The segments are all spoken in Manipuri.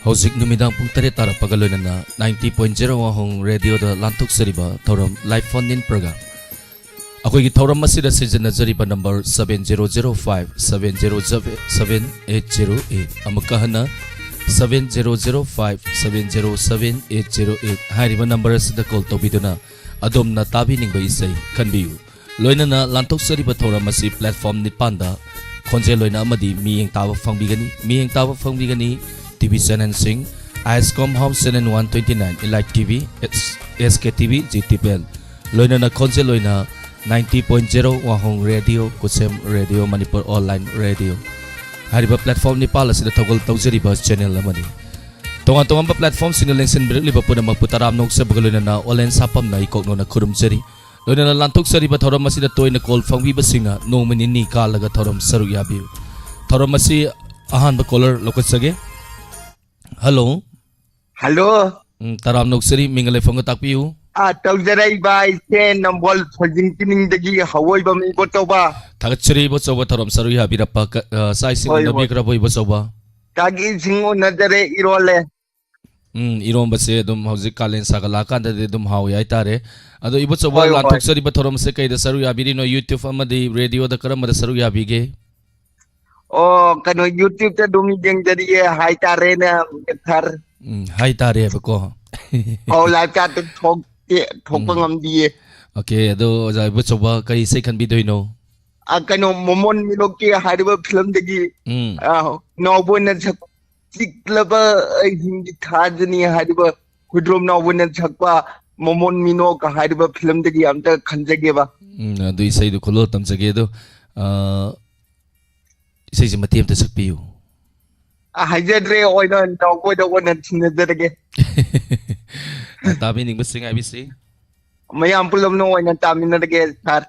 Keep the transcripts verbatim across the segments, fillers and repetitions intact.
ꯍꯧꯖꯤꯛ ꯅꯨꯃꯤꯗꯥꯡ ꯄꯨꯡ ꯇꯔꯦꯠ ꯇꯥꯔꯛꯄꯒ ꯂꯣꯏꯅꯅ ninety point zero ꯋꯥꯍꯣꯡ ꯔꯦꯗꯤꯑꯣꯗ ꯂꯥꯟꯊꯣꯛꯆꯔꯤꯕ ꯊꯧꯔꯝ Live Phone In Program꯫ ꯑꯩꯈꯣꯏꯒꯤ ꯊꯧꯔꯝ ꯑꯁꯤꯗ ꯁꯤꯖꯤꯟꯅꯖꯔꯤꯕ number seven zero zero five seven zero seven eight zero eight, ꯑꯃꯨꯛꯀ ꯍꯟꯅ seven zero zero five seven zero seven eight zero eight ꯍꯥꯏꯔꯤꯕ ꯅꯝꯕꯔ ꯑꯁꯤꯗ ꯀꯣꯜ ꯇꯧꯕꯤꯗꯨꯅ ꯑꯗꯣꯝꯅ ꯇꯥꯕꯤꯅꯤꯡꯕ ꯏꯁꯩ ꯈꯟꯕꯤꯌꯨ꯫ ꯂꯣꯏꯅꯅ ꯂꯥꯟꯊꯣꯛꯆꯔꯤꯕ ꯊꯧꯔꯝ ꯑꯁꯤ platform ꯅꯤꯄꯥꯟꯗ ꯈꯣꯟꯖꯦꯜ ꯑꯣꯏꯅ ꯑꯃꯗꯤ ꯃꯤꯠꯌꯦꯡ ꯇꯥꯕ ꯐꯪꯕꯤꯒꯅꯤ꯫ ꯃꯤꯠꯌꯦꯡ ꯇꯥꯕ ꯐꯪꯕꯤꯒꯅꯤ T V channelꯁꯤꯡ, ISCOM Home Channel one twenty nine, Elite T V, S-, S K T V, G T P L, ꯂꯣꯏꯅꯅ ꯈꯣꯟꯖꯦꯜ ꯑꯣꯏꯅ ninety point zero ꯋꯥꯍꯣꯡ ꯔꯦꯗꯤꯑꯣ, ꯀꯨꯁꯦꯝ ꯔꯦꯗꯤꯑꯣ, ꯃꯅꯤꯄꯨꯔ online radio ꯍꯥꯏꯔꯤꯕ platform ꯅꯤꯄꯥꯜ ꯑꯁꯤꯗ ꯊꯧꯒꯜ ꯇꯧꯖꯔꯤꯕ channel ꯑꯃꯅꯤ꯫ ꯇꯣꯉꯥꯟ ꯇꯣꯉꯥꯟꯕ platformꯁꯤꯡꯅ ꯂꯦꯡꯁꯤꯟꯕꯤꯔꯛꯂꯤꯕ ꯄꯨꯝꯅꯃꯛꯄꯨ ꯇꯔꯥꯝꯅ ꯑꯣꯛꯆꯕꯒ ꯂꯣꯏꯅꯅ ꯑꯣꯂꯦꯟ ꯁꯥꯄꯝꯅ ꯑꯩ ꯀꯣꯛꯅꯣꯅ ꯈꯨꯔꯨꯝꯖꯔꯤ꯫ ꯂꯣꯏꯅꯅ ꯂꯥꯟꯊꯣꯛꯆꯔꯤꯕ ꯊꯧꯔꯝ ꯑꯁꯤꯗ ꯇꯣꯏꯅ ꯀꯣꯜ ꯐꯪꯕꯤꯕꯁꯤꯡꯅ ꯅꯣꯡꯃ ꯅꯤꯅꯤ ꯀꯥꯜꯂꯒ ꯊꯧꯔꯝ ꯁꯔꯨꯛ ꯌꯥꯕꯤꯌꯨ꯫ ꯊꯧꯔꯝ ꯑꯁꯤ ꯑꯍꯥꯟꯕ ꯀꯣꯂꯔ ꯂꯧꯈꯠꯆꯒꯦ꯫ ꯍꯜꯂꯣ꯫ ꯍꯜꯂꯣ꯫ ꯎꯝ, ꯇꯔꯥꯝꯅ ꯑꯣꯛꯆꯔꯤ, ꯃꯤꯡꯒ ꯂꯩꯐꯝꯒ ꯇꯥꯛꯄꯤꯌꯨ꯫ ꯑꯥ, ꯇꯧꯖꯔꯛꯏꯕ ꯑꯩꯁꯦ ꯅꯝꯕꯣꯜ ꯊꯣꯏꯖꯤꯡ ꯆꯤꯅꯤꯡꯗꯒꯤ ꯍꯧꯑꯣꯏꯕꯝ ꯏꯕꯣꯆꯧꯕ꯫ ꯊꯥꯒꯠꯆꯔꯤ ꯏꯕꯣꯆꯧꯕ, ꯊꯧꯔꯝ ꯁꯔꯨꯛ ꯌꯥꯕꯤꯔꯛꯄ꯫ ꯀ-, ꯑ, ꯆꯥꯛ ꯏꯁꯤꯡ ꯍꯣꯏ, ꯍꯣꯏ꯫ ꯎꯅꯕꯤꯈ꯭ꯔꯕꯣ ꯏꯕꯣꯆꯧꯕ? ꯆꯥꯛ ꯏꯁꯤꯡ ꯎꯅꯖꯔꯦ, ꯏꯔꯣꯜꯂꯦ꯫ ꯎꯝ, ꯏꯔꯣꯝꯕꯁꯦ ꯑꯗꯨꯝ ꯍꯧꯖꯤꯛ ꯀꯥꯂꯦꯟ ꯁꯥꯒꯠꯂꯛꯑꯀꯥꯟꯗꯗꯤ ꯑꯗꯨꯝ ꯍꯥꯎꯏ ꯍꯥꯏꯇꯥꯔꯦ꯫ ꯑꯗꯣ ꯏꯕꯣꯆꯧꯕ, ꯍꯣꯏ, ꯍꯣꯏ꯫ ꯂꯥꯟꯊꯣꯛꯆꯔꯤꯕ ꯊꯧꯔꯝꯁꯦ ꯀꯩꯗ ꯁꯔꯨꯛ ꯌꯥꯕꯤꯔꯤꯅꯣ? YouTube ꯑꯃꯗꯤ ꯔꯦꯗꯤꯑꯣꯗ ꯀꯔꯝꯕꯗ ꯁꯔꯨꯛ ꯌꯥꯕꯤꯒꯦ? ꯑꯣ, ꯀꯩꯅꯣ, YouTubeꯇ ꯑꯗꯨꯝ ꯌꯦꯡꯖꯔꯤꯌꯦ ꯍꯥꯏꯇꯥꯔꯦꯅꯦ, ꯁꯥꯔ꯫ ꯎꯝ, ꯍꯥꯏꯇꯥꯔꯦꯕꯀꯣ꯫ ꯑꯧ, live chatꯇ ꯊꯣꯛꯇꯦ, ꯊꯣꯛꯄ ꯎꯝ꯫ ꯉꯝꯗꯤꯌꯦ꯫ OK, ꯑꯗꯣ ꯑꯣꯖꯥ ꯏꯕꯣꯆꯧꯕ ꯀꯔꯤ ꯏꯁꯩ ꯈꯟꯕꯤꯗꯣꯏꯅꯣ? ꯑ, ꯀꯩꯅꯣ, ꯃꯣꯃꯣꯟ ꯃꯤꯅꯣꯛꯀꯤ ꯍꯥꯏꯔꯤꯕ filmꯗꯒꯤ, ꯎꯝ꯫ ꯑ, ꯅꯥꯎꯕꯣꯏꯅ ꯁꯛ-, ꯆꯤꯛꯂꯕ ꯑꯍꯤꯡꯒꯤ ꯊꯥꯖꯅꯤ ꯍꯥꯏꯔꯤꯕ ꯈꯨꯗ꯭ꯔꯣꯝ ꯅꯥꯎꯕꯣꯏꯅ ꯁꯛꯄ ꯃꯣꯃꯣꯟ ꯃꯤꯅꯣꯛ ꯍꯥꯏꯔꯤꯕ filmꯗꯒꯤ ꯑꯝꯇ ꯈꯟꯖꯒꯦꯕ꯫ ꯎꯝ, ꯑꯗꯨ ꯏꯁꯩꯗꯨ ꯈꯨꯂꯣꯜ ꯇꯝꯖꯒꯦ꯫ ꯑꯗꯣ, ꯑ, ꯏꯁꯩꯁꯦ ꯃꯇꯦꯛ ꯑꯝꯇ ꯁꯛꯄꯤꯌꯨ꯫ ꯑ, ꯍꯥꯏꯖꯗ꯭ꯔꯦ, ꯑꯣꯏꯅ ꯅꯥꯎꯕꯣꯏꯗ ꯑꯣꯏꯅ ꯊꯤꯟꯅꯖꯔꯒꯦ꯫ ꯑ, ꯇꯥꯕꯤꯅꯤꯡꯕꯁꯤꯡ ꯍꯥꯏꯕꯤꯁꯤ꯫ ꯃꯌꯥꯝ ꯄꯨꯂꯞꯅ ꯑꯣꯏꯅ ꯇꯥꯃꯤꯟꯅꯔꯒꯦ, ꯁꯥꯔ꯫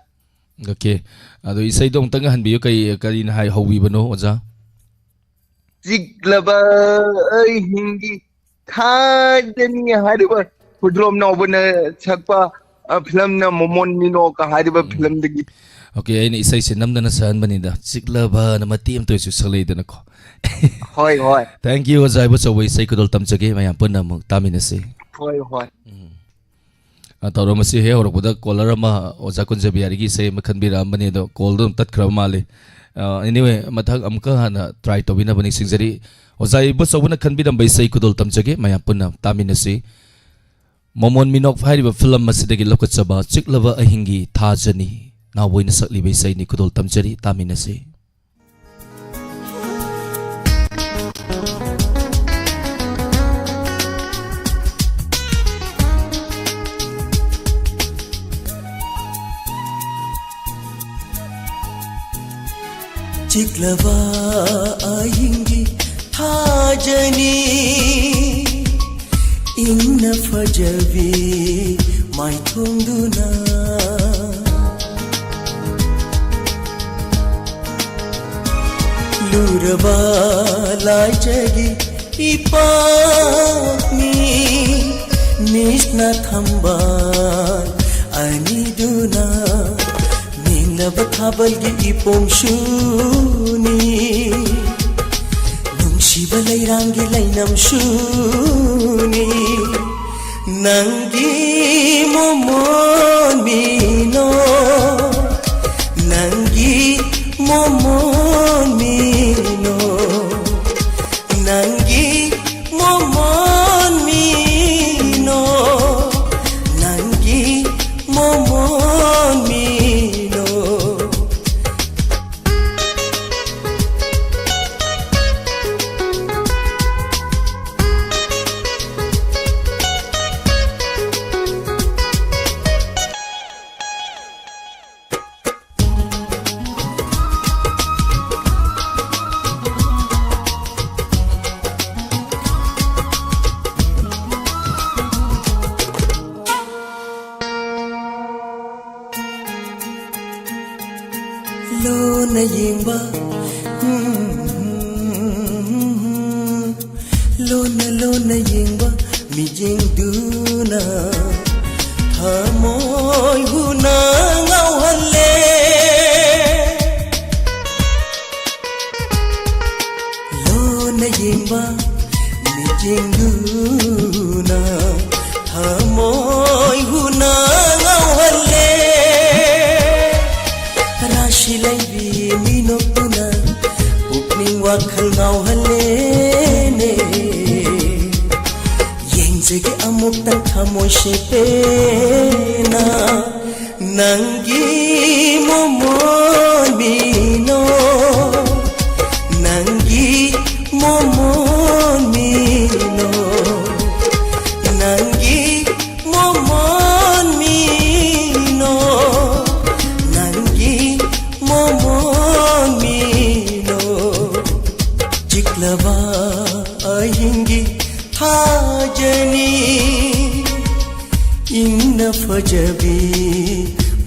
OK꯫ ꯑꯗꯣ ꯏꯁꯩꯗꯣ ꯑꯃꯨꯛꯇꯪ ꯍꯟꯕꯤꯌꯨ꯫ ꯀꯔꯤ, ꯀꯔꯤꯅ ꯍꯥꯏ, ꯍꯧꯕꯤꯕꯅꯣ, ꯑꯣꯖꯥ? ꯆꯤꯛꯂꯕ ꯑꯍꯤꯡꯒꯤ ꯊꯥꯖꯅꯤ ꯍꯥꯏꯔꯤꯕ ꯈꯨꯗ꯭ꯔꯣꯝ ꯅꯥꯎꯕꯅ ꯁꯛꯄ, ꯑ, filmꯅ ꯃꯣꯃꯣꯟ ꯃꯤꯅꯣꯛꯀ ꯍꯥꯏꯔꯤꯕ ꯎꯝ꯫ Filmꯗꯒꯤ꯫ OK, ꯑꯩꯅ ꯏꯁꯩꯁꯦ ꯅꯝꯗꯅ ꯁꯛꯍꯟꯕꯅꯤꯗ꯫ ꯆꯤꯛꯂꯕꯅ ꯃꯇꯦꯛ ꯑꯃꯇ ꯑꯣꯏꯁꯨ ꯁꯛꯂꯛꯏꯗꯅꯀꯣ꯫ ꯍꯣꯏ, ꯍꯣꯏ꯫ Thank you, ꯑꯣꯖꯥ ꯏꯕꯣꯆꯧꯕ, ꯏꯁꯩ ꯈꯨꯗꯣꯜ ꯇꯝꯖꯒꯦ, ꯃꯌꯥꯝ ꯄꯨꯟꯅ ꯑꯃꯨꯛ ꯇꯥꯃꯤꯟꯅꯁꯤ꯫ ꯍꯣꯏ, ꯍꯣꯏ꯫ ꯎꯝ꯫ ꯑ, ꯊꯧꯔꯝ ꯑꯁꯤ ꯍꯦꯛ ꯍꯧꯔꯛꯄꯗ caller ꯑꯃ ꯑꯣꯖꯥ ꯀꯨꯟꯖꯕꯤꯍꯥꯔꯤꯒꯤ ꯏꯁꯩ ꯑꯃ ꯈꯟꯕꯤꯔꯛꯑꯝꯕꯅꯤ, ꯑꯗꯣ call ꯗꯣ ꯑꯗꯨꯝ ꯇꯠꯈ꯭ꯔꯕ ꯃꯥꯜꯂꯤ꯫ ꯑ, anyway, ꯃꯊꯪ ꯑꯃꯨꯛꯀ ꯍꯟꯅ try ꯇꯧꯕꯤꯅꯕ ꯅꯤꯡꯁꯤꯡꯖꯔꯤ꯫ ꯑꯣꯖꯥ ꯏꯕꯣꯆꯧꯕꯅ ꯈꯟꯕꯤꯔꯝꯕ ꯏꯁꯩ ꯈꯨꯗꯣꯜ ꯇꯝꯖꯒꯦ, ꯃꯌꯥꯝ ꯄꯨꯟꯅ ꯇꯥꯃꯤꯟꯅꯁꯤ꯫ ꯃꯣꯃꯣꯟ ꯃꯤꯅꯣꯛ ꯍꯥꯏꯔꯤꯕ film ꯑꯁꯤꯗꯒꯤ ꯂꯧꯈꯠꯆꯕ ꯆꯤꯛꯂꯕ ꯑꯍꯤꯡꯒꯤ ꯊꯥꯖꯅꯤ ꯅꯥꯎꯕꯣꯏꯅ ꯁꯛꯂꯤꯕ ꯏꯁꯩꯅꯤ, ꯈꯨꯗꯣꯜ ꯇꯝꯖꯔꯤ, ꯇꯥꯃꯤꯟꯅꯁꯤ꯫ ꯆꯤꯛꯂꯕ ꯑꯍꯤꯡꯒꯤ ꯊꯥꯖꯅꯤ, ꯏꯪꯅ ꯐꯖꯕꯤ ꯃꯥꯏꯊꯣꯡꯗꯨꯅ, ꯂꯨꯔꯕ ꯂꯥꯏꯖꯒꯤ ꯏꯄꯥꯛꯅꯤ, ꯅꯤꯁꯅ ꯊꯝꯕꯥꯜ ꯑꯅꯤꯗꯨꯅ, ꯃꯦꯡꯂꯕ ꯊꯥꯕꯜꯒꯤ ꯏꯄꯣꯝꯁꯨꯅꯤ, ꯅꯨꯡꯁꯤꯕ ꯂꯩꯔꯥꯡꯒꯤ ꯂꯩꯅꯝꯁꯨꯅꯤ꯫ ꯅꯪꯒꯤ ꯃꯣꯃꯣꯟ ꯃꯤꯅꯣ, ꯅꯪꯒꯤ ꯃꯣꯃꯣꯟ ꯃꯤꯅꯣ, ꯅꯪꯒꯤ ꯃꯣꯃꯣꯟ ꯃꯤꯅꯣ, ꯅꯪꯒꯤ ꯃꯣꯃꯣꯟ ꯃꯤꯅꯣ꯫ ꯂꯣꯟꯅ ꯌꯦꯡꯕ, ꯎꯝ, ꯂꯣꯟꯅ, ꯂꯣꯟꯅ ꯌꯦꯡꯕ ꯃꯤꯠꯌꯦꯡꯗꯨꯅ ꯊꯃꯣꯏ ꯍꯨꯅ ꯉꯥꯎꯍꯜꯂꯦ꯫ ꯂꯣꯟ ꯌꯦꯡꯕ ꯃꯤꯠꯌꯦꯡꯗꯨꯅ ꯊꯃꯣꯏ ꯍꯨꯅ ꯉꯥꯎꯍꯜꯂꯦ꯫ ꯔꯥꯁꯤ ꯂꯩꯕꯤ ꯃꯤꯅꯣꯛꯇꯨꯅ ꯄꯨꯛꯅꯤꯡ ꯋꯥꯈꯜ ꯉꯥꯎꯍꯜꯂꯦꯅꯦ꯫ ꯌꯦꯡꯖꯒꯦ ꯑꯃꯨꯛꯇꯪ ꯊꯃꯣꯏ ꯁꯦꯄꯦꯅ ꯅꯪꯒꯤ ꯃꯣꯃꯣꯟ ꯃꯤꯅꯣ, ꯅꯪꯒꯤ ꯃꯣꯃꯣꯟ ꯃꯤꯅꯣ, ꯅꯪꯒꯤ ꯃꯣꯃꯣꯟ ꯃꯤꯅꯣ, ꯅꯪꯒꯤ ꯃꯣꯃꯣꯟ ꯃꯤꯅꯣ꯫ ꯆꯤꯛꯂꯕ ꯑꯍꯤꯡꯒꯤ ꯊꯥꯖꯅꯤ ꯏꯪꯅ ꯐꯖꯕꯤ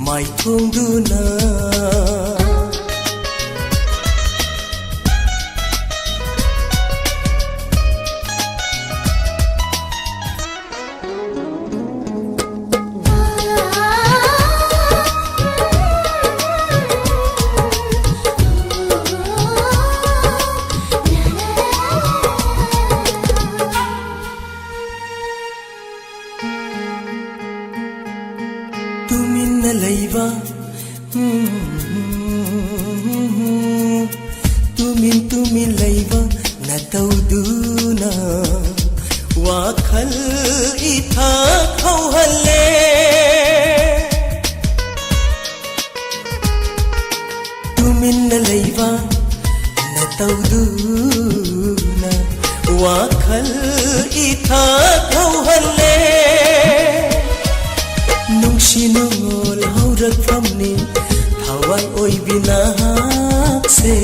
ꯃꯥꯏꯊꯣꯡꯗꯨꯅ꯫ ꯇꯨꯃꯤꯟꯅ ꯂꯩꯕ, ꯇꯨꯃꯤꯟ ꯇꯨꯃꯤꯟ ꯂꯩꯕ ꯅꯇꯧꯗꯨꯅ ꯋꯥꯈꯜ ꯏꯊꯛ ꯍꯧꯍꯜꯂꯦ꯫ ꯇꯨꯃꯤꯟꯅ ꯂꯩꯕ ꯅꯇꯧꯗꯨꯅ ꯋꯥꯈꯜ ꯏꯊꯛ ꯍꯧꯍꯜꯂꯦ꯫ ꯅꯨꯡꯁꯤ ꯅꯨꯡꯉꯣꯜ ꯍꯧꯔꯛꯐꯝꯅꯤ ꯊꯋꯥꯏ ꯑꯣꯏꯕꯤ ꯅꯍꯥꯛꯁꯦ꯫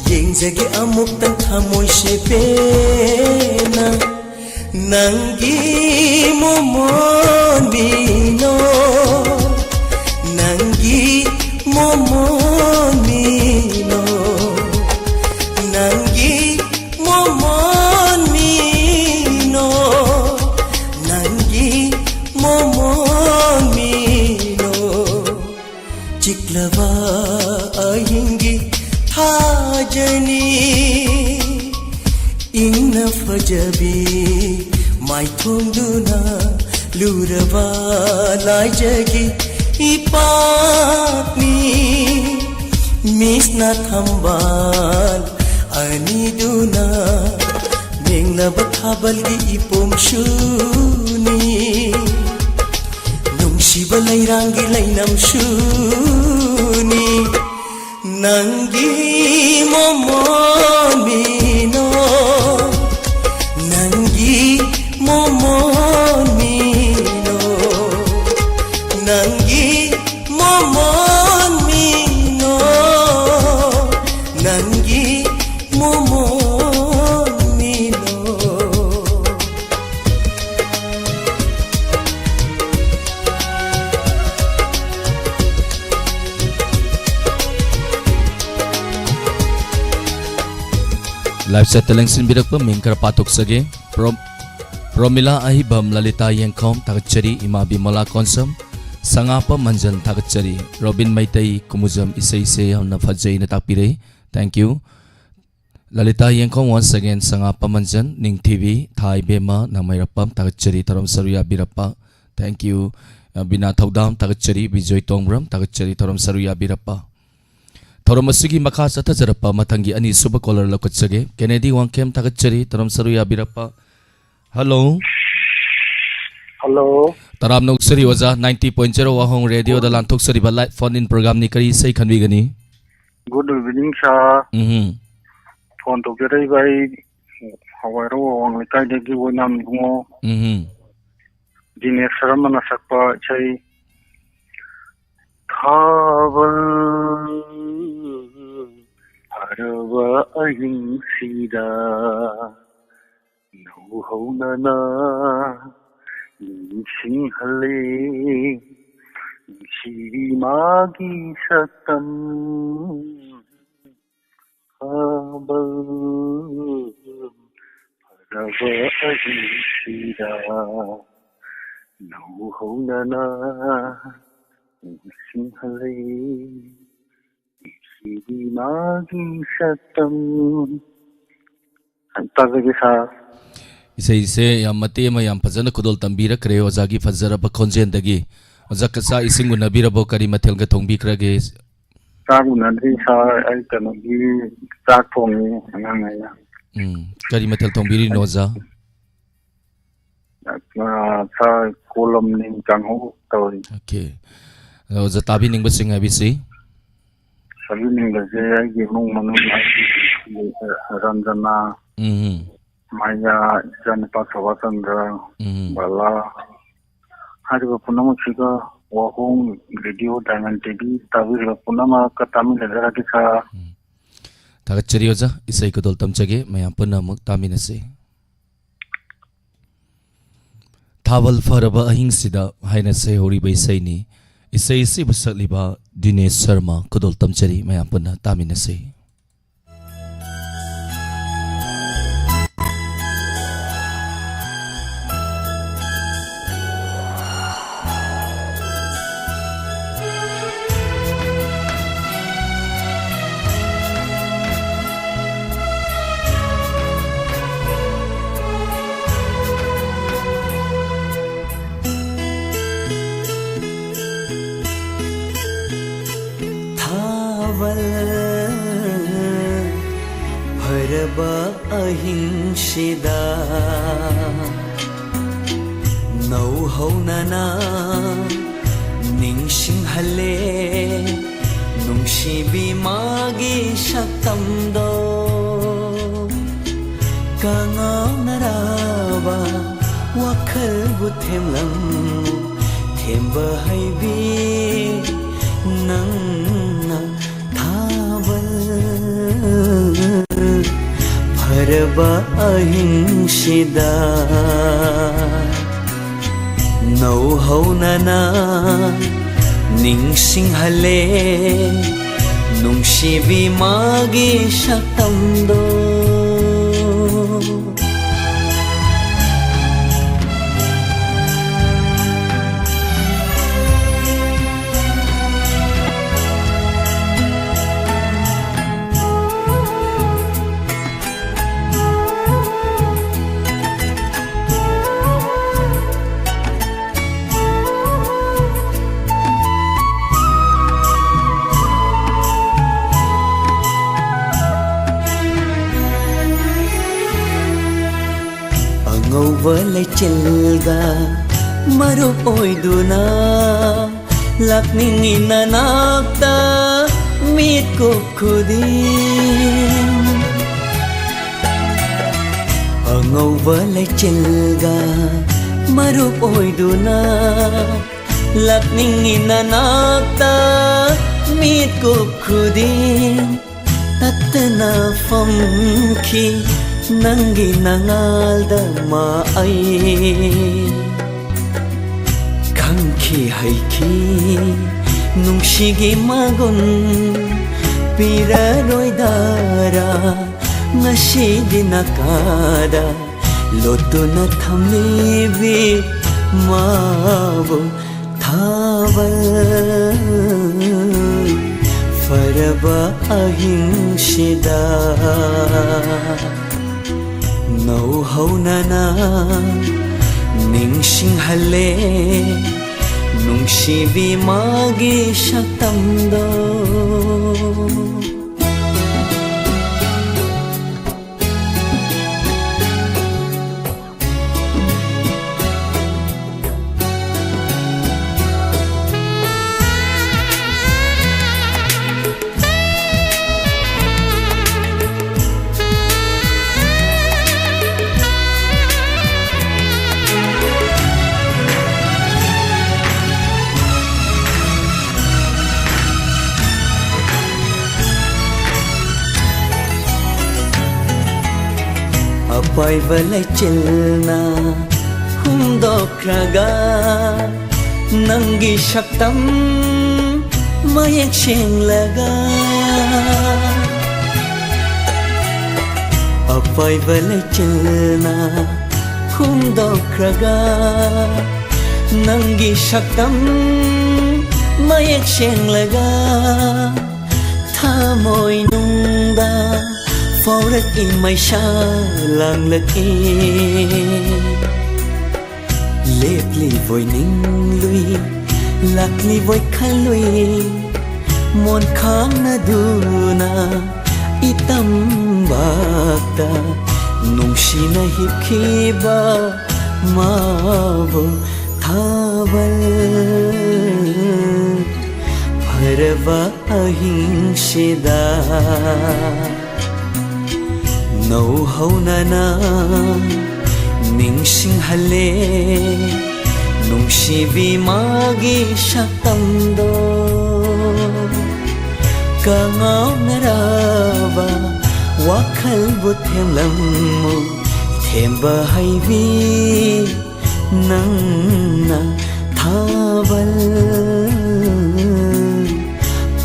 ꯌꯦꯡꯖꯒꯦ ꯑꯃꯨꯛꯇꯪ ꯊꯃꯣꯏ ꯁꯦꯄꯦꯅ ꯅꯪꯒꯤ ꯃꯣꯃꯣꯟ ꯃꯤꯅꯣ, ꯅꯪꯒꯤ ꯃꯣꯃꯣꯟ ꯃꯤꯅꯣ, ꯅꯪꯒꯤ ꯃꯣꯃꯣꯟ ꯃꯤꯅꯣ, ꯅꯪꯒꯤ ꯃꯣꯃꯣꯟ ꯃꯤꯅꯣ꯫ ꯆꯤꯛꯂꯕ ꯑꯍꯤꯡꯒꯤ ꯊꯥꯖꯅꯤ ꯐꯖꯕꯤ ꯃꯥꯏꯊꯣꯡꯗꯨꯅ ꯂꯨꯔꯕ ꯂꯥꯏꯖꯒꯤ ꯏꯄꯥꯛꯅꯤ꯫ ꯃꯤꯁꯅ ꯊꯝꯕꯥꯜ ꯑꯅꯤꯗꯨꯅ ꯃꯦꯡꯂꯕ ꯊꯥꯕꯜꯒꯤ ꯏꯄꯣꯝꯁꯨꯅꯤ꯫ ꯅꯨꯡꯁꯤꯕ ꯂꯩꯔꯥꯡꯒꯤ ꯂꯩꯅꯝꯁꯨꯅꯤ꯫ ꯅꯪꯒꯤ ꯃꯣꯃꯣꯟ ꯃꯤꯅꯣ, ꯅꯪꯒꯤ ꯃꯣꯃꯣꯟ ꯃꯤꯅꯣ, ꯅꯪꯒꯤ ꯃꯣꯃꯣꯟ ꯃꯤꯅꯣ, ꯅꯪꯒꯤ ꯃꯣꯃꯣꯟ ꯃꯤꯅꯣ꯫ Live chat ꯇ ꯂꯦꯡꯁꯤꯟꯕꯤꯔꯛꯄ ꯃꯤꯡ ꯈꯔ ꯄꯥꯊꯣꯛꯆꯒꯦ꯫ ꯄ꯭ꯔꯣ-, ꯄ꯭ꯔꯣꯃꯤꯂꯥ ꯑꯍꯤꯕꯝ, ꯂꯂꯤꯇꯥ ꯌꯦꯡꯈꯣꯝ, ꯊꯥꯒꯠꯆꯔꯤ꯫ ꯏꯃꯥ ꯕꯤꯃꯣꯂꯥ ꯀꯣꯟꯁꯝ, ꯁꯉꯥꯄ ꯃꯟꯖꯟ, ꯊꯥꯒꯠꯆꯔꯤ꯫ ꯔꯣꯕꯤꯟ ꯃꯩꯇꯩ, ꯀꯨꯃꯨꯖꯝ ꯏꯁꯩꯁꯦ ꯌꯥꯝꯅ ꯐꯖꯩꯅ ꯇꯥꯛꯄꯤꯔꯛꯏ꯫ Thank you꯫ ꯂꯂꯤꯇꯥ ꯌꯦꯡꯈꯣꯝ, once again, ꯁꯉꯥꯄ ꯃꯟꯖꯟ, ꯅꯤꯡꯊꯤꯕꯤ, ꯊꯥ ꯏꯕꯦꯝꯃ, ꯅꯥꯃꯩꯔꯥꯛꯄꯝ, ꯊꯥꯒꯠꯆꯔꯤ꯫ ꯊꯧꯔꯝ ꯁꯔꯨ ꯌꯥꯕꯤꯔꯛꯄ꯫ Thank you꯫ ꯕꯤꯅꯥ ꯊꯧꯗꯥꯝ, ꯊꯥꯒꯠꯆꯔꯤ꯫ ꯕꯤꯖꯣꯏ ꯇꯣꯡꯕ꯭ꯔꯝ, ꯊꯥꯒꯠꯆꯔꯤ꯫ ꯊꯧꯔꯝ ꯁꯔꯨ ꯌꯥꯕꯤꯔꯛꯄ꯫ ꯊꯧꯔꯝ ꯑꯁꯤꯒꯤ ꯃꯈꯥ ꯆꯠꯊꯖꯔꯛꯄ ꯃꯊꯪꯒꯤ ꯑꯅꯤꯁꯨꯕ caller ꯂꯧꯈꯠꯆꯒꯦ꯫ ꯀꯦꯅꯦꯗꯤ ꯋꯥꯡꯈꯦꯝ, ꯊꯥꯒꯠꯆꯔꯤ꯫ ꯊꯧꯔꯝ ꯁꯔꯨ ꯌꯥꯕꯤꯔꯛꯄ꯫ Hello꯫ Hello꯫ ꯇꯔꯥꯝꯅ ꯑꯣꯛꯆꯔꯤ ꯑꯣꯖꯥ, ninety point zero ꯋꯥꯍꯣꯡ ꯔꯦꯗꯤꯑꯣꯗ ꯂꯥꯟꯊꯣꯛꯆꯔꯤꯕ live phone in program ꯅꯤ꯫ ꯀꯔꯤ ꯏꯁꯩ ꯈꯟꯕꯤꯒꯅꯤ? Good evening, sir꯫ ꯎꯝ꯫ Phone ꯇꯧꯖꯔꯛꯏꯕ ꯑꯩ ꯍꯋꯥꯏꯔꯧ ꯑꯋꯥꯡ ꯂꯩꯀꯥꯏꯗꯒꯤ ꯑꯣꯏꯅꯥꯝ ꯏꯕꯨꯡꯉꯣ ꯎꯝ꯫ ꯗꯤꯅꯦꯁ ꯁꯔꯃꯅ ꯁꯛꯄ ꯏꯁꯩ ꯊꯥꯕꯜ ꯐꯔꯕ ꯑꯍꯤꯡꯁꯤꯗ ꯅꯧꯍꯧꯅꯅ ꯅꯤꯡꯁꯤꯡꯍꯜꯂꯦ ꯅꯨꯡꯁꯤꯕꯤ ꯃꯥꯒꯤ ꯁꯛꯇꯝ꯫ ꯊꯥꯕꯜ ꯐꯔꯕ ꯑꯍꯤꯡꯁꯤꯗ ꯅꯧꯍꯧꯅꯅ ꯅꯤꯡꯁꯤꯡꯍꯜꯂꯦ ꯅꯨꯡꯁꯤꯕꯤ ꯃꯥꯒꯤ ꯁꯛꯇꯝ꯫ ꯇꯥꯖꯒꯦ ꯁꯥꯔ꯫ ꯏꯁꯩꯁꯦ ꯌꯥꯝ ꯃꯇꯦꯛ ꯑꯃ ꯌꯥꯝ ꯐꯖꯅ ꯈꯨꯗꯣꯜ ꯇꯝꯕꯤꯔꯛꯈ꯭ꯔꯦ ꯑꯣꯖꯥꯒꯤ ꯐꯖꯔꯕ ꯈꯣꯟꯖꯦꯜꯗꯒꯤ꯫ ꯑꯣꯖꯥ, ꯆꯥꯛ ꯏꯁꯤꯡ ꯎꯅꯕꯤꯔꯕꯣ? ꯀꯔꯤ ꯃꯊꯦꯜꯒ ꯊꯣꯡꯕꯤꯈ꯭ꯔꯒꯦ? ꯆꯥꯛ ꯎꯅꯗ꯭ꯔꯤ ꯁꯥꯔ, ꯑꯩ ꯀꯩꯅꯣꯒꯤ ꯆꯥꯛ ꯊꯣꯡꯉꯤ ꯑꯉꯥꯡ ꯑꯩꯅ꯫ ꯎꯝ, ꯀꯔꯤ ꯃꯊꯦꯜ ꯊꯣꯡꯕꯤꯔꯤꯅꯣ ꯑꯣꯖꯥ? ꯑ, ꯁꯥꯔ, ꯀꯣꯂꯝꯅꯤ ꯀꯥꯡꯍꯧ ꯇꯧꯔꯤ꯫ ꯑꯣꯀꯦ꯫ ꯑꯗꯣ ꯑꯣꯖꯥ, ꯇꯥꯕꯤꯅꯤꯡꯕꯁꯤꯡ ꯍꯥꯏꯕꯤꯁꯤ꯫ ꯇꯥꯕꯤꯅꯤꯡꯕꯁꯦ ꯑꯩꯒꯤ ꯏꯃꯨꯡ ꯃꯅꯨꯡ, ꯑꯩꯒꯤ ꯔꯟꯖꯅꯥ, ꯎꯝ꯫ ꯃꯥꯌꯥ, ꯏꯆꯥꯅꯨꯄꯥ ꯁꯣꯚꯥꯆꯟꯗ꯭ꯔ, ꯎꯝ꯫ ꯕꯂꯥ, ꯍꯥꯏꯔꯤꯕ ꯄꯨꯝꯅꯃꯛꯁꯤꯒ ꯋꯥꯍꯣꯡ ꯔꯦꯗꯤꯑꯣ ꯗꯥꯏꯃꯟ ꯇꯤ ꯚꯤ ꯇꯥꯕꯤꯔꯤꯕ ꯄꯨꯝꯅꯃꯛꯀ ꯇꯥꯃꯤꯟꯅꯖꯔꯒꯦ ꯁꯥꯔ꯫ ꯎꯝ꯫ ꯊꯥꯒꯠꯆꯔꯤ ꯑꯣꯖꯥ, ꯏꯁꯩ ꯈꯨꯗꯣꯜ ꯇꯝꯖꯒꯦ, ꯃꯌꯥꯝ ꯄꯨꯟꯅ ꯑꯃꯨꯛ ꯇꯥꯃꯤꯟꯅꯁꯤ꯫ ꯊꯥꯕꯜ ꯐꯔꯕ ꯑꯍꯤꯡꯁꯤꯗ ꯍꯥꯏꯅ ꯁꯩꯍꯧꯔꯤꯕ ꯏꯁꯩꯅꯤ꯫ ꯏꯁꯩ ꯑꯁꯤꯕꯨ ꯁꯛꯂꯤꯕ ꯗꯤꯅꯦꯁ ꯁꯔꯃ, ꯈꯨꯗꯣꯜ ꯇꯝꯖꯔꯤ, ꯃꯌꯥꯝ ꯄꯨꯟꯅ ꯇꯥꯃꯤꯟꯅꯁꯤ꯫ ꯊꯥꯕꯜ ꯐꯔꯕ ꯑꯍꯤꯡꯁꯤꯗ ꯅꯧꯍꯧꯅꯅ ꯅꯤꯡꯁꯤꯡꯍꯜꯂꯦ ꯅꯨꯡꯁꯤꯕꯤ ꯃꯥꯒꯤ ꯁꯛꯇꯝꯗꯣ꯫ ꯀꯉꯥꯎꯅꯔꯕ ꯋꯥꯈꯜꯕꯨ ꯊꯦꯝꯂꯝꯃꯨ, ꯊꯦꯝꯕ ꯍꯩꯕꯤ ꯅꯪꯅ ꯊꯥꯕꯜ ꯐꯔꯕ ꯑꯍꯤꯡꯁꯤꯗ ꯅꯧꯍꯧꯅꯅ ꯅꯤꯡꯁꯤꯡꯍꯜꯂꯦ ꯅꯨꯡꯁꯤꯕꯤ ꯃꯥꯒꯤ ꯁꯛꯇꯝꯗꯣ꯫ ꯑꯉꯧꯕ ꯂꯩꯆꯤꯜꯒ ꯃꯔꯨꯞ ꯑꯣꯏꯗꯨꯅ ꯂꯥꯛꯅꯤꯡꯏ ꯅꯅꯥꯛꯇ ꯃꯤꯠꯀꯨꯞ ꯈꯨꯗꯤꯡ꯫ ꯑꯉꯧꯕ ꯂꯩꯆꯤꯜꯒ ꯃꯔꯨꯞ ꯑꯣꯏꯗꯨꯅ ꯂꯥꯛꯅꯤꯡꯏ ꯅꯅꯥꯛꯇ ꯃꯤꯠꯀꯨꯞ ꯈꯨꯗꯤꯡ꯫ ꯇꯠꯇꯅ ꯐꯝꯈꯤ ꯅꯪꯒꯤ ꯅꯉꯥꯜꯗ ꯃꯥ ꯑꯩ꯫ ꯈꯪꯈꯤ ꯍꯩꯈꯤ ꯅꯨꯡꯁꯤꯒꯤ ꯃꯒꯨꯟ ꯄꯤꯔꯔꯣꯏꯗꯔꯥ꯫ ꯉꯁꯤꯗꯤ ꯅꯥꯀꯥꯗ ꯂꯣꯠꯇꯨꯅ ꯊꯝꯂꯤꯕꯤ ꯃꯥꯕꯨ ꯊꯥꯕꯜ ꯐꯔꯕ ꯑꯍꯤꯡꯁꯤꯗ꯫ ꯅꯧꯍꯧꯅꯅ ꯅꯤꯡꯁꯤꯡꯍꯜꯂꯦ ꯅꯨꯡꯁꯤꯕꯤ ꯃꯥꯒꯤ ꯁꯛꯇꯝꯗꯣ꯫ ꯑꯄꯥꯏꯕ ꯂꯩꯆꯤꯜꯅ ꯍꯨꯝꯗꯣꯛꯈ꯭ꯔꯒ ꯅꯪꯒꯤ ꯁꯛꯇꯝ ꯃꯌꯦꯛ ꯁꯦꯡꯂꯒ꯫ ꯑꯄꯥꯏꯕ ꯂꯩꯆꯤꯜꯅ ꯍꯨꯝꯗꯣꯛꯈ꯭ꯔꯒ ꯅꯪꯒꯤ ꯁꯛꯇꯝ ꯃꯌꯦꯛ ꯁꯦꯡꯂꯒ ꯊꯃꯣꯏ ꯅꯨꯡꯗ ꯐꯥꯎꯔꯛꯏ ꯃꯩꯁꯥ ꯂꯥꯡꯂꯛꯏ꯫ ꯂꯦꯞꯂꯤꯕꯣꯏ ꯅꯤꯡꯂꯨꯏ ꯂꯥꯛꯂꯤꯕꯣꯏ ꯈꯜꯂꯨꯏ ꯃꯣꯟ ꯈꯥꯡꯅꯗꯨꯅ ꯏꯇꯝꯕꯥꯛꯇ ꯅꯨꯡꯁꯤꯅ ꯍꯤꯞꯈꯤꯕ ꯃꯥꯕꯨ ꯊꯥꯕꯜ ꯐꯔꯕ ꯑꯍꯤꯡꯁꯤꯗ ꯅꯧꯍꯧꯅꯅ ꯅꯤꯡꯁꯤꯡꯍꯜꯂꯦ ꯅꯨꯡꯁꯤꯕꯤ ꯃꯥꯒꯤ ꯁꯛꯇꯝꯗꯣ ꯀꯉꯥꯎꯅꯔꯕ ꯋꯥꯈꯜꯕꯨ ꯊꯦꯝꯂꯝꯃꯨ ꯊꯦꯝꯕ ꯍꯩꯕꯤ ꯅꯪꯅ ꯊꯥꯕꯜ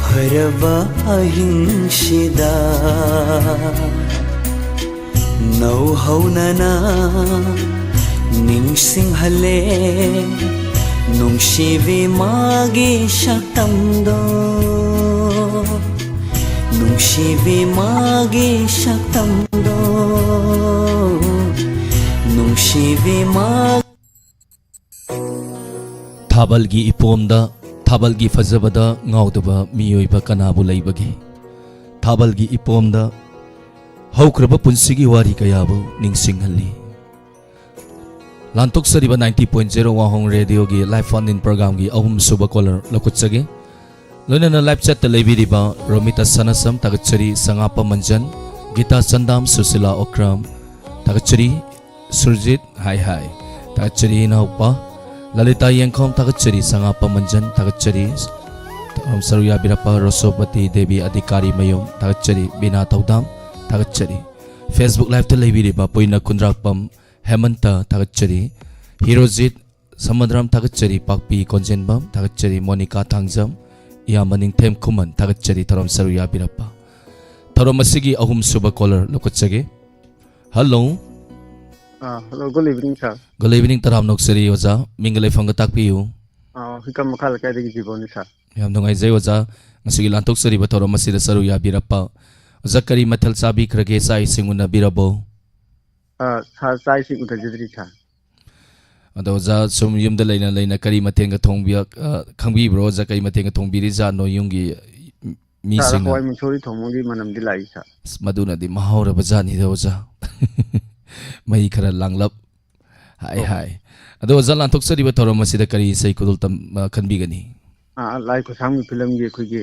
ꯐꯔꯕ ꯑꯍꯤꯡꯁꯤꯗ ꯅꯧꯍꯧꯅꯅ ꯅꯤꯡꯁꯤꯡꯍꯜꯂꯦ ꯅꯨꯡꯁꯤꯕꯤ ꯃꯥꯒꯤ ꯁꯛꯇꯝꯗꯣ ꯅꯨꯡꯁꯤꯕꯤ ꯃꯥꯒꯤ ꯁꯛꯇꯝꯗꯣ ꯅꯨꯡꯁꯤꯕꯤ ꯃꯥ ꯊꯥꯕꯜꯒꯤ ꯏꯄꯣꯝꯗ ꯊꯥꯕꯜꯒꯤ ꯐꯖꯕꯗ ꯉꯥꯎꯗꯕ ꯃꯤꯑꯣꯏꯕ ꯀꯅꯥꯕꯨ ꯂꯩꯕꯒꯦ? ꯊꯥꯕꯜꯒꯤ ꯏꯄꯣꯝꯗ ꯍꯧꯈ꯭ꯔꯕ ꯄꯨꯟꯁꯤꯒꯤ ꯋꯥꯔꯤ ꯀꯌꯥꯕꯨ ꯅꯤꯡꯁꯤꯡꯍꯜꯂꯤ꯫ ꯂꯥꯟꯊꯣꯛꯆꯔꯤꯕ ninety point zero ꯋꯥꯍꯣꯡ ꯔꯦꯗꯤꯑꯣꯒꯤ live phone in programꯒꯤ ꯑꯍꯨꯝꯁꯨꯕ caller ꯂꯧꯈꯠꯆꯒꯦ꯫ ꯂꯣꯏꯅꯅ live chatꯇ ꯂꯩꯕꯤꯔꯤꯕ ꯔꯣꯃꯤꯇꯥ ꯁꯅꯥꯁꯝ ꯊꯥꯒꯠꯆꯔꯤ, ꯁꯉꯥꯞꯄ ꯃꯟꯖꯟ, ꯒꯤꯇꯥ ꯆꯟꯗꯥꯝ, ꯁꯨꯁꯤꯂꯥ ꯑꯣꯀ꯭ꯔꯥꯝ ꯊꯥꯒꯠꯆꯔꯤ, ꯁꯨꯔꯖꯤꯠ ꯍꯥꯏ ꯍꯥꯏ ꯊꯥꯒꯠꯆꯔꯤ, ꯏꯅꯥꯎꯄꯥ ꯂꯂꯤꯇꯥ ꯌꯦꯡꯈꯣꯝ ꯊꯥꯒꯠꯆꯔꯤ, ꯁꯉꯥꯞꯄ ꯃꯟꯖꯟ ꯊꯥꯒꯠꯆꯔꯤ, ꯊꯧꯔꯝ ꯁꯔꯨꯛ ꯌꯥꯕꯤꯔꯛꯄ ꯔꯣꯁꯣꯄꯇꯤ ꯗꯦꯕꯤ ꯑꯙꯤꯀꯥꯔꯤ ꯃꯌꯨꯝ ꯊꯥꯒꯠꯆꯔꯤ, ꯕꯤꯅꯥ ꯊꯧꯗꯥꯝ ꯊꯥꯒꯠꯆꯔꯤ, Facebook liveꯇ ꯂꯩꯕꯤꯔꯤꯕ ꯄꯨꯏꯅ ꯈꯨꯟꯗ꯭ꯔꯥꯛꯄꯝ ꯍꯦꯃꯟꯇ ꯊꯥꯒꯠꯆꯔꯤ, ꯍꯤꯔꯣꯖꯤꯠ ꯁꯃꯗ꯭ꯔꯥꯝ ꯊꯥꯒꯠꯆꯔꯤ, ꯄꯥꯛꯄꯤ ꯀꯣꯟꯖꯦꯟꯕꯝ ꯊꯥꯒꯠꯆꯔꯤ, ꯃꯣꯅꯤꯀꯥ ꯊꯥꯡꯖꯝ, ꯏꯌꯥꯝꯕ ꯅꯤꯡꯊꯦꯝ ꯈꯨꯃꯟ ꯊꯥꯒꯠꯆꯔꯤ, ꯊꯧꯔꯝ ꯁꯔꯨꯛ ꯌꯥꯕꯤꯔꯛꯄ꯫ ꯊꯧꯔꯝ ꯑꯁꯤꯒꯤ ꯑꯍꯨꯝꯁꯨꯕ caller ꯂꯧꯈꯠꯆꯒꯦ꯫ Hello꯫ ꯑꯥ, hello, good evening, sir꯫ Good evening, ꯇꯔꯥꯝ ꯅꯣꯛꯆꯔꯤ ꯑꯣꯖꯥ, ꯃꯤꯡꯒ ꯂꯩꯐꯝꯒ ꯇꯥꯛꯄꯤꯌꯨ꯫ ꯑꯥ, ꯍꯨꯏꯀꯝ ꯃꯈꯥ ꯂꯩꯀꯥꯏꯗꯒꯤ ꯖꯤꯕꯣꯟꯅꯤ, sir꯫ ꯌꯥꯝ ꯅꯨꯡꯉꯥꯏꯖꯩ ꯑꯣꯖꯥ, ꯉꯁꯤꯒꯤ ꯂꯥꯟꯊꯣꯛꯆꯔꯤꯕ ꯊꯧꯔꯝ ꯑꯁꯤꯗ ꯁꯔꯨꯛ ꯌꯥꯕꯤꯔꯛꯄ꯫ ꯑꯣꯖꯥ, ꯀꯔꯤ ꯃꯊꯦꯜ ꯆꯥꯕꯤꯈ꯭ꯔꯒꯦ? ꯆꯥꯛ ꯏꯁꯤꯡ ꯎꯅꯕꯤꯔꯕꯣ? ꯑꯥ, sir, ꯆꯥꯛ ꯏꯁꯤꯡ ꯎꯅꯖꯗ꯭ꯔꯤ, sir꯫ ꯑꯗꯣ ꯑꯣꯖꯥ, ꯁꯨꯝ ꯌꯨꯝꯗ ꯂꯩꯅ ꯂꯩꯅ ꯀꯔꯤ ꯃꯊꯦꯜꯒ ꯊꯣꯡꯕꯤ-, ꯑ, ꯈꯪꯕꯤꯕ꯭ꯔꯣ ꯑꯣꯖꯥ? ꯀꯔꯤ ꯃꯊꯦꯜꯒ ꯊꯣꯡꯕꯤꯔꯤꯖꯥꯠꯅꯣ ꯌꯨꯝꯒꯤ ꯁꯥꯔ, ꯃꯤꯁꯤꯡꯅ? ꯍꯋꯥꯏ ꯃꯨꯛꯁꯣꯔꯤ ꯊꯣꯡꯕꯒꯤ ꯃꯅꯝꯗꯤ ꯂꯥꯛꯏ, ꯁꯥꯔ꯫ ꯑꯁ, ꯃꯗꯨꯅꯗꯤ ꯃꯍꯥꯎꯔꯕ ꯖꯥꯠꯅꯤꯗ, ꯑꯣꯖꯥ꯫ ꯃꯩ ꯈꯔ ꯂꯥꯡꯂꯞ꯫ ꯍꯥꯏ, ꯍꯣꯏ꯫ ꯍꯥꯏ꯫ ꯑꯗꯣ ꯑꯣꯖꯥ, ꯂꯥꯟꯊꯣꯛꯆꯔꯤꯕ ꯊꯧꯔꯝ ꯑꯁꯤꯗ ꯀꯔꯤ ꯏꯁꯩ ꯈꯨꯗꯣꯜ ꯇꯝ-, ꯑ, ꯈꯟꯕꯤꯒꯅꯤ? ꯑꯥ, ꯂꯥꯏ ꯈꯨꯠꯁꯥꯡꯕꯤ ꯐꯤꯂꯝꯒꯤ ꯑꯩꯈꯣꯏꯒꯤ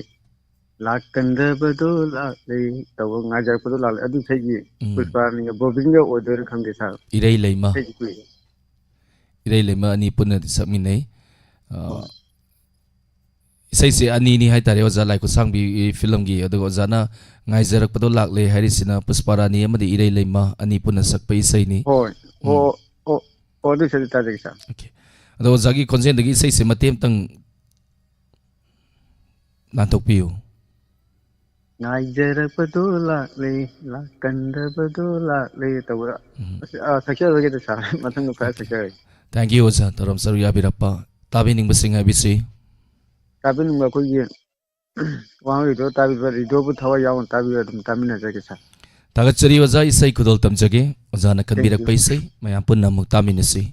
"ꯂꯥꯛꯀꯟꯗꯕꯗꯣ ꯂꯥꯛꯂꯦ" ꯇꯧꯕ, "ꯉꯥꯏꯖꯔꯛꯄꯗꯣ ꯂꯥꯛꯂꯦ", ꯑꯗꯨ ꯏꯁꯩꯒꯤ ꯎꯝ꯫ ꯄꯨꯁꯄꯥꯅꯤꯒ ꯕꯣꯕꯤꯟꯒ ꯑꯣꯏꯗꯣꯏꯔꯥ ꯈꯪꯗꯦ ꯁꯥꯔ꯫ ꯏꯔꯩ ꯂꯩꯃ꯫ ꯏꯁꯩꯁꯤ ꯀꯨꯏꯔꯦ꯫ ꯏꯔꯩ ꯂꯩꯃ ꯑꯅꯤ ꯄꯨꯟꯅꯗꯤ ꯁꯛꯃꯤꯟꯅꯩ꯫ ꯑ, ꯍꯣꯏ꯫ ꯏꯁꯩꯁꯦ ꯑꯅꯤꯅꯤ ꯍꯥꯏꯇꯥꯔꯦ, ꯑꯣꯖꯥ, ꯂꯥꯏ ꯈꯨꯠꯁꯥꯡꯕꯤ ꯐꯤꯂꯝꯒꯤ, ꯑꯗꯨꯒ ꯑꯣꯖꯥꯅ "ꯉꯥꯏꯖꯔꯛꯄꯗꯣ ꯂꯥꯛꯂꯦ" ꯍꯥꯏꯔꯤꯁꯤꯅ ꯄꯨꯁꯄꯥ ꯔꯥꯅꯤ ꯑꯃꯗꯤ ꯏꯔꯩ ꯂꯩꯃ ꯑꯅꯤ ꯄꯨꯟꯅ ꯁꯛꯄ ꯏꯁꯩꯅꯤ꯫ ꯍꯣꯏ꯫ ꯎꯝ꯫ ꯑꯣ, ꯑꯣ, ꯑꯣ, ꯑꯗꯨ ꯏꯁꯩꯗꯨ ꯇꯥꯖꯒꯦ ꯁꯥꯔ꯫ ꯑꯣꯀꯦ꯫ ꯑꯗꯣ ꯑꯣꯖꯥꯒꯤ ꯈꯣꯟꯖꯦꯜꯗꯒꯤ ꯏꯁꯩꯁꯦ ꯃꯇꯦꯛ ꯑꯃꯇꯪ ꯂꯥꯟꯊꯣꯛꯄꯤꯌꯨ꯫ "ꯉꯥꯏꯖꯔꯛꯄꯗꯣ ꯂꯥꯛꯂꯦ, ꯂꯥꯛꯀꯟꯗꯕꯗꯣ ꯂꯥꯛꯂꯦ" ꯇꯧꯕꯗ꯫ ꯎꯝ꯫ ꯑꯁ, ꯑꯥ, ꯁꯛꯆꯔꯔꯣꯏꯒꯦꯗ ꯁꯥꯔ, ꯃꯊꯪꯗ ꯐꯖꯅ ꯑꯣꯀꯦ꯫ ꯁꯛꯆꯔꯒꯦ꯫ Thank you, ꯑꯣꯖꯥ, ꯊꯧꯔꯝ ꯁꯔꯨꯛ ꯌꯥꯕꯤꯔꯛꯄ꯫ ꯇꯥꯕꯤꯅꯤꯡꯕꯁꯤꯡ ꯍꯥꯏꯕꯤꯁꯤ꯫ ꯇꯥꯕꯤꯅꯤꯡꯕ ꯑꯩꯈꯣꯏꯒꯤ ꯋꯥꯍꯪ ꯔꯦꯗꯤꯑꯣ ꯇꯥꯕꯤꯕ, ꯔꯦꯗꯤꯑꯣꯕꯨ ꯊꯋꯥꯏ ꯌꯥꯎꯅ ꯇꯥꯕꯤꯕ ꯑꯗꯨꯝ ꯇꯥꯃꯤꯟꯅꯖꯒꯦ ꯁꯥꯔ꯫ ꯊꯥꯒꯠꯆꯔꯤ ꯑꯣꯖꯥ, ꯏꯁꯩ ꯈꯨꯗꯣꯜ ꯇꯝꯖꯒꯦ꯫ ꯑꯣꯖꯥꯅ Thank you. ꯈꯟꯕꯤꯔꯛꯄ ꯏꯁꯩ ꯃꯌꯥꯝ ꯄꯨꯟꯅ ꯑꯃꯨꯛ ꯇꯥꯃꯤꯟꯅꯁꯤ꯫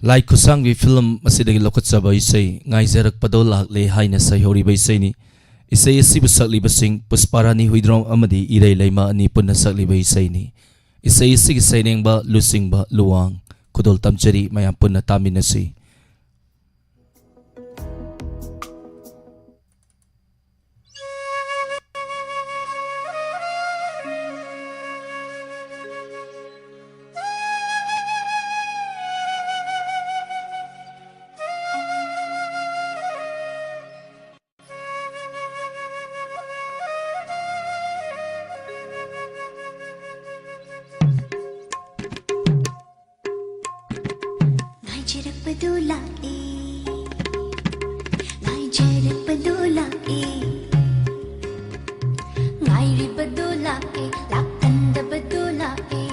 ꯂꯥꯏ ꯈꯨꯠꯁꯥꯡꯕꯤ ꯐꯤꯂꯝ ꯑꯁꯤꯗꯒꯤ ꯂꯧꯈꯠꯆꯕ ꯏꯁꯩ "ꯉꯥꯏꯖꯔꯛꯄꯗꯣ ꯂꯥꯛꯂꯦ" ꯍꯥꯏꯅ ꯁꯩꯍꯧꯔꯤꯕ ꯏꯁꯩꯅꯤ꯫ ꯏꯁꯩ ꯑꯁꯤꯕꯨ ꯁꯛꯂꯤꯕꯁꯤꯡ ꯄꯨꯁꯄꯥꯔꯥꯅꯤ ꯍꯨꯏꯗ꯭ꯔꯣꯝ ꯑꯃꯗꯤ ꯏꯔꯩ ꯂꯩꯃ ꯑꯅꯤ ꯄꯨꯟꯅ ꯁꯛꯂꯤꯕ ꯏꯁꯩꯅꯤ꯫ ꯏꯁꯩ ꯑꯁꯤꯒꯤ ꯁꯩꯔꯦꯡꯕ ꯂꯨꯆꯤꯡꯕ ꯂꯨꯋꯥꯡ꯫ ꯈꯨꯗꯣꯜ ꯇꯝꯖꯔꯤ, ꯃꯌꯥꯝ ꯄꯨꯟꯅ ꯇꯥꯃꯤꯟꯅꯁꯤ꯫ ꯉꯥꯏꯖꯔꯛꯄꯗꯨ ꯂꯥꯛꯑꯦ, ꯉꯥꯏꯖꯔꯛꯄꯗꯨ ꯂꯥꯛꯑꯦ, ꯉꯥꯏꯔꯤꯕꯗꯨ ꯂꯥꯛꯑꯦ, ꯂꯥꯛꯀꯟꯗꯕꯗꯨ ꯂꯥꯛꯑꯦ,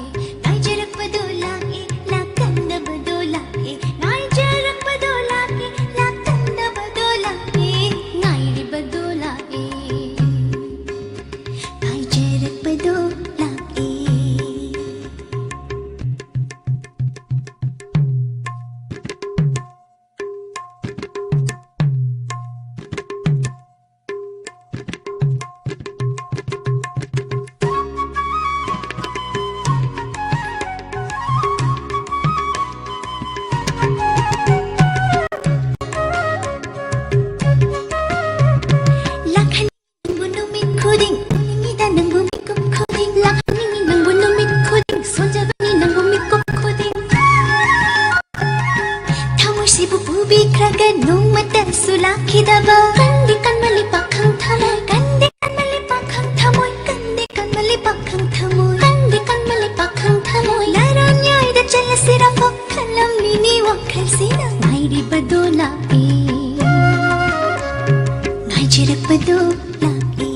ꯉꯥꯏꯖꯔꯛꯄꯗꯨ ꯂꯥꯛꯑꯦ, ꯂꯥꯛꯀꯟꯗꯕꯗꯨ ꯂꯥꯛꯑꯦ, ꯉꯥꯏꯖꯔꯛꯄꯗꯨ ꯂꯥꯛꯑꯦ, ꯂꯥꯛꯀꯟꯗꯕꯗꯨ ꯂꯥꯛꯑꯦ, ꯉꯥꯏꯔꯤꯕꯗꯨ ꯂꯥꯛꯑꯦ, ꯉꯥꯏꯖꯔꯛꯄꯗꯨ ꯂꯥꯛꯑꯦ꯫ ꯀꯟꯗꯦ ꯀꯟꯃꯜꯂꯤ ꯄꯥꯈꯪ ꯊꯃꯣꯏ, ꯀꯟꯗꯦ ꯀꯟꯃꯜꯂꯤ ꯄꯥꯈꯪ ꯊꯃꯣꯏ, ꯀꯟꯗꯦ ꯀꯟꯃꯜꯂꯤ ꯄꯥꯈꯪ ꯊꯃꯣꯏ, ꯀꯟꯗꯦ ꯀꯟꯃꯜꯂꯤ ꯄꯥꯈꯪ ꯊꯃꯣꯏ꯫ ꯂꯥꯔꯣꯟ ꯌꯥꯏꯗ ꯆꯠꯂꯁꯤꯔ ꯈꯜꯂꯝꯃꯤꯅꯤ ꯋꯥꯈꯜꯁꯤꯅ꯫ ꯉꯥꯏꯔꯤꯕꯗꯣ ꯂꯥꯛꯑꯦ, ꯉꯥꯏꯖꯔꯛꯄꯗꯣ ꯂꯥꯛꯑꯦ꯫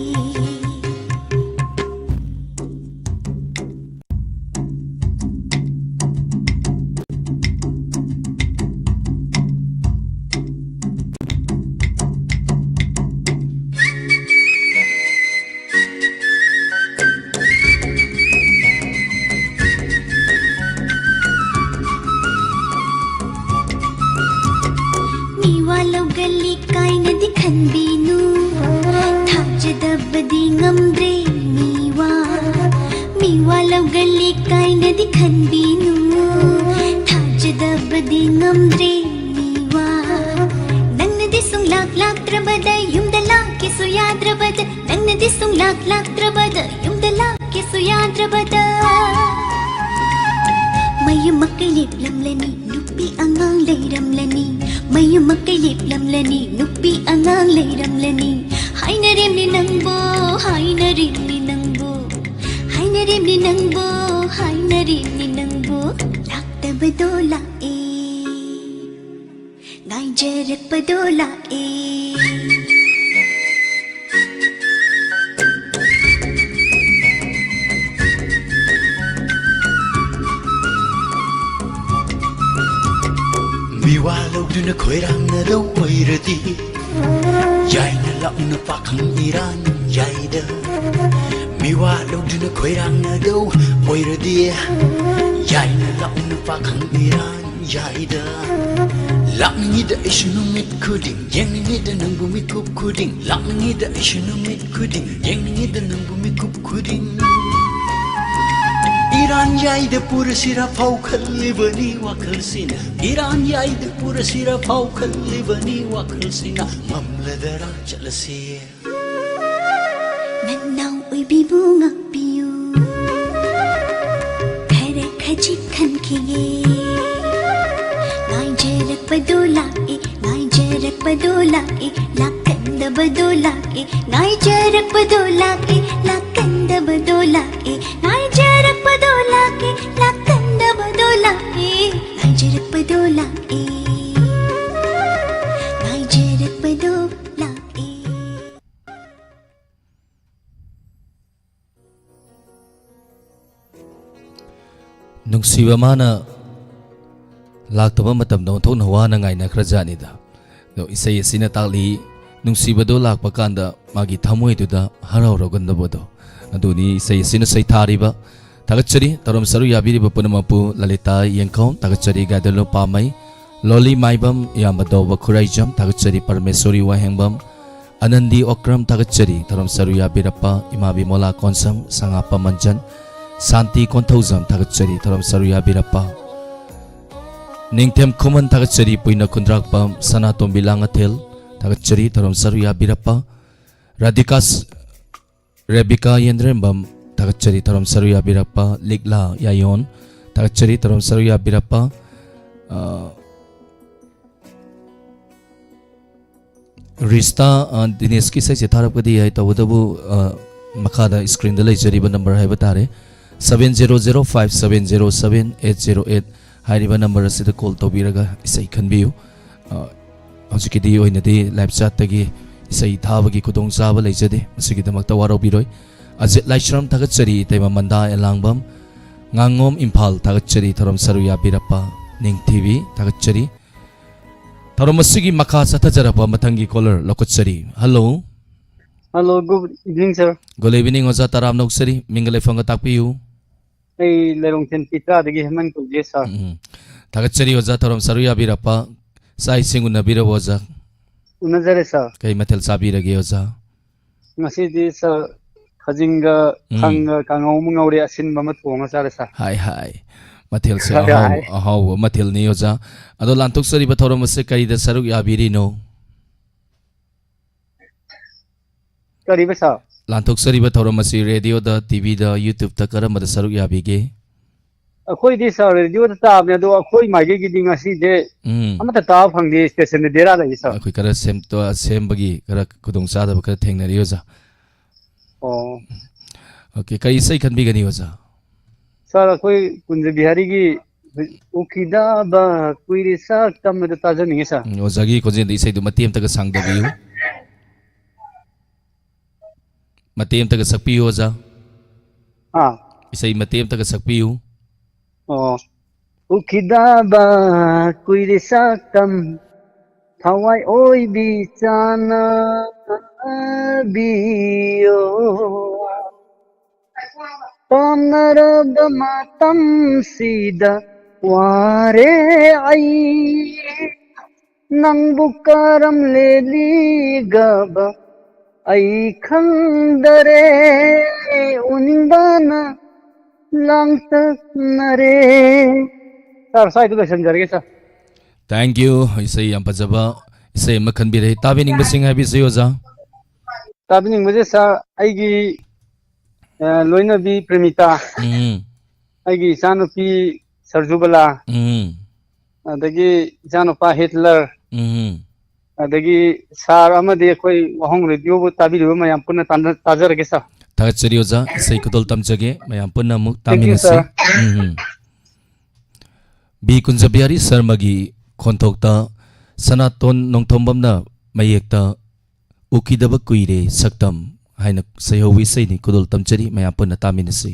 ꯃꯤꯋꯥ ꯂꯧꯒꯜꯂꯤ ꯀꯥꯏꯅꯗꯤ ꯈꯟꯕꯤꯅꯨ, ꯊꯥꯖꯗꯕꯗꯤ ꯉꯝꯗ꯭ꯔꯦ ꯃꯤꯋꯥ꯫ ꯃꯤꯋꯥ ꯂꯧꯒꯜꯂꯤ ꯀꯥꯏꯅꯗꯤ ꯈꯟꯕꯤꯅꯨ, ꯊꯥꯖꯗꯕꯗꯤ ꯉꯝꯗ꯭ꯔꯦ ꯃꯤꯋꯥ꯫ ꯅꯪꯅꯗꯤ ꯁꯨꯡꯂꯥꯛ ꯂꯥꯛꯇ꯭ꯔꯕꯗ, ꯌꯨꯝꯗ ꯂꯥꯛꯀꯦꯁꯨ ꯌꯥꯗ꯭ꯔꯕꯗ, ꯅꯪꯅꯗꯤ ꯁꯨꯡꯂꯥꯛ ꯂꯥꯛꯇ꯭ꯔꯕꯗ, ꯌꯨꯝꯗ ꯂꯥꯛꯀꯦꯁꯨ ꯌꯥꯗ꯭ꯔꯕꯗ꯫ ꯃꯌꯨꯝ ꯃꯀꯩ ꯂꯦꯞꯂꯝꯂꯅꯤ, ꯅꯨꯄꯤ ꯑꯉꯥꯡ ꯂꯩꯔꯝꯂꯅꯤ꯫ ꯃꯌꯨꯝ ꯃꯀꯩ ꯂꯦꯞꯂꯝꯂꯅꯤ, ꯅꯨꯄꯤ ꯑꯉꯥꯡ ꯂꯩꯔꯝꯂꯅꯤ꯫ ꯍꯥꯏꯅꯔꯤꯝꯅꯤ ꯅꯪꯕꯨ, ꯍꯥꯏꯅꯔꯤꯝꯅꯤ ꯅꯪꯕꯨ, ꯍꯥꯏꯅꯔꯤꯝꯅꯤ ꯅꯪꯕꯨ, ꯍꯥꯏꯅꯔꯤꯝꯅꯤ ꯅꯪꯕꯨ꯫ ꯂꯥꯛꯇꯕꯗꯣ ꯂꯥꯛꯑꯦ, ꯉꯥꯏꯖꯔꯛꯄꯗꯣ ꯂꯥꯛꯑꯦ꯫ ꯃꯤꯋꯥ ꯂꯧꯗꯨꯅ ꯈꯣꯏꯔꯥꯡꯅꯗꯧ ꯑꯣꯏꯔꯗꯤ, ꯌꯥꯏꯅ ꯂꯥꯛꯅ ꯄꯥꯈꯪ ꯏꯔꯥꯡ ꯌꯥꯏꯗ꯫ ꯃꯤꯋꯥ ꯂꯧꯗꯨꯅ ꯈꯣꯏꯔꯥꯡꯅꯗꯧ ꯑꯣꯏꯔꯗꯤ, ꯌꯥꯏꯅ ꯂꯥꯛꯅ ꯄꯥꯈꯪ ꯏꯔꯥꯡ ꯌꯥꯏꯗ꯫ ꯂꯥꯛꯅꯤꯡꯉꯤꯗ ꯑꯩꯁꯨ ꯅꯨꯃꯤꯠ ꯈꯨꯗꯤꯡ, ꯌꯦꯡꯅꯤꯡꯉꯤꯗ ꯅꯪꯕꯨ ꯃꯤꯀꯨꯞ ꯈꯨꯗꯤꯡ꯫ ꯂꯥꯛꯅꯤꯡꯉꯤꯗ ꯑꯩꯁꯨ ꯅꯨꯃꯤꯠ ꯈꯨꯗꯤꯡ, ꯌꯦꯡꯅꯤꯡꯉꯤꯗ ꯅꯪꯕꯨ ꯃꯤꯀꯨꯞ ꯈꯨꯗꯤꯡ꯫ ꯏꯔꯥꯟ ꯌꯥꯏꯗ ꯄꯨꯔꯁꯤꯔ ꯐꯥꯎ ꯈꯜꯂꯤꯕꯅꯤ ꯋꯥꯈꯜꯁꯤꯅ꯫ ꯏꯔꯥꯟ ꯌꯥꯏꯗ ꯄꯨꯔꯁꯤꯔ ꯐꯥꯎ ꯈꯜꯂꯤꯕꯅꯤ ꯋꯥꯈꯜꯁꯤꯅ꯫ ꯃꯝꯂꯗꯔꯥ ꯆꯠꯂꯁꯤ꯫ ꯅꯅꯥꯎ ꯑꯣꯏꯕꯤꯕꯨ ꯉꯥꯛꯄꯤꯌꯨ꯫ ꯈꯔ ꯈꯖꯤꯛ ꯈꯟꯈꯤꯒꯦ꯫ ꯉꯥꯏꯖꯔꯛꯄꯗꯨ ꯂꯥꯛꯑꯦ, ꯉꯥꯏꯖꯔꯛ ꯕꯗꯣ ꯂꯥꯛꯑꯦ, ꯂꯥꯛꯀꯟꯗꯕꯗꯣ ꯂꯥꯛꯑꯦ, ꯉꯥꯏꯖꯔꯛꯄꯗꯣ ꯂꯥꯛꯑꯦ, ꯂꯥꯛꯀꯟꯗꯕꯗꯣ ꯂꯥꯛꯑꯦ, ꯉꯥꯏꯖꯔꯛꯄꯗꯣ ꯂꯥꯛꯑꯦ, ꯂꯥꯛꯀꯟꯗꯕꯗꯣ ꯂꯥꯛꯑꯦ, ꯉꯥꯏꯖꯔꯛꯄꯗꯣ ꯂꯥꯛꯑꯦ, ꯉꯥꯏꯖꯔꯛꯄꯗꯣ ꯂꯥꯛꯑꯦ꯫ ꯅꯨꯡꯁꯤꯕ ꯃꯥꯅ ꯂꯥꯛꯇꯕ ꯃꯇꯝꯗ ꯑꯣꯟꯊꯣꯛꯅ ꯋꯥꯅ ꯉꯥꯏꯅꯈ꯭ꯔꯖꯥꯠꯅꯤꯗ꯫ ꯑꯗꯣ ꯏꯁꯩ ꯑꯁꯤꯅ ꯇꯥꯛꯂꯤ, ꯅꯨꯡꯁꯤꯕꯗꯣ ꯂꯥꯛꯄ ꯀꯥꯟꯗ ꯃꯥꯒꯤ ꯊꯃꯣꯏꯗꯨꯗ ꯍꯔꯥꯎꯔꯒꯟꯗꯕꯗꯣ꯫ ꯑꯗꯨꯅꯤ ꯏꯁꯩ ꯑꯁꯤꯅ ꯁꯩꯊꯥꯔꯤꯕ꯫ ꯊꯥꯒꯠꯆꯔꯤ ꯇꯧꯔꯝ ꯁꯔꯨꯛ ꯌꯥꯕꯤꯔꯤꯕ ꯄꯨꯝꯅꯃꯛꯄꯨ꯫ ꯂꯂꯤꯇꯥ ꯌꯦꯡꯈꯧ, ꯊꯥꯒꯠꯆꯔꯤ ꯒꯥꯏꯗꯂꯨ ꯄꯥꯝꯃꯩ, ꯂꯣꯂꯤ ꯃꯥꯏꯕꯝ, ꯏꯌꯥꯝꯕ ꯗꯧꯕ ꯈꯨꯔꯥꯏꯖꯝ, ꯊꯥꯒꯠꯆꯔꯤ ꯄꯔꯃꯦꯁꯣꯔꯤ ꯋꯥꯍꯦꯡꯕꯝ, ꯑꯅꯟꯗꯤ ꯑꯣꯀ꯭ꯔꯝ, ꯊꯥꯒꯠꯆꯔꯤ ꯇꯧꯔꯝ ꯁꯔꯨꯛ ꯌꯥꯕꯤꯔꯛꯄ, ꯏꯃꯥ ꯕꯤꯃꯣꯂꯥ ꯀꯣꯟꯁꯝ, ꯁꯉꯥꯞꯄ ꯃꯟꯖꯟ, ꯁꯥꯟꯇꯤ ꯀꯣꯟꯊꯧꯖꯝ, ꯊꯥꯒꯠꯆꯔꯤ ꯇꯧꯔꯝ ꯁꯔꯨꯛ ꯌꯥꯕꯤꯔꯛꯄ꯫ ꯅꯤꯡꯊꯦꯝ ꯈꯨꯃꯟ, ꯊꯥꯒꯠꯆꯔꯤ ꯄꯨꯏꯅ ꯈꯨꯟꯗ꯭ꯔꯥꯛꯄꯝ, ꯁꯅꯥꯇꯣꯝꯕꯤ ꯂꯥꯡꯉꯊꯦꯜ, ꯊꯥꯒꯠꯆꯔꯤ ꯇꯧꯔꯝ ꯁꯔꯨꯛ ꯌꯥꯕꯤꯔꯛꯄ꯫ ꯔꯥꯙꯤꯀꯥ ꯔꯦꯕꯤꯀꯥ ꯌꯦꯟꯗ꯭ꯔꯦꯝꯕꯝ, ꯊꯥꯒꯠꯆꯔꯤ ꯊꯧꯔꯝ ꯁꯔꯨꯛ ꯌꯥꯕꯤꯔꯛꯄ꯫ ꯂꯤꯛꯂꯥ ꯌꯥꯏꯌꯣꯟ, ꯊꯥꯒꯠꯆꯔꯤ ꯊꯧꯔꯝ ꯁꯔꯨꯛ ꯌꯥꯕꯤꯔꯛꯄ꯫ ꯑ, ꯔꯤꯁꯇꯥ, ꯑ, ꯗꯤꯅꯦꯁꯀꯤ ꯏꯁꯩꯁꯦ ꯊꯥꯔꯛꯄꯗꯤ ꯌꯥꯏ, ꯇꯧꯕꯇꯕꯨ, ꯑ, ꯃꯈꯥꯗ ꯁ꯭ꯀ꯭ꯔꯤꯟꯗ ꯂꯩꯖꯔꯤꯕ ꯅꯝꯕꯔ ꯍꯥꯏꯕ ꯇꯥꯔꯦ, seven zero zero five seven zero seven eight zero eight ꯍꯥꯏꯔꯤꯕ ꯅꯝꯕꯔ ꯑꯁꯤꯗ ꯀꯣꯜ ꯇꯧꯕꯤꯔꯒ ꯏꯁꯩ ꯈꯟꯕꯤꯌꯨ꯫ ꯑ, ꯍꯧꯖꯤꯛꯀꯤꯗꯤ ꯑꯣꯏꯅꯗꯤ ꯂꯥꯏꯞ ꯆꯥꯠꯇꯒꯤ ꯏꯁꯩ ꯊꯥꯕꯒꯤ ꯈꯨꯗꯣꯡꯆꯥꯕ ꯂꯩꯖꯗꯦ, ꯃꯁꯤꯒꯤꯗꯃꯛꯇ ꯋꯥꯔꯧꯕꯤꯔꯣꯏ꯫ ꯑꯖꯤꯠ ꯂꯥꯏꯁ꯭ꯔꯝ, ꯊꯥꯒꯠꯆꯔꯤ꯫ ꯏꯇꯩꯃ ꯃꯟꯗꯥ ꯑꯦꯂꯥꯡꯕꯝ, ꯉꯥꯉꯣꯝ, ꯏꯝꯐꯥꯜ, ꯊꯥꯒꯠꯆꯔꯤ꯫ ꯊꯧꯔꯝ ꯁꯔꯨꯛ ꯌꯥꯕꯤꯔꯛꯄ ꯅꯤꯡꯊꯤꯕꯤ, ꯊꯥꯒꯠꯆꯔꯤ꯫ ꯊꯧꯔꯝ ꯑꯁꯤꯒꯤ ꯃꯈꯥ ꯆꯠꯊꯖꯔꯛꯄ ꯃꯊꯪꯒꯤ ꯀꯣꯂꯔ ꯂꯧꯈꯠꯆꯔꯤ꯫ Hello. Hello, good evening, sir. Good evening, ꯑꯣꯖꯥ ꯇꯔꯥꯝꯅ ꯑꯣꯛꯆꯔꯤ꯫ ꯃꯤꯡꯒ ꯂꯩꯐꯝꯒ ꯇꯥꯛꯄꯤꯌꯨ꯫ ꯑꯩ ꯂꯩꯔꯣꯡꯊꯦꯝ ꯄꯤꯇ꯭ꯔꯥꯗꯒꯤ ꯍꯦꯃꯟ ꯀꯧꯖꯩ, sir. ꯎꯝ, ꯎꯝ꯫ ꯊꯥꯒꯠꯆꯔꯤ ꯑꯣꯖꯥ, ꯊꯧꯔꯝ ꯁꯔꯨꯛ ꯌꯥꯕꯤꯔꯛꯄ꯫ ꯆꯥꯛ ꯏꯁꯤꯡ ꯎꯅꯕꯤꯔꯕꯣ ꯑꯣꯖꯥ? ꯎꯅꯖꯔꯦ, sir. ꯀꯩ ꯃꯊꯦꯜ ꯆꯥꯕꯤꯔꯒꯦ ꯑꯣꯖꯥ? ꯉꯁꯤꯗꯤ, sir, ꯈꯥꯖꯤꯡꯒ ꯎꯝ꯫ ꯈꯪꯒ ꯀꯥꯡꯉꯧ ꯑꯃ ꯉꯧꯔꯦ, ꯑꯁꯤꯟꯕ ꯑꯃ ꯊꯣꯡꯉ ꯆꯥꯔꯦ, sir. ꯍꯥꯏ, ꯍꯥꯏ꯫ ꯃꯊꯦꯜꯁꯦ ꯍꯥꯏ, ꯑꯍꯥꯎ-, ꯍꯥꯏ꯫ ꯑꯍꯥꯎꯕ ꯃꯊꯦꯜꯅꯤ ꯑꯣꯖꯥ꯫ ꯑꯗꯣ ꯂꯥꯟꯊꯣꯛꯆꯔꯤꯕ ꯊꯧꯔꯝ ꯑꯁꯦ ꯀꯔꯤꯗ ꯁꯔꯨꯛ ꯌꯥꯕꯤꯔꯤꯅꯣ? ꯀꯔꯤꯕ, sir? ꯂꯥꯟꯊꯣꯛꯆꯔꯤꯕ ꯊꯧꯔꯝ ꯑꯁꯤ ꯔꯦꯗꯤꯑꯣꯗ, ꯇꯤꯚꯤꯗ, YouTubeꯇ ꯀꯔꯝꯕꯗ ꯁꯔꯨꯛ ꯌꯥꯕꯤꯒꯦ? ꯑꯩꯈꯣꯏꯗꯤ ꯁꯥꯔ ꯔꯦꯗꯤꯑꯣꯗ ꯇꯥꯕꯅꯦ, ꯑꯗꯣ ꯑꯩꯈꯣꯏ ꯃꯥꯏꯀꯩꯒꯤꯗꯤ ꯉꯁꯤꯁꯦ ꯎꯝ꯫ ꯑꯃꯠꯇ ꯇꯥꯕ ꯐꯪꯗꯦ, ꯁ꯭ꯇꯦꯁꯟꯗ ꯕꯦꯔꯥ ꯂꯩꯌꯦ ꯁꯥꯔ꯫ ꯑꯩꯈꯣꯏ ꯈꯔ ꯁꯦꯝꯇꯣ-, ꯁꯦꯝꯕꯒꯤ ꯈꯔ ꯈꯨꯗꯣꯡꯆꯥꯗꯕ ꯈꯔ ꯊꯦꯡꯅꯔꯤ ꯑꯣꯖꯥ꯫ ꯑꯣ꯫ ꯑꯣꯀꯦ, ꯀꯔꯤ ꯏꯁꯩ ꯈꯟꯕꯤꯒꯅꯤ ꯑꯣꯖꯥ? ꯁꯥꯔ, ꯑꯩꯈꯣꯏ ꯀꯨꯟꯖ ꯕꯤꯍꯥꯔꯤꯒꯤ ꯎꯈꯤꯗꯕ ꯀꯨꯏꯔꯦ ꯁꯛꯇꯝ ꯑꯗꯨ ꯇꯥꯖꯅꯤꯡꯉꯤ ꯁꯥꯔ꯫ ꯎꯝ, ꯑꯣꯖꯥꯒꯤ ꯈꯣꯟꯖꯦꯜꯗ ꯏꯁꯩꯗꯨ ꯃꯇꯦꯛ ꯑꯃꯇꯒ ꯁꯥꯡꯗꯕꯤꯌꯨ꯫ ꯃꯇꯦꯛ ꯑꯃꯇꯒ ꯁꯛꯄꯤꯌꯨ ꯑꯣꯖꯥ꯫ ꯑꯥ꯫ ꯏꯁꯩ ꯃꯇꯦꯛ ꯑꯃꯇꯒ ꯁꯛꯄꯤꯌꯨ꯫ ꯑꯣ꯫ ꯎꯈꯤꯗꯕ ꯀꯨꯏꯔꯦ ꯁꯛꯇꯝ ꯊꯋꯥꯏ ꯑꯣꯏꯕꯤ ꯆꯥꯟꯅꯕꯤꯌꯣ꯫ ꯄꯥꯝꯅꯔꯕ ꯃꯇꯝꯁꯤꯗ ꯋꯥꯔꯦ ꯑꯩ, ꯅꯪꯕꯨ ꯀꯔꯝ ꯂꯦꯜꯂꯤꯒꯕ ꯑꯩ ꯈꯪꯗꯔꯦ, ꯎꯅꯤꯡꯕꯅ ꯂꯥꯡꯇꯛꯅꯔꯦ꯫ ꯁꯥꯔ, ꯁ꯭ꯋꯥꯏꯗ ꯂꯣꯏꯁꯤꯟꯖꯔꯒꯦ ꯁꯥꯔ꯫ Thank you꯫ ꯏꯁꯩ ꯌꯥꯝ ꯐꯖꯕ ꯏꯁꯩ ꯑꯃ ꯈꯟꯕꯤꯔꯦ꯫ ꯇꯥꯕꯤꯅꯤꯡꯕꯁꯤꯡ ꯍꯥꯏꯕꯤꯁꯤ ꯑꯣꯖꯥ꯫ ꯇꯥꯕꯤꯅꯤꯡꯕꯁꯦ ꯁꯥꯔ, ꯑꯩꯒꯤ, ꯑ, ꯂꯣꯏꯅꯕꯤ ꯄ꯭ꯔꯦꯃꯤꯇꯥ, ꯎꯝ꯫ ꯑꯩꯒꯤ ꯏꯆꯥꯅꯨꯄꯤ ꯁꯔꯖꯨꯕꯂꯥ, ꯎꯝ꯫ ꯑꯗꯒꯤ ꯏꯆꯥꯅꯨꯄꯥ ꯍꯤꯠꯂꯔ, ꯎꯝ꯫ ꯑꯗꯒꯤ ꯁꯥꯔ ꯑꯃꯗꯤ ꯑꯩꯈꯣꯏ ꯋꯥꯍꯣꯡ ꯔꯦꯗꯤꯑꯣꯕꯨ ꯇꯥꯕꯤꯔꯤꯕ ꯃꯌꯥꯝ ꯄꯨꯟꯅ ꯇꯥꯟꯅ-, ꯇꯥꯖꯔꯒꯦ ꯁꯥꯔ꯫ ꯊꯥꯒꯠꯆꯔꯤ ꯑꯣꯖꯥ꯫ ꯏꯁꯩ ꯈꯨꯗꯣꯜ ꯇꯝꯖꯒꯦ꯫ ꯃꯌꯥꯝ ꯄꯨꯟꯅ ꯑꯃꯨꯛ Thank you, ꯇꯥꯃꯤꯟꯅꯁꯤ꯫ Sir꯫ ꯎꯝ꯫ ꯕꯤ ꯀꯨꯟꯖꯕꯤꯍꯥꯔꯤ ꯁꯔꯃꯒꯤ ꯈꯣꯟꯊꯣꯛꯇ ꯁꯅꯥꯇꯣꯟ ꯅꯣꯡꯊꯣꯝꯕꯝꯅ ꯃꯌꯦꯛꯇ ꯎꯈꯤꯗꯕ ꯀꯨꯏꯔꯦ ꯁꯛꯇꯝ ꯍꯥꯏꯅ ꯁꯩꯍꯧꯕ ꯏꯁꯩꯅꯤ꯫ ꯈꯨꯗꯣꯜ ꯇꯝꯖꯔꯤ, ꯃꯌꯥꯝ ꯄꯨꯟꯅ ꯇꯥꯃꯤꯟꯅꯁꯤ꯫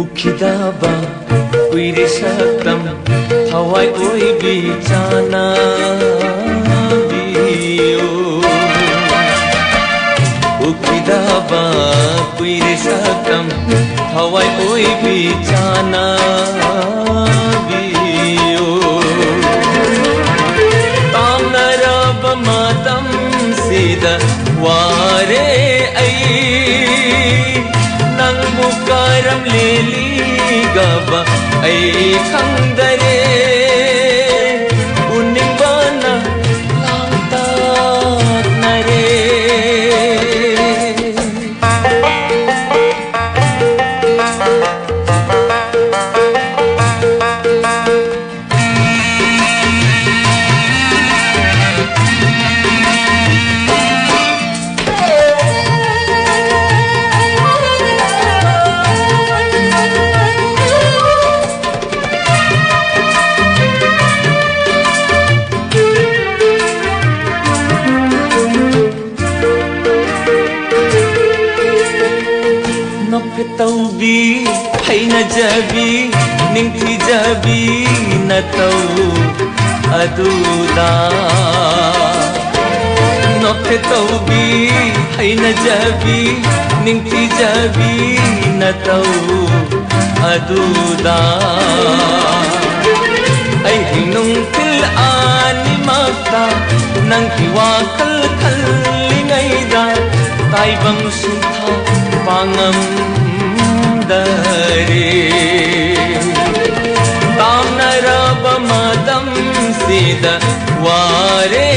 ꯎꯈꯤꯗꯕ ꯀꯨꯏꯔꯦ ꯁꯛꯇꯝ ꯊꯋꯥꯏ ꯑꯣꯏꯕꯤ ꯆꯥꯟꯅꯕꯤꯌꯨ꯫ ꯎꯈꯤꯗꯕ ꯀꯨꯏꯔꯦ ꯁꯛꯇꯝ ꯊꯋꯥꯏ ꯑꯣꯏꯕꯤ ꯆꯥꯟꯅꯕꯤꯌꯨ꯫ ꯇꯥꯡꯅꯔꯕ ꯃꯇꯝꯁꯤꯗ ꯋꯥꯔꯦ ꯑꯩ, ꯅꯪꯕꯨ ꯀꯔꯝ ꯂꯦꯜꯂꯤꯒꯕ ꯑꯩ ꯈꯪꯗꯔꯦ꯫ ꯎꯅꯤꯡꯕꯅ ꯂꯥꯡꯇꯛꯅꯔꯦ꯫ ꯅꯣꯛꯐꯦꯠ ꯇꯧꯕꯤ, ꯍꯩꯅꯖꯕꯤ, ꯅꯤꯡꯊꯤꯖꯕꯤ ꯅꯇꯧ ꯑꯗꯨꯗ꯫ ꯅꯣꯛꯐꯦꯠ ꯇꯧꯕꯤ, ꯍꯩꯅꯖꯕꯤ, ꯅꯤꯡꯊꯤꯖꯕꯤ ꯅꯇꯧ ꯑꯗꯨꯗ꯫ ꯑꯩꯒꯤ ꯅꯨꯡꯊꯤꯜ ꯑꯅꯤꯃꯛꯇ ꯅꯪꯒꯤ ꯋꯥꯈꯜ ꯈꯜꯂꯤꯉꯩꯗ ꯇꯥꯏꯕꯪ ꯁꯤꯟꯊꯥ ꯄꯥꯡꯉꯝꯗꯔꯦ꯫ ꯇꯥꯡꯅꯔꯕ ꯃꯇꯝꯁꯤꯗ ꯋꯥꯔꯦ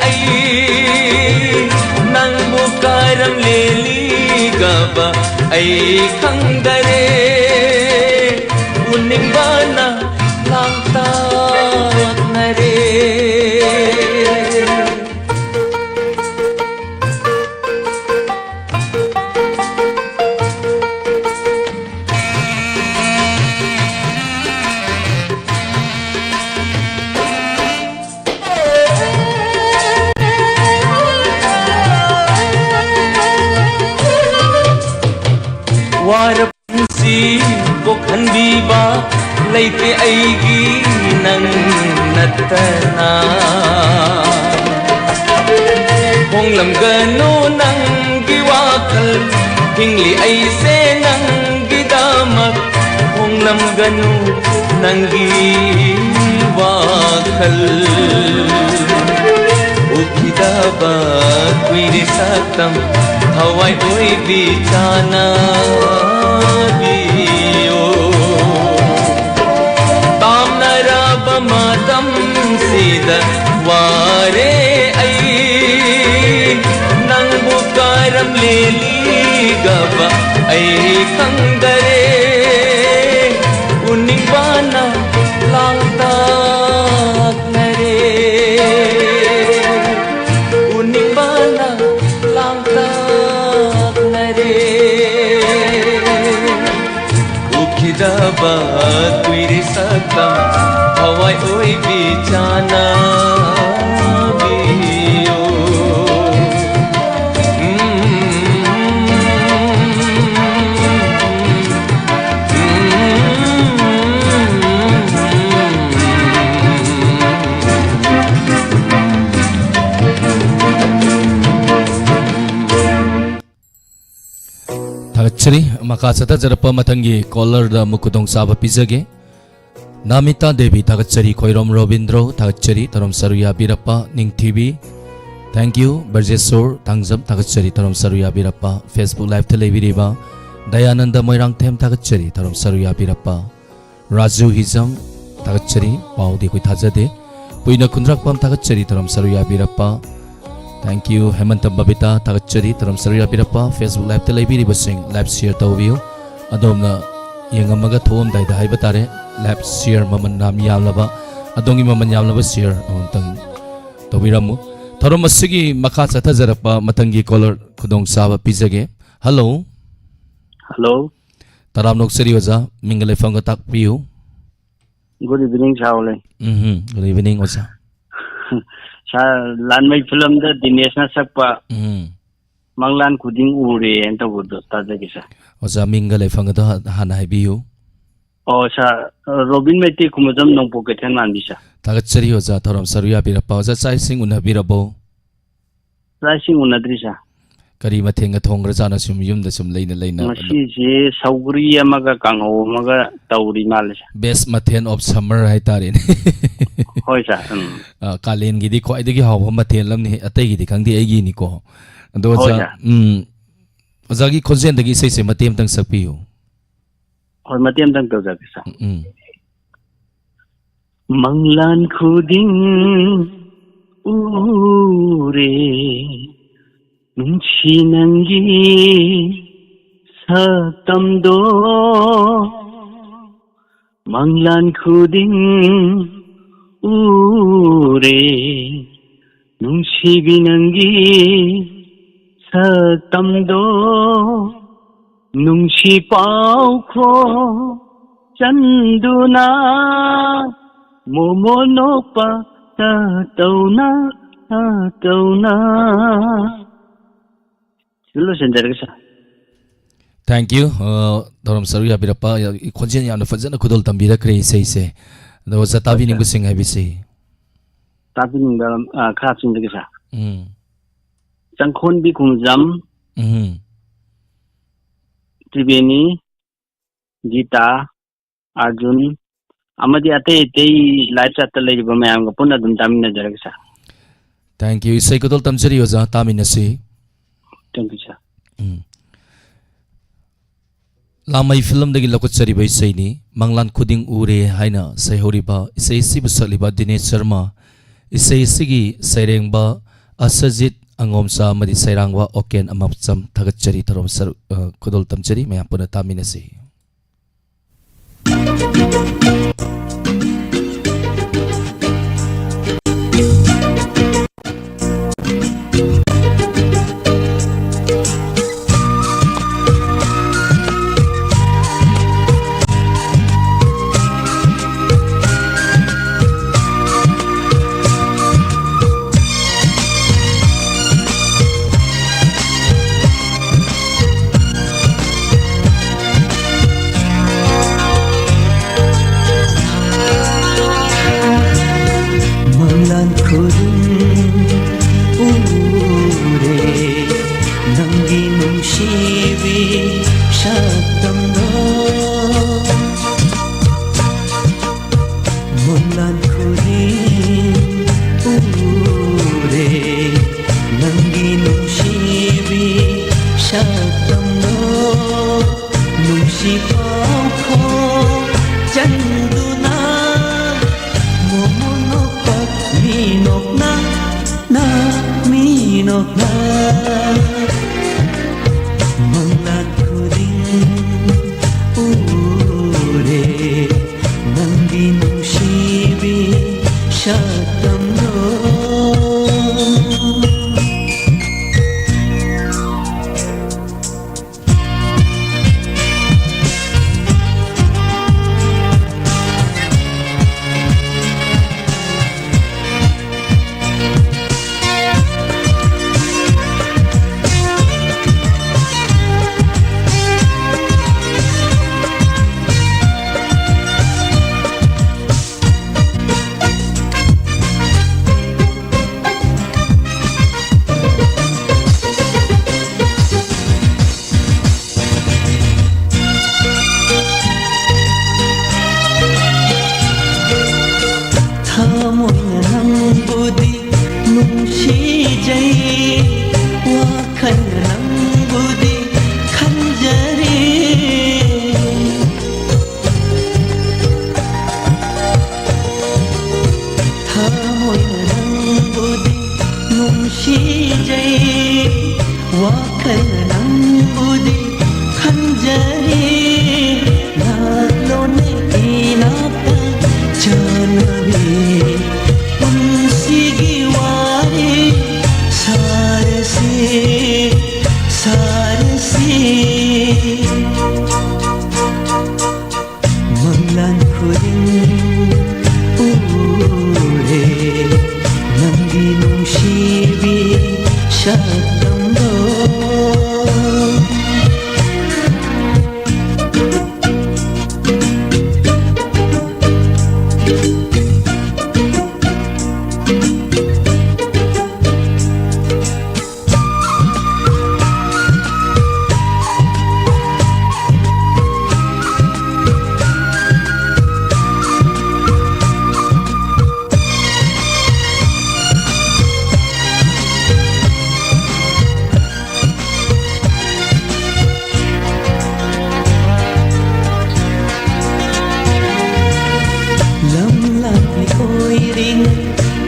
ꯑꯩ, ꯅꯪꯕꯨ ꯀꯔꯝ ꯂꯦꯜꯂꯤꯒꯕ ꯑꯩ ꯈꯪꯗꯔꯦ꯫ ꯎꯅꯤꯡꯕꯅ ꯂꯥꯡꯇꯛꯅꯔꯦ꯫ ꯋꯥꯔ ꯄꯨꯟꯁꯤ ꯀꯣꯛꯍꯟꯕꯤꯕ ꯂꯩꯇꯦ ꯑꯩꯒꯤ ꯅꯪ ꯅꯠꯇꯅ꯫ ꯍꯣꯡꯂꯝꯒꯅꯨ ꯅꯪꯒꯤ ꯋꯥ ꯋꯥꯈꯜ, ꯍꯤꯡꯂꯤ ꯑꯩꯁꯦ ꯅꯪꯒꯤꯗꯃꯛ, ꯍꯣꯡꯂꯝꯒꯅꯨ ꯅꯪꯒꯤ ꯋꯥꯈꯜ꯫ ꯎꯈꯤꯗꯕ ꯀꯨꯏꯔꯦ ꯁꯛꯇꯝ, ꯊꯋꯥꯏ ꯑꯣꯏꯕꯤ ꯆꯥꯟꯅꯕꯤꯌꯣ꯫ ꯇꯥꯝꯅꯔꯕ ꯃꯇꯝꯁꯤꯗ ꯋꯥꯔꯦ ꯑꯩ, ꯅꯪꯕꯨ ꯀꯔꯝ ꯂꯦꯜꯂꯤꯒꯕ ꯑꯩ ꯈꯪꯗꯔꯦ꯫ ꯎꯅꯤꯡꯕꯅ ꯂꯥꯡꯇꯛꯅꯔꯦ, ꯎꯅꯤꯡꯕꯅ ꯂꯥꯡꯇꯛꯅꯔꯦ꯫ ꯎꯈꯤꯗꯕ ꯀꯨꯏꯔꯦ ꯁꯛꯇꯝ, ꯊꯋꯥꯏ ꯑꯣꯏꯕꯤ ꯆꯥꯟꯅꯕꯤꯌꯨ꯫ ꯊꯥꯒꯠꯆꯔꯤ꯫ ꯃꯈꯥ ꯆꯠꯊꯖꯔꯛꯄ ꯃꯊꯪꯒꯤ ꯀꯣꯂꯔꯗ ꯑꯃꯨꯛ ꯈꯨꯗꯣꯡꯆꯥꯕ ꯄꯤꯖꯒꯦ꯫ ꯅꯥꯃꯤꯇꯥ ꯗꯦꯕꯤ ꯊꯥꯒꯠꯆꯔꯤ, ꯈꯣꯏꯔꯣꯝ ꯔꯣꯕꯤꯟꯗ꯭ꯔꯣ ꯊꯥꯒꯠꯆꯔꯤ, ꯇꯔꯝ ꯁꯔꯨ ꯌꯥꯕꯤꯔꯛꯄ, ꯅꯤꯡꯊꯤꯕꯤ, thank you, ꯕ꯭ꯔꯖꯦꯁꯣꯔ ꯊꯥꯡꯖꯝ ꯊꯥꯒꯠꯆꯔꯤ, ꯇꯔꯝ ꯁꯔꯨ ꯌꯥꯕꯤꯔꯛꯄ, Facebook liveꯇ ꯂꯩꯕꯤꯔꯤꯕ ꯗꯌꯥꯅꯟꯗ ꯃꯣꯏꯔꯥꯡꯊꯦꯝ ꯊꯥꯒꯠꯆꯔꯤ, ꯇꯔꯝ ꯁꯔꯨ ꯌꯥꯕꯤꯔꯛꯄ, ꯔꯥꯖꯨ ꯍꯤꯖꯝ ꯊꯥꯒꯠꯆꯔꯤ, ꯄꯥꯎꯗꯤ ꯑꯩꯈꯣꯏ ꯊꯥꯖꯗꯦ, ꯄꯨꯏꯅ ꯈꯨꯟꯗ꯭ꯔꯥꯛꯄꯝ ꯊꯥꯒꯠꯆꯔꯤ, ꯇꯔꯝ ꯁꯔꯨ ꯌꯥꯕꯤꯔꯛꯄ, thank you, ꯍꯦꯃꯟꯇ ꯕꯕꯤꯇꯥ ꯊꯥꯒꯠꯆꯔꯤ, ꯇꯔꯝ ꯁꯔꯨ ꯌꯥꯕꯤꯔꯛꯄ, Facebook liveꯇ ꯂꯩꯕꯤꯔꯤꯕꯁꯤꯡ live share ꯇꯧꯕꯤꯌꯨ, ꯑꯗꯣꯝꯅ ꯌꯦꯡꯉꯝꯃꯒ ꯊꯣꯛꯑꯝꯗꯥꯏꯗ ꯍꯥꯏꯕ ꯇꯥꯔꯦ, live share ꯃꯃꯜ ꯌꯥꯝ ꯌꯥꯝꯂꯕ, ꯑꯗꯣꯝꯒꯤ ꯃꯃꯜ ꯌꯥꯝꯂꯕ share ꯑꯃꯃꯝꯇꯪ ꯇꯧꯕꯤꯔꯝꯃꯨ꯫ ꯊꯧꯔꯝ ꯑꯁꯤꯒꯤ ꯃꯈꯥ ꯆꯠꯊꯖꯔꯛꯄ ꯃꯊꯪꯒꯤ ꯀꯣꯂꯔ ꯈꯨꯗꯣꯡꯆꯥꯕ ꯄꯤꯖꯒꯦ꯫ ꯍꯜꯂꯣ꯫ ꯍꯜꯂꯣ꯫ ꯇꯔꯥꯝꯅ ꯑꯣꯛꯆꯔꯤ ꯑꯣꯖꯥ, ꯃꯤꯡꯒ ꯂꯩꯐꯝꯒ ꯇꯥꯛꯄꯤꯌꯨ꯫ Good evening, ꯁꯥꯔ ꯑꯣꯂꯦ꯫ ꯎꯝ, good evening ꯑꯣꯖꯥ꯫ ꯁꯥꯔ, ꯂꯥꯟꯃꯩ ꯐꯤꯂꯝꯗ ꯗꯤꯅꯦꯁꯅ ꯁꯛꯄ ꯎꯝ꯫ "ꯃꯪꯂꯥꯟ ꯈꯨꯗꯤꯡ ꯎꯔꯦ" ꯍꯥꯏꯅ ꯇꯧꯕꯗꯣ ꯇꯥꯖꯒꯦ, ꯁꯥꯔ꯫ ꯑꯣꯖꯥ, ꯃꯤꯡꯒ ꯂꯩꯐꯝꯒꯗꯣ ꯍꯥ-, ꯍꯥꯟꯅ ꯍꯥꯏꯕꯤꯌꯨ꯫ ꯑꯣ, ꯁꯥꯔ, ꯔꯣꯕꯤꯟ ꯃꯩꯇꯩ, ꯈꯨꯃꯖꯝ, ꯅꯣꯡꯄꯣꯛ ꯀꯩꯊꯦꯜ ꯃꯥꯟꯕꯤ, ꯁꯥꯔ꯫ ꯊꯥꯒꯠꯆꯔꯤ ꯑꯣꯖꯥ, ꯊꯧꯔꯝ ꯁꯔꯨ ꯌꯥꯕꯤꯔꯛꯄ꯫ ꯑꯣꯖꯥ, ꯆꯥꯛ ꯏꯁꯤꯡ ꯎꯅꯕꯤꯔꯕꯣ? ꯆꯥꯛ ꯏꯁꯤꯡ ꯎꯅꯗ꯭ꯔꯤ, ꯁꯥꯔ꯫ ꯀꯔꯤ ꯃꯊꯦꯜꯒ ꯊꯣꯡꯈ꯭ꯔꯖꯥꯠꯅꯣ, ꯁꯨꯝ ꯌꯨꯝꯗ ꯁꯨꯝ ꯂꯩꯅ ꯂꯩꯅ ꯑꯗꯨꯝ? ꯉꯁꯤꯁꯦ ꯁꯧꯒ꯭ꯔꯤ ꯑꯃꯒ ꯀꯥꯡꯍꯧ ꯑꯃꯒ ꯇꯧꯔꯤ ꯃꯥꯜꯂꯦ, ꯁꯥꯔ꯫ Best ꯃꯊꯦꯜ of summer ꯍꯥꯏꯇꯥꯔꯦꯅꯦ꯫ ꯍꯣꯏ, ꯁꯥꯔ꯫ ꯎꯝ꯫ ꯑ, ꯀꯥꯂꯦꯟꯒꯤꯗꯤ ꯈ꯭ꯋꯥꯏꯗꯒꯤ ꯍꯥꯎꯕ ꯃꯊꯦꯜ ꯑꯃꯅꯤ, ꯑꯇꯩꯒꯤꯗꯤ ꯈꯪꯗꯦ, ꯑꯩꯒꯤꯅꯤꯀꯣ꯫ ꯑꯗꯣ ꯍꯣꯏ, ꯑꯣꯖꯥ, ꯁꯥꯔ꯫ ꯎꯝ, ꯑꯣꯖꯥꯒꯤ ꯈꯣꯟꯖꯦꯜꯗꯒꯤ ꯏꯁꯩꯁꯦ ꯃꯇꯦꯛ ꯑꯃꯇꯪ ꯁꯛꯄꯤꯌꯨ꯫ ꯍꯣꯏ, ꯃꯇꯦꯛ ꯑꯃꯇꯪ ꯇꯧꯖꯔꯛꯀꯦ, ꯁꯥꯔ꯫ ꯎꯝ꯫ ꯃꯪꯂꯥꯟ ꯈꯨꯗꯤꯡ ꯎꯔꯦ ꯅꯨꯡꯁꯤ ꯅꯪꯒꯤ ꯁꯛꯇꯝꯗꯣ, ꯃꯪꯂꯥꯟ ꯈꯨꯗꯤꯡ ꯎꯔꯦ ꯅꯨꯡꯁꯤꯕꯤ ꯅꯪꯒꯤ ꯁꯛꯇꯝꯗꯣ, ꯅꯨꯡꯁꯤ ꯄꯥꯎꯈꯣ ꯆꯟꯗꯨꯅ ꯃꯣꯃꯣ ꯅꯣꯛꯄ ꯇꯧꯅ ꯇꯧꯅ꯫ ꯁꯤꯗ ꯂꯣꯏꯁꯤꯟꯖꯔꯒꯦ, ꯁꯥꯔ꯫ Thank you꯫ ꯑ, ꯊꯧꯔꯝ ꯁꯔꯨꯛ ꯌꯥꯕꯤꯔꯛꯄ, ꯑ, ꯈꯣꯟꯖꯦꯜ ꯌꯥꯝꯅ ꯐꯖꯅ ꯈꯨꯗꯣꯜ ꯇꯝꯕꯤꯔꯛꯈ꯭ꯔꯦ ꯏꯁꯩꯁꯦ꯫ ꯑꯗꯣ ꯑꯣꯖꯥ, ꯇꯥꯕꯤꯅꯤꯡꯕꯁꯤꯡ ꯍꯥꯏꯕꯁꯤ? ꯇꯥꯕꯤꯅꯤꯡꯕ, ꯑ, ꯈꯔ ꯍꯥꯞꯆꯤꯟꯖꯒꯦ, ꯁꯥꯔ꯫ ꯎꯝ꯫ ꯆꯪꯈꯣꯟꯕꯤ ꯈꯣꯡꯖꯝ, ꯎꯝ꯫ ꯇ꯭ꯔꯤꯕꯦꯅꯤ, ꯒꯤꯇꯥ, ꯑꯥꯔꯖꯨꯟ, ꯑꯃꯗꯤ ꯑꯇꯩ ꯑꯇꯩ live chat ꯇ ꯂꯩꯔꯤꯕ ꯃꯌꯥꯝꯒ ꯄꯨꯟꯅ ꯑꯗꯨꯝ ꯇꯥꯃꯤꯟꯅꯖꯔꯒꯦ, ꯁꯥꯔ꯫ Thank you꯫ ꯏꯁꯩ ꯈꯨꯗꯣꯜ ꯇꯝꯖꯔꯤ ꯑꯣꯖꯥ, ꯇꯥꯃꯤꯟꯅꯁꯤ꯫ Thank you, sir꯫ ꯎꯝ꯫ ꯂꯥꯃꯩ ꯐꯤꯂꯝꯗꯒꯤ ꯂꯧꯈꯠꯆꯔꯤꯕ ꯏꯁꯩꯅꯤ, ꯃꯪꯂꯥꯟ ꯈꯨꯗꯤꯡ ꯎꯔꯦ ꯍꯥꯏꯅ ꯁꯩꯍꯧꯔꯤꯕ ꯏꯁꯩ ꯑꯁꯤꯕꯨ ꯁꯛꯂꯤꯕ ꯗꯤꯅꯦꯁ ꯁꯔꯃ, ꯏꯁꯩ ꯑꯁꯤꯒꯤ ꯁꯩꯔꯦꯡꯕ ꯑꯁꯖꯤꯠ ꯑꯉꯣꯝꯆꯥ ꯑꯃꯗꯤ ꯁꯩꯔꯥꯡꯕ ꯑꯣꯀꯦꯟ ꯑꯃꯥꯆꯝ꯫ ꯊꯥꯒꯠꯆꯔꯤ, ꯊꯧꯔꯝ ꯁꯔꯨꯛ, ꯑ, ꯈꯨꯗꯣꯜ ꯇꯝꯖꯔꯤ, ꯃꯌꯥꯝ ꯄꯨꯟꯅ ꯇꯥꯃꯤꯟꯅꯁꯤ꯫ ꯈꯪꯗꯨꯅ ꯃꯣꯃꯣꯟ ꯅꯣꯛꯄ ꯃꯤ ꯅꯣꯛꯅ, ꯅ, ꯃꯤ ꯅꯣꯛꯅ ꯃꯪꯂꯥꯟ ꯈꯨꯗꯤꯡ ꯎꯔꯦ ꯅꯪꯒꯤ ꯅꯨꯡꯁꯤꯕꯤ ꯁꯛꯇꯝꯗꯣ꯫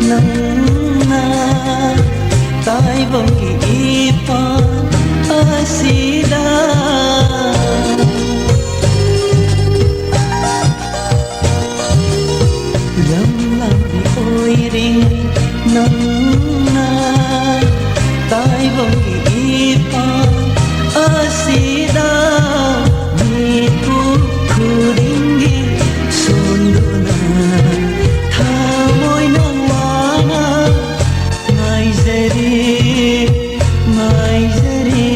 ꯅꯪꯅ ꯇꯥꯏꯕꯪꯒꯤ ꯏꯄꯥ ꯑꯁꯤꯗ ꯂꯝ ꯂꯝꯕꯤ ꯑꯣꯏꯔꯤꯉꯩ ꯅꯪꯅ ꯇꯥꯏꯕꯪꯒꯤ ꯏꯄꯥ ꯑꯁꯤꯗ ꯃꯤꯄꯨꯝ ꯈꯨꯗꯤꯡꯒꯤ ꯁꯣꯟꯗꯨꯅ ꯊꯃꯣꯏꯅ ꯋꯥꯅ ꯉꯥꯏꯖꯔꯤ, ꯉꯥꯏꯖꯔꯤ꯫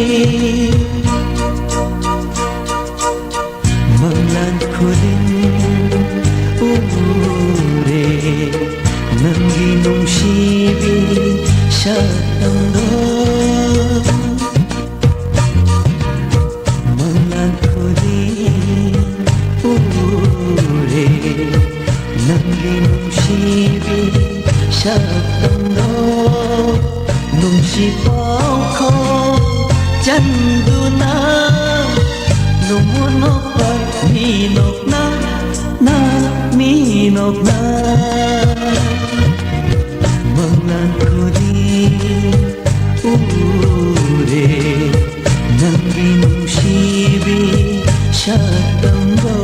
ꯃꯪꯂꯥꯟ ꯈꯨꯗꯤꯡ ꯎꯔꯦ ꯅꯪꯒꯤ ꯅꯨꯡꯁꯤꯕꯤ ꯁꯛꯇꯝꯗꯣ꯫ ꯃꯪꯂꯥꯟ ꯈꯨꯗꯤꯡ ꯎꯔꯦ ꯅꯪꯒꯤ ꯅꯨꯡꯁꯤꯕꯤ ꯁꯛꯇꯝꯗꯣ꯫ ꯅꯨꯡꯁꯤ ꯄꯥꯎꯈꯣꯡ ꯆꯟꯗꯨꯅ ꯅꯣꯡꯃ ꯅꯣꯛꯄ ꯃꯤ ꯅꯣꯛꯅ, ꯅ ꯃꯤ ꯅꯣꯛꯅ꯫ ꯃꯪꯂꯥꯟ ꯈꯨꯗꯤꯡ ꯎꯔꯦ ꯅꯪꯒꯤ ꯅꯨꯡꯁꯤꯕꯤ ꯁꯛꯇꯝꯗꯣ꯫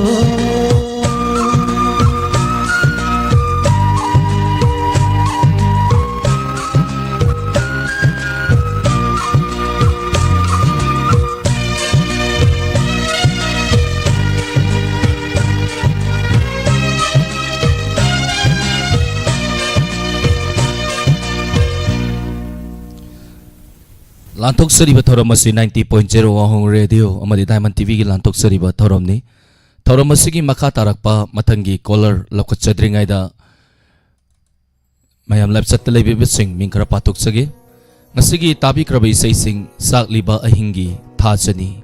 ꯂꯥꯟꯊꯣꯛꯆꯔꯤꯕ ꯊꯧꯔꯝ ꯑꯁꯤ ninety point zero ꯋꯥꯍꯣꯡ ꯔꯦꯗꯤꯑꯣ ꯑꯃꯗꯤ ꯗꯥꯏꯃꯟ ꯇꯤꯚꯤꯒꯤ ꯂꯥꯟꯊꯣꯛꯆꯔꯤꯕ ꯊꯧꯔꯝꯅꯤ꯫ ꯊꯧꯔꯝ ꯑꯁꯤꯒꯤ ꯃꯈꯥ ꯇꯥꯔꯛꯄ ꯃꯊꯪꯒꯤ ꯀꯣꯂꯔ ꯂꯧꯈꯠꯆꯗ꯭ꯔꯤꯉꯩꯗ ꯃꯌꯥꯝ live chatꯇ ꯂꯩꯕꯤꯕꯁꯤꯡ ꯃꯤꯡ ꯈꯔ ꯄꯥꯊꯣꯛꯆꯒꯦ꯫ ꯉꯁꯤꯒꯤ ꯇꯥꯕꯤꯈ꯭ꯔꯕ ꯏꯁꯩꯁꯤꯡ, ꯆꯥꯛꯂꯤꯕ ꯑꯍꯤꯡꯒꯤ ꯊꯥꯖꯅꯤ,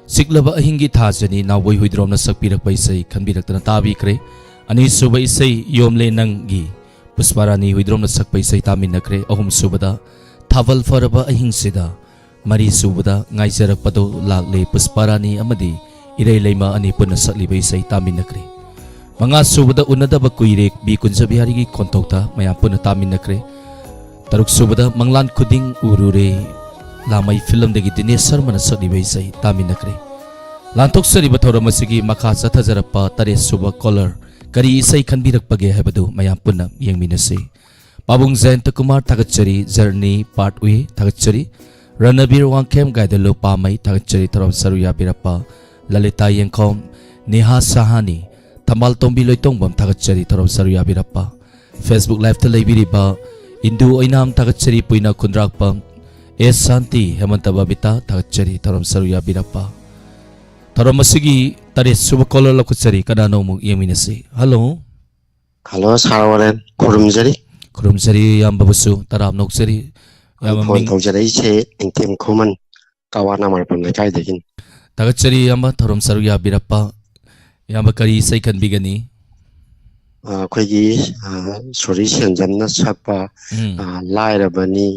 ꯆꯤꯛꯂꯕ ꯑꯍꯤꯡꯒꯤ ꯊꯥꯖꯅꯤ, ꯅꯥꯎꯕꯣꯏ ꯍꯨꯏꯗ꯭ꯔꯣꯝꯅ ꯁꯛꯄꯤꯔꯛꯄ ꯏꯁꯩ ꯈꯟꯕꯤꯔꯛꯇꯅ ꯇꯥꯕꯤꯈ꯭ꯔꯦ꯫ ꯑꯅꯤꯁꯨꯕ ꯏꯁꯩ ꯌꯣꯝꯂꯦ ꯅꯪꯒꯤ, ꯄꯨꯁꯄꯥꯔꯥꯅꯤ ꯍꯨꯏꯗ꯭ꯔꯣꯝꯅ ꯁꯛꯄ ꯏꯁꯩ ꯇꯥꯃꯤꯟꯅꯈ꯭ꯔꯦ꯫ ꯑꯍꯨꯝꯁꯨꯕꯗ ꯊꯥꯕꯜ ꯐꯔꯕ ꯑꯍꯤꯡꯁꯤꯗ, ꯃꯔꯤꯁꯨꯕꯗ ꯉꯥꯏꯖꯔꯛꯄꯗꯣ ꯂꯥꯛꯂꯦ, ꯄꯨꯁꯄꯥꯔꯥꯅꯤ ꯑꯃꯗꯤ ꯏꯔꯩ ꯂꯩꯃ ꯑꯅꯤ ꯄꯨꯟꯅ ꯁꯛꯂꯤꯕ ꯏꯁꯩ ꯇꯥꯃꯤꯟꯅꯈ꯭ꯔꯦ꯫ ꯃꯉꯥ ꯁꯨꯕꯗ ꯎꯅꯗꯕ ꯀꯨꯏꯔꯦ, ꯕꯤ ꯀꯨꯟꯖꯕꯤꯍꯥꯔꯤꯒꯤ ꯈꯣꯟꯊꯣꯛꯇ ꯃꯌꯥꯝ ꯄꯨꯟꯅ ꯇꯥꯃꯤꯟꯅꯈ꯭ꯔꯦ꯫ ꯇꯔꯨꯛ ꯁꯨꯕꯗ ꯃꯪꯂꯥꯟ ꯈꯨꯗꯤꯡ ꯎꯔꯨꯔꯦ, ꯂꯥꯃꯩ ꯐꯤꯂꯝꯗꯒꯤ ꯗꯤꯅꯦꯁ ꯁꯔꯃꯅ ꯁꯛꯂꯤꯕ ꯏꯁꯩ ꯇꯥꯃꯤꯟꯅꯈ꯭ꯔꯦ꯫ ꯂꯥꯟꯊꯣꯛꯆꯔꯤꯕ ꯊꯧꯔꯝ ꯑꯁꯤꯒꯤ ꯃꯈꯥ ꯆꯠꯊꯖꯔꯛꯄ ꯇꯔꯦꯠ ꯁꯨꯕ ꯀꯣꯂꯔ ꯀꯔꯤ ꯏꯁꯩ ꯈꯟꯕꯤꯔꯛꯄꯒꯦ ꯍꯥꯏꯕꯗꯨ ꯃꯌꯥꯝ ꯄꯨꯟꯅ ꯌꯦꯡꯃꯤꯟꯅꯁꯤ꯫ ꯄꯥꯕꯨꯡ ꯖꯌꯟꯇ ꯀꯨꯃꯥꯔ ꯊꯥꯒꯠꯆꯔꯤ, ꯖꯔꯅꯤ ꯄꯥꯔꯠ ꯋꯤ ꯊꯥꯒꯠꯆꯔꯤ, ꯔꯅꯕꯤꯔ ꯋꯥꯡꯈꯦꯝ ꯒꯥꯏꯗꯂꯨ ꯄꯥꯃꯩ ꯊꯥꯒꯠꯆꯔꯤ, ꯊꯧꯔꯝ ꯁꯔꯨꯛ ꯌꯥꯕꯤꯔꯛꯄ ꯂꯂꯤꯇꯥ ꯌꯦꯡꯈꯣꯝ, ꯅꯦꯍꯥ ꯁꯍꯥꯅꯤ, ꯊꯝꯕꯥꯜ ꯇꯣꯝꯕꯤ ꯂꯣꯏꯇꯣꯡꯕꯝ ꯊꯥꯒꯠꯆꯔꯤ, ꯊꯧꯔꯝ ꯁꯔꯨꯛ ꯌꯥꯕꯤꯔꯛꯄ꯫ Facebook Liveꯇ ꯂꯩꯕꯤꯔꯤꯕ ꯏꯟꯗꯨ ꯑꯣꯏꯅꯥꯝ ꯊꯥꯒꯠꯆꯔꯤ, ꯄꯨꯏꯅ ꯈꯨꯟꯗ꯭ꯔꯥꯛꯄꯝ, ꯑꯦꯁ ꯁꯥꯟꯇꯤ, ꯍꯦꯃꯟꯇ ꯕꯕꯤꯇꯥ ꯊꯥꯒꯠꯆꯔꯤ, ꯊꯧꯔꯝ ꯁꯔꯨꯛ ꯌꯥꯕꯤꯔꯛꯄ꯫ ꯊꯧꯔꯝ ꯑꯁꯤꯒꯤ ꯇꯔꯦꯠ ꯁꯨꯕ ꯀꯣꯂꯔ ꯂꯧꯈꯠꯆꯔꯤ, ꯀꯅꯥꯅꯣ ꯑꯃꯨꯛ ꯌꯦꯡꯃꯤꯟꯅꯁꯤ꯫ ꯍꯜꯂꯣ꯫ ꯍꯜꯂꯣ, ꯁꯥꯔ ꯋꯥꯔꯦꯟ, ꯈꯨꯔꯨꯝꯖꯔꯤ꯫ ꯈꯨꯔꯨꯝꯖꯔꯤ ꯏꯌꯥꯝꯕꯕꯨꯁꯨ, ꯇꯔꯥꯝꯅ ꯑꯣꯛꯆꯔꯤ꯫ ꯑꯩ ꯏꯌꯥꯝꯕ ꯐꯣꯟ ꯃꯤꯡ ꯇꯧꯖꯔꯛꯏꯁꯦ ꯅꯤꯡꯊꯦꯝ ꯈꯨꯃꯟ, ꯀꯋꯥ ꯅꯥꯃꯔꯄꯝ ꯂꯩꯀꯥꯏꯗꯒꯤꯅꯤ꯫ ꯊꯥꯒꯠꯆꯔꯤ ꯏꯌꯥꯝꯕ, ꯊꯧꯔꯝ ꯁꯔꯨꯛ ꯌꯥꯕꯤꯔꯛꯄ꯫ ꯏꯌꯥꯝꯕ ꯀꯔꯤ ꯏꯁꯩ ꯈꯟꯕꯤꯒꯅꯤ? ꯑ, ꯑꯩꯈꯣꯏꯒꯤ, ꯑ, ꯁꯣꯔꯤ ꯁꯦꯟꯖꯝꯅ ꯁꯛꯄ, ꯎꯝ꯫ ꯑ, ꯂꯥꯏꯔꯕꯅꯤ,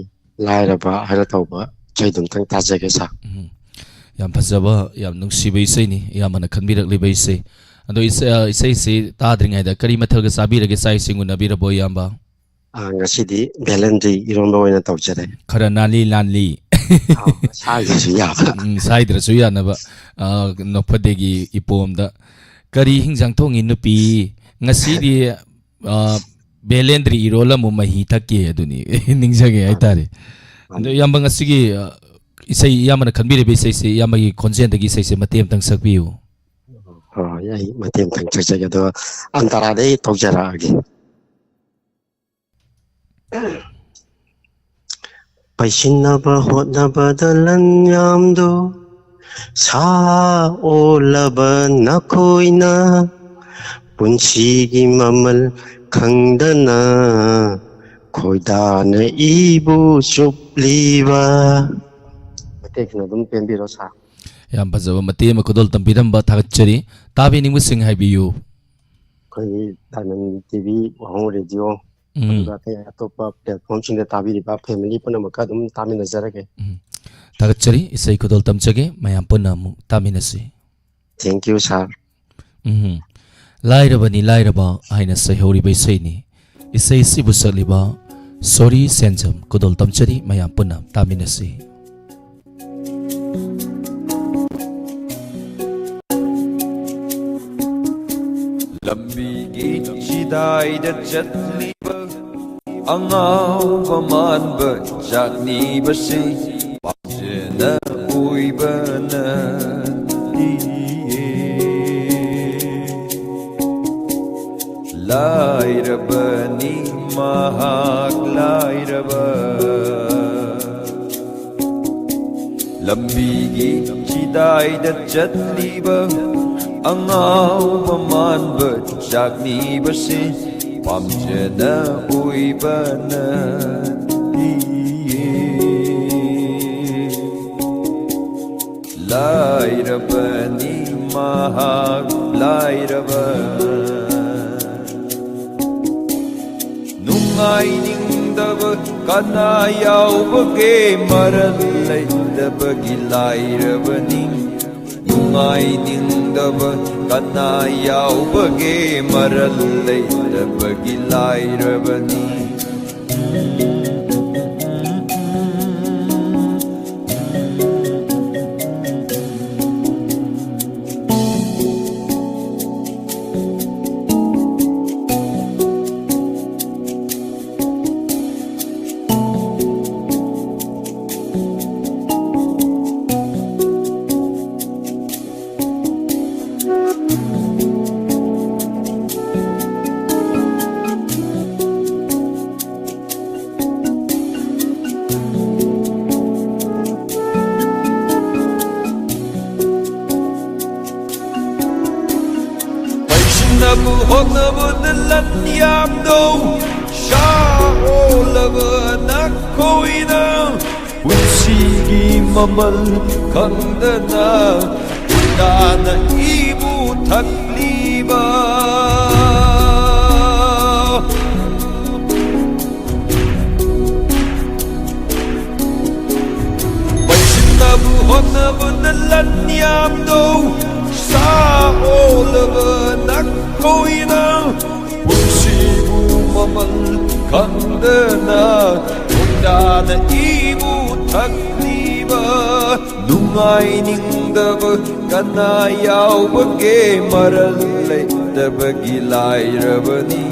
ꯂꯥꯏꯔꯕ ꯍꯥꯏꯅ ꯇꯧꯕ ꯏꯁꯩꯗꯨ ꯑꯝꯇꯪ ꯇꯥꯖꯒꯦ, ꯁꯥꯔ꯫ ꯎꯝ꯫ ꯌꯥꯝ ꯐꯖꯕ, ꯌꯥꯝ ꯅꯨꯡꯁꯤꯕ ꯏꯁꯩꯅꯤ ꯏꯌꯥꯝꯕꯅ ꯈꯟꯕꯤꯔꯛꯂꯤꯕ ꯏꯁꯩ꯫ ꯑꯗꯣ ꯏꯁꯩ, ꯑ, ꯏꯁꯩꯁꯤ ꯇꯥꯗ꯭ꯔꯤꯉꯩꯗ ꯀꯔꯤ ꯃꯊꯦꯜꯒ ꯆꯥꯕꯤꯔꯒꯦ? ꯆꯥꯛ ꯏꯁꯤꯡ ꯎꯅꯕꯤꯔꯕꯣ ꯏꯌꯥꯝꯕ? ꯑ, ꯉꯁꯤꯗꯤ ꯕꯦꯂꯦꯟꯗ꯭ꯔꯤ ꯏꯔꯣꯟꯕ ꯑꯣꯏꯅ ꯇꯧꯖꯔꯦ꯫ ꯈꯔ ꯅꯥꯜꯂꯤ ꯅꯥꯜꯂꯤ꯫ ꯑꯥꯎ, ꯁꯥꯏꯗ꯭ꯔꯁꯨ ꯌꯥꯕ꯫ ꯎꯝ, ꯁꯥꯏꯗ꯭ꯔꯁꯨ ꯌꯥꯅꯕ, ꯑ, ꯅꯣꯛꯐꯗꯦꯒꯤ ꯏꯄꯣꯝꯗ꯫ ꯀꯔꯤ ꯍꯤꯟꯖꯥꯡ ꯊꯣꯡꯉꯤ ꯅꯨꯄꯤ? ꯉꯁꯤꯗꯤ, ꯑ, ꯕꯦꯂꯦꯟꯗ꯭ꯔꯤ ꯏꯔꯣꯜ ꯑꯃꯨꯛ ꯃꯍꯤ ꯊꯛꯀꯦ ꯑꯗꯨꯅꯤ ꯅꯤꯡꯖꯒꯦ ꯍꯥꯏꯇꯥꯔꯦ꯫ ꯃꯥꯅꯤ꯫ ꯑꯗꯣ ꯏꯌꯥꯝꯕ ꯉꯁꯤꯒꯤ, ꯑ, ꯏꯁꯩ ꯏꯌꯥꯝꯕꯅ ꯈꯟꯕꯤꯔꯤꯕ ꯏꯁꯩꯁꯦ, ꯏꯌꯥꯝꯕꯒꯤ ꯈꯣꯟꯖꯦꯜꯗꯒꯤ ꯏꯁꯩꯁꯦ ꯃꯇꯦꯛ ꯑꯃꯇꯪ ꯁꯛꯄꯤꯌꯨ꯫ ꯍꯣꯏ, ꯑꯩ ꯃꯇꯦꯛ ꯑꯃꯇꯪ ꯁꯛꯆꯒꯦ, ꯑꯗꯣ ꯑꯟꯇꯔꯥꯗꯩ ꯇꯧꯖꯔꯛꯑꯒꯦ꯫ ꯄꯩꯁꯤꯟꯅꯕ ꯍꯣꯠꯅꯕꯗ ꯂꯟ ꯌꯥꯝꯗꯣ ꯁꯥ ꯑꯣꯜꯂꯕ ꯅꯈꯣꯏꯅ, ꯄꯨꯟꯁꯤꯒꯤ ꯃꯃꯜ ꯈꯪꯗꯅ ꯈꯣꯏꯗꯥꯅ ꯏꯕꯨ ꯆꯨꯞꯂꯤꯕ꯫ ꯃꯇꯦꯛꯁꯤꯅ ꯑꯗꯨꯝ ꯄꯦꯟꯕꯤꯔꯣ, ꯁꯥꯔ꯫ ꯌꯥꯝ ꯐꯖꯕ ꯃꯇꯦꯛ ꯑꯃ ꯈꯨꯗꯣꯜ ꯇꯝꯕꯤꯔꯝꯕ ꯊꯥꯒꯠꯆꯔꯤ꯫ ꯇꯥꯕꯤꯅꯤꯡꯕꯁꯤꯡ ꯍꯥꯏꯕꯤꯌꯨ꯫ ꯑꯩꯈꯣꯏꯒꯤ ꯗꯥꯏꯃꯟ ꯇꯤ ꯚꯤ, ꯋꯥꯍꯣꯡ ꯔꯦꯗꯤꯑꯣ, ꯎꯝ꯫ ꯑꯗꯨꯒ ꯑꯇꯩ ꯑꯇꯣꯞꯄ ꯄ꯭ꯂꯦꯠꯐꯣꯝꯁꯤꯡꯗ ꯇꯥꯕꯤꯔꯤꯕ ꯐꯦꯃꯤꯂꯤ ꯄꯨꯝꯅꯃꯛꯀ ꯑꯗꯨꯝ ꯇꯥꯃꯤꯟꯅꯖꯔꯒꯦ꯫ ꯎꯝ꯫ ꯊꯥꯒꯠꯆꯔꯤ꯫ ꯏꯁꯩ ꯈꯨꯗꯣꯜ ꯇꯝꯖꯒꯦ꯫ ꯃꯌꯥꯝ ꯄꯨꯟꯅ ꯑꯃꯨꯛ ꯇꯥꯃꯤꯟꯅꯁꯤ꯫ Thank you, sir꯫ ꯎꯝ꯫ ꯂꯥꯏꯔꯕꯅꯤ ꯂꯥꯏꯔꯕ ꯍꯥꯏꯅ ꯁꯩꯍꯧꯔꯤꯕ ꯏꯁꯩꯅꯤ꯫ ꯏꯁꯩꯁꯤꯕꯨ ꯁꯛꯂꯤꯕ ꯁꯣꯔꯤ ꯁꯦꯟꯖꯝ꯫ ꯈꯨꯗꯣꯜ ꯇꯝꯖꯔꯤ, ꯃꯌꯥꯝ ꯄꯨꯟꯅ ꯇꯥꯃꯤꯟꯅꯁꯤ꯫ ꯂꯝꯕꯤꯒꯤ ꯆꯤꯗꯥꯏꯗ ꯆꯠꯂꯤꯕ ꯑꯉꯥꯎꯕ ꯃꯥꯟꯕ ꯆꯥꯛꯅꯤꯕꯁꯤ ꯄꯥꯝꯖꯅ ꯑꯣꯏꯕ ꯅꯠꯇꯤꯌꯦ꯫ ꯂꯥꯏꯔꯕꯅꯤ ꯃꯍꯥꯛ ꯂꯥꯏꯔꯕ꯫ ꯂꯝꯕꯤꯒꯤ ꯆꯤꯗꯥꯏꯗ ꯆꯠꯂꯤꯕ ꯑꯉꯥꯎꯕ ꯃꯥꯟꯕ ꯆꯥꯛꯅꯤꯕꯁꯤ ꯄꯥꯝꯖꯅ ꯑꯣꯏꯕ ꯅꯠꯇꯤꯌꯦ꯫ ꯂꯥꯏꯔꯕꯅꯤ ꯃꯍꯥꯛ ꯂꯥꯏꯔꯕ꯫ ꯅꯨꯡꯉꯥꯏꯅꯤꯡꯗꯕ ꯀꯅꯥ ꯌꯥꯎꯕꯒꯦ? ꯃꯔꯜ ꯂꯩꯇꯕꯒꯤ ꯂꯥꯏꯔꯕꯅꯤ꯫ ꯅꯨꯡꯉꯥꯏꯅꯤꯡꯗꯕ ꯀꯅꯥ ꯌꯥꯎꯕꯒꯦ? ꯃꯔꯜ ꯂꯩꯇꯕꯒꯤ ꯂꯥꯏꯔꯕꯅꯤ꯫ ꯄꯩꯁꯤꯟꯅꯕ ꯍꯣꯠꯅꯕꯗ ꯂꯟ ꯌꯥꯝꯗꯧ ꯁꯥ ꯑꯣꯜꯂꯕ ꯅꯈꯣꯏꯅ ꯄꯨꯟꯁꯤꯒꯤ ꯃꯃꯜ ꯈꯪꯗꯅ ꯎꯟꯗꯥꯅ ꯏꯕꯨ ꯊꯛꯂꯤꯕ꯫ ꯄꯩꯁꯤꯟꯅꯕ ꯍꯣꯠꯅꯕꯗ ꯂꯟ ꯌꯥꯝꯗꯧ ꯁꯥ ꯑꯣꯜꯂꯕ ꯅꯈꯣꯏ ꯊꯛꯂꯤꯕ ꯅꯨꯡꯉꯥꯏꯅꯤꯡꯗꯕ ꯀꯅꯥ ꯌꯥꯎꯕꯒꯦ? ꯃꯔꯜ ꯂꯩꯇꯕꯒꯤ ꯂꯥꯏꯔꯕꯅꯤ꯫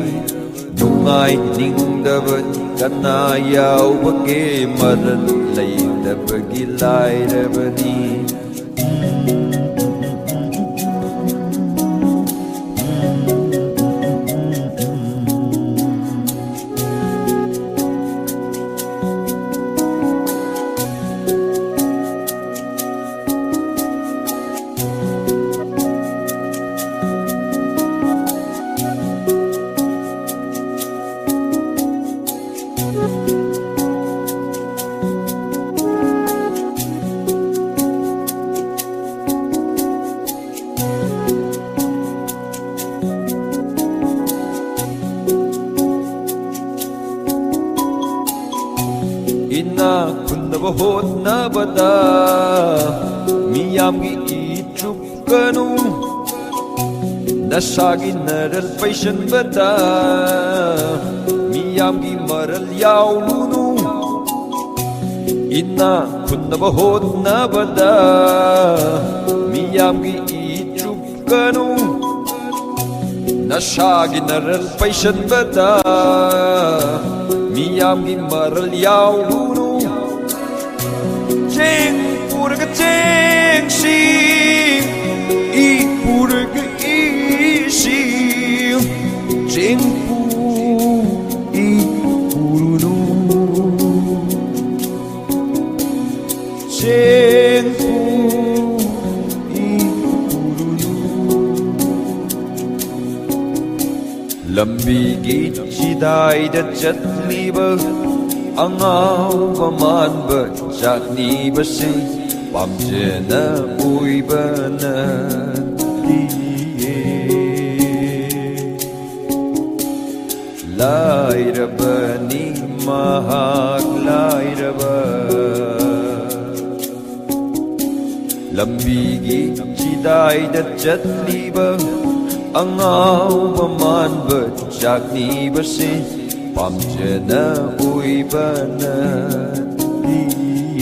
ꯅꯨꯡꯉꯥꯏꯅꯤꯡꯗꯕ ꯀꯅꯥ ꯌꯥꯎꯕꯒꯦ? ꯃꯔꯜ ꯂꯩꯇꯕꯒꯤ ꯂꯥꯏꯔꯕꯅꯤ꯫ ꯏꯅꯥꯛ ꯈꯨꯟꯅꯕ ꯍꯣꯠꯅꯕꯗ ꯃꯤꯌꯥꯝꯒꯤ ꯏ ꯆꯨꯞꯀꯅꯨ꯫ ꯅꯁꯥꯒꯤ ꯅꯔꯜ ꯄꯩꯁꯟꯕꯗ ꯃꯤꯌꯥꯝꯒꯤ ꯃꯔꯜ ꯌꯥꯎꯂꯨꯅꯨ꯫ ꯏꯅꯥꯛ ꯈꯨꯟꯅꯕ ꯍꯣꯠꯅꯕꯗ ꯃꯤꯌꯥꯝꯒꯤ ꯏ ꯆꯨꯞ ꯀꯅꯨ꯫ ꯅꯁꯥꯒꯤ ꯅꯔꯜ ꯄꯩꯁꯟꯕꯗ ꯃꯤꯌꯥꯝꯒꯤ ꯃꯔꯜ ꯌꯥꯎꯔꯨꯅꯨ꯫ ꯆꯦꯡ ꯄꯨꯔꯒ ꯆꯦꯡꯁꯤ, ꯏ ꯄꯨꯔꯒ ꯏꯁꯤ, ꯆꯦꯡ ꯄꯨ, ꯏ ꯄꯨꯔꯨꯅꯨ꯫ ꯆꯦꯡ ꯄꯨ, ꯏ ꯄꯨꯔꯨꯅꯨ꯫ ꯂꯝꯕꯤꯒꯤ ꯆꯤꯗꯥꯏꯗ ꯆꯠꯂꯤꯕ ꯑꯉꯥꯎꯕ ꯃꯥꯟꯕ ꯖꯥꯠꯅꯤꯕꯁꯤ ꯄꯥꯝꯖꯅ ꯑꯣꯏꯕ ꯅꯠꯇꯤꯌꯦ꯫ ꯂꯥꯏꯔꯕꯅꯤ ꯃꯍꯥꯛ ꯂꯥꯏꯔꯕ꯫ ꯂꯝꯕꯤꯒꯤ ꯆꯤꯗꯥꯏꯗ ꯆꯠꯂꯤꯕ ꯑꯉꯥꯎꯕ ꯃꯥꯟꯕ ꯖꯥꯠꯅꯤꯕꯁꯤ ꯄꯥꯝꯖꯅ ꯑꯣꯏꯕ ꯅꯠꯇꯤꯌꯦ꯫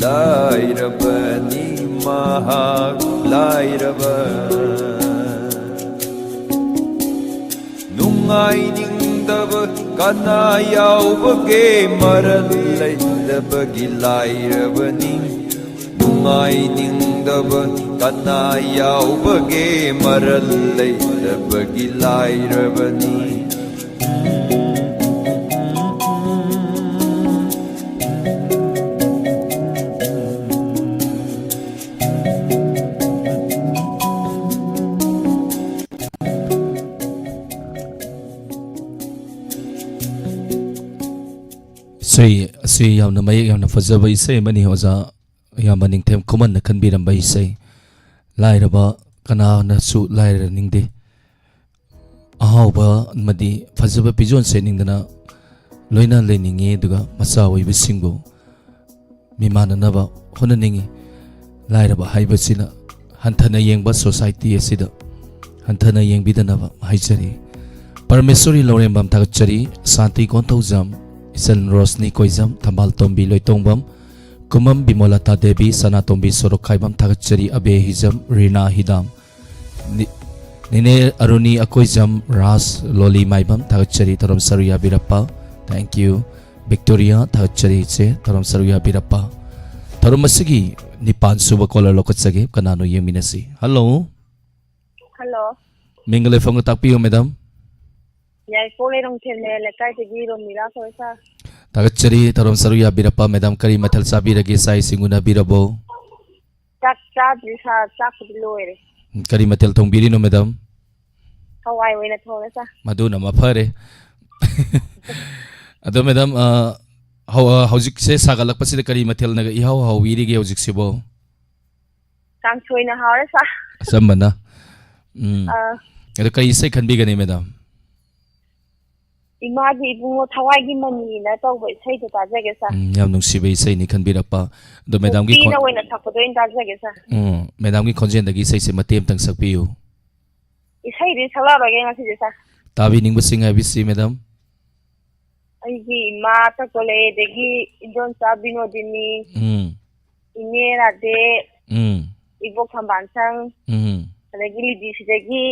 ꯂꯥꯏꯔꯕꯅꯤ ꯃꯍꯥꯛ ꯂꯥꯏꯔꯕ꯫ ꯅꯨꯡꯉꯥꯏꯅꯤꯡꯗꯕ ꯀꯅꯥ ꯌꯥꯎꯕꯒꯦ? ꯃꯔꯜ ꯂꯩꯇꯕꯒꯤ ꯂꯥꯏꯔꯕꯅꯤ꯫ ꯅꯨꯡꯉꯥꯏꯅꯤꯡꯗꯕ ꯀꯅꯥ ꯌꯥꯎꯕꯒꯦ? ꯃꯔꯜ ꯂꯩꯇꯕꯒꯤ ꯂꯥꯏꯔꯕꯅꯤ꯫ ꯏꯁꯩ ꯑꯁꯤ ꯌꯥꯝꯅ ꯃꯌꯦꯛ ꯌꯥꯝꯅ ꯐꯖꯕ ꯏꯁꯩ ꯑꯃꯅꯤ, ꯑꯣꯖꯥ꯫ ꯌꯥꯝꯅ ꯅꯤꯡꯊꯦꯝ ꯈꯨꯃꯟꯅ ꯈꯟꯕꯤꯔꯝꯕ ꯏꯁꯩ꯫ ꯂꯥꯏꯔꯕ ꯀꯅꯥꯅꯁꯨ ꯂꯥꯏꯔꯅꯤꯡꯗꯦ꯫ ꯑꯍꯥꯎꯕ ꯑꯃꯗꯤ ꯐꯖꯕ ꯐꯤꯖꯣꯜ ꯁꯦꯠꯅꯤꯡꯗꯅ ꯂꯣꯏꯅ ꯂꯩꯅꯤꯡꯉꯤ, ꯑꯗꯨꯒ ꯃꯆꯥ ꯑꯣꯏꯕꯁꯤꯡꯕꯨ ꯃꯤꯃꯥꯟꯅꯅꯕ ꯍꯣꯠꯅꯅꯤꯡꯉꯤ꯫ ꯂꯥꯏꯔꯕ ꯍꯥꯏꯕꯁꯤꯅ ꯍꯟꯊꯅ ꯌꯦꯡꯕ ꯁꯣꯁꯥꯏꯇꯤ ꯑꯁꯤꯗ ꯍꯟꯊꯅ ꯌꯦꯡꯕꯤꯗꯅꯕ ꯍꯥꯏꯖꯔꯤ꯫ ꯄꯔꯃꯦꯁꯣꯔꯤ ꯂꯧꯔꯦꯝꯕꯝ ꯊꯥꯒꯠꯆꯔꯤ, ꯁꯥꯟꯇꯤ ꯀꯣꯟꯊꯧꯖꯝ, ꯏꯆꯟ ꯔꯣꯁꯅꯤ ꯀꯣꯏꯖꯝ, ꯊꯝꯕꯥꯜ ꯇꯣꯝꯕꯤ ꯂꯣꯏꯇꯣꯡꯕꯝ, ꯀꯨꯃꯝ ꯕꯤꯃꯣꯂꯇꯥ ꯗꯦꯕꯤ, ꯁꯅꯥꯇꯣꯝꯕꯤ ꯁꯣꯔꯣꯛꯈꯥꯏꯕꯝ ꯊꯥꯒꯠꯆꯔꯤ, ꯑꯕꯦ ꯍꯤꯖꯝ, ꯔꯤꯅꯥ ꯍꯤꯗꯥꯝ, ꯅꯤ-, ꯅꯤꯅꯦ ꯑꯔꯨꯅꯤ ꯑꯀꯣꯏꯖꯝ, ꯔꯥꯖ ꯂꯣꯂꯤ ꯃꯥꯏꯕꯝ ꯊꯥꯒꯠꯆꯔꯤ, ꯊꯧꯔꯝ ꯁꯔꯨ ꯌꯥꯕꯤꯔꯛꯄ꯫ Thank you꯫ ꯚꯤꯛꯇꯣꯔꯤꯌꯥ ꯊꯥꯒꯠꯆꯔꯤ ꯏꯆꯦ, ꯊꯧꯔꯝ ꯁꯔꯨ ꯌꯥꯕꯤꯔꯛꯄ꯫ ꯊꯧꯔꯝ ꯑꯁꯤꯒꯤ ꯅꯤꯄꯥꯟ ꯁꯨꯕ ꯀꯣꯂꯔ ꯂꯧꯈꯠꯆꯒꯦ, ꯀꯅꯥꯅꯣ ꯌꯦꯡꯃꯤꯟꯅꯁꯤ꯫ ꯍꯜꯂꯣ꯫ ꯍꯜꯂꯣ꯫ ꯃꯤꯡꯒ ꯂꯩꯐꯝꯒ ꯇꯥꯛꯄꯤꯌꯨ ꯃꯦꯗꯥꯝ꯫ ꯌꯥꯏꯐꯧ ꯂꯩꯔꯣꯡ ꯊꯦꯝꯅ ꯂꯩꯀꯥꯏꯗꯒꯤ ꯔꯣꯃꯤꯂꯥ ꯀꯧꯏ ꯁꯥꯔ꯫ ꯊꯥꯒꯠꯆꯔꯤ, ꯊꯧꯔꯝ ꯁꯔꯨ ꯌꯥꯕꯤꯔꯛꯄ꯫ ꯃꯦꯗꯥꯝ, ꯀꯔꯤ ꯃꯊꯦꯜ ꯆꯥꯕꯤꯔꯒꯦ? ꯆꯥꯛ ꯏꯁꯤꯡ ꯎꯅꯕꯤꯔꯕꯣ? ꯆꯥꯛ ꯆꯥꯗ꯭ꯔꯤ ꯁꯥꯔ, ꯆꯥꯛꯄꯨꯗꯤ ꯂꯣꯏꯔꯦ꯫ ꯎꯝ, ꯀꯔꯤ ꯃꯊꯦꯜ ꯊꯣꯡꯕꯤꯔꯤꯅꯣ ꯃꯦꯗꯥꯝ? ꯍꯋꯥꯏ ꯑꯣꯏꯅ ꯊꯣꯡꯉꯦ ꯁꯥꯔ꯫ ꯃꯗꯨꯅ ꯃꯐꯔꯦ꯫ ꯑꯗꯣ ꯃꯦꯗꯥꯝ, ꯑ, ꯍꯧ-, ꯑ, ꯍꯧꯖꯤꯛꯁꯦ ꯁꯥꯒꯠꯂꯛꯄꯁꯤꯗ ꯀꯔꯤ ꯃꯊꯦꯜꯅꯒ ꯏꯍꯥꯎ ꯍꯥꯎꯕꯤꯔꯤꯒꯦ ꯍꯧꯖꯤꯛꯁꯤꯕꯣ? ꯀꯥꯡꯁꯣꯏꯅ ꯍꯥꯎꯔꯦ ꯁꯥꯔ꯫ ꯑꯆꯝꯕꯅ? ꯎꯝ꯫ ꯑꯥ꯫ ꯑꯗꯣ ꯀꯔꯤ ꯏꯁꯩ ꯈꯟꯕꯤꯒꯅꯤ ꯃꯦꯗꯥꯝ? ꯏꯃꯥꯒꯤ ꯏꯕꯨꯡꯉꯣ ꯊꯋꯥꯏꯒꯤ ꯃꯅꯤꯅ ꯇꯧꯕ ꯏꯁꯩꯗꯣ ꯇꯥꯖꯒꯦ ꯁꯥꯔ꯫ ꯎꯝ, ꯌꯥꯝ ꯅꯨꯡꯁꯤꯕ ꯏꯁꯩꯅꯤ, ꯈꯟꯕꯤꯔꯛꯄ꯫ ꯑꯗꯣ ꯃꯦꯗꯥꯝꯒꯤ ꯅꯨꯄꯤꯅ ꯈꯣꯟ-, ꯑꯣꯏꯅ ꯁꯛꯄꯗꯣ ꯑꯣꯏꯅ ꯇꯥꯖꯒꯦ ꯁꯥꯔ꯫ ꯎꯝ, ꯃꯦꯗꯥꯝꯒꯤ ꯈꯣꯟꯖꯦꯜꯗꯒꯤ ꯏꯁꯩꯁꯦ ꯃꯇꯦꯛ ꯑꯃꯇꯪ ꯁꯛꯄꯤꯌꯨ꯫ ꯏꯁꯩꯗꯤ ꯁꯛꯂꯛꯑꯔꯣꯏꯒꯦ ꯉꯁꯤꯗꯤ ꯁꯥꯔ꯫ ꯇꯥꯕꯤꯅꯤꯡꯕꯁꯤꯡ ꯍꯥꯏꯕꯤꯁꯤ ꯃꯦꯗꯥꯝ꯫ ꯑꯩꯒꯤ ꯏꯃꯥ ꯊꯛꯄ ꯂꯩ, ꯑꯗꯒꯤ ꯏꯟꯗꯣꯟꯆꯥ ꯕꯤꯅꯣꯗꯤꯅꯤ, ꯎꯝ꯫ ꯏꯅꯦ ꯔꯥꯙꯦ, ꯎꯝ꯫ ꯏꯕꯣꯛ ꯊꯝꯕꯥꯜꯁꯪ, ꯎꯝ꯫ ꯑꯗꯒꯤ ꯂꯤꯗꯤꯁꯤꯗꯒꯤ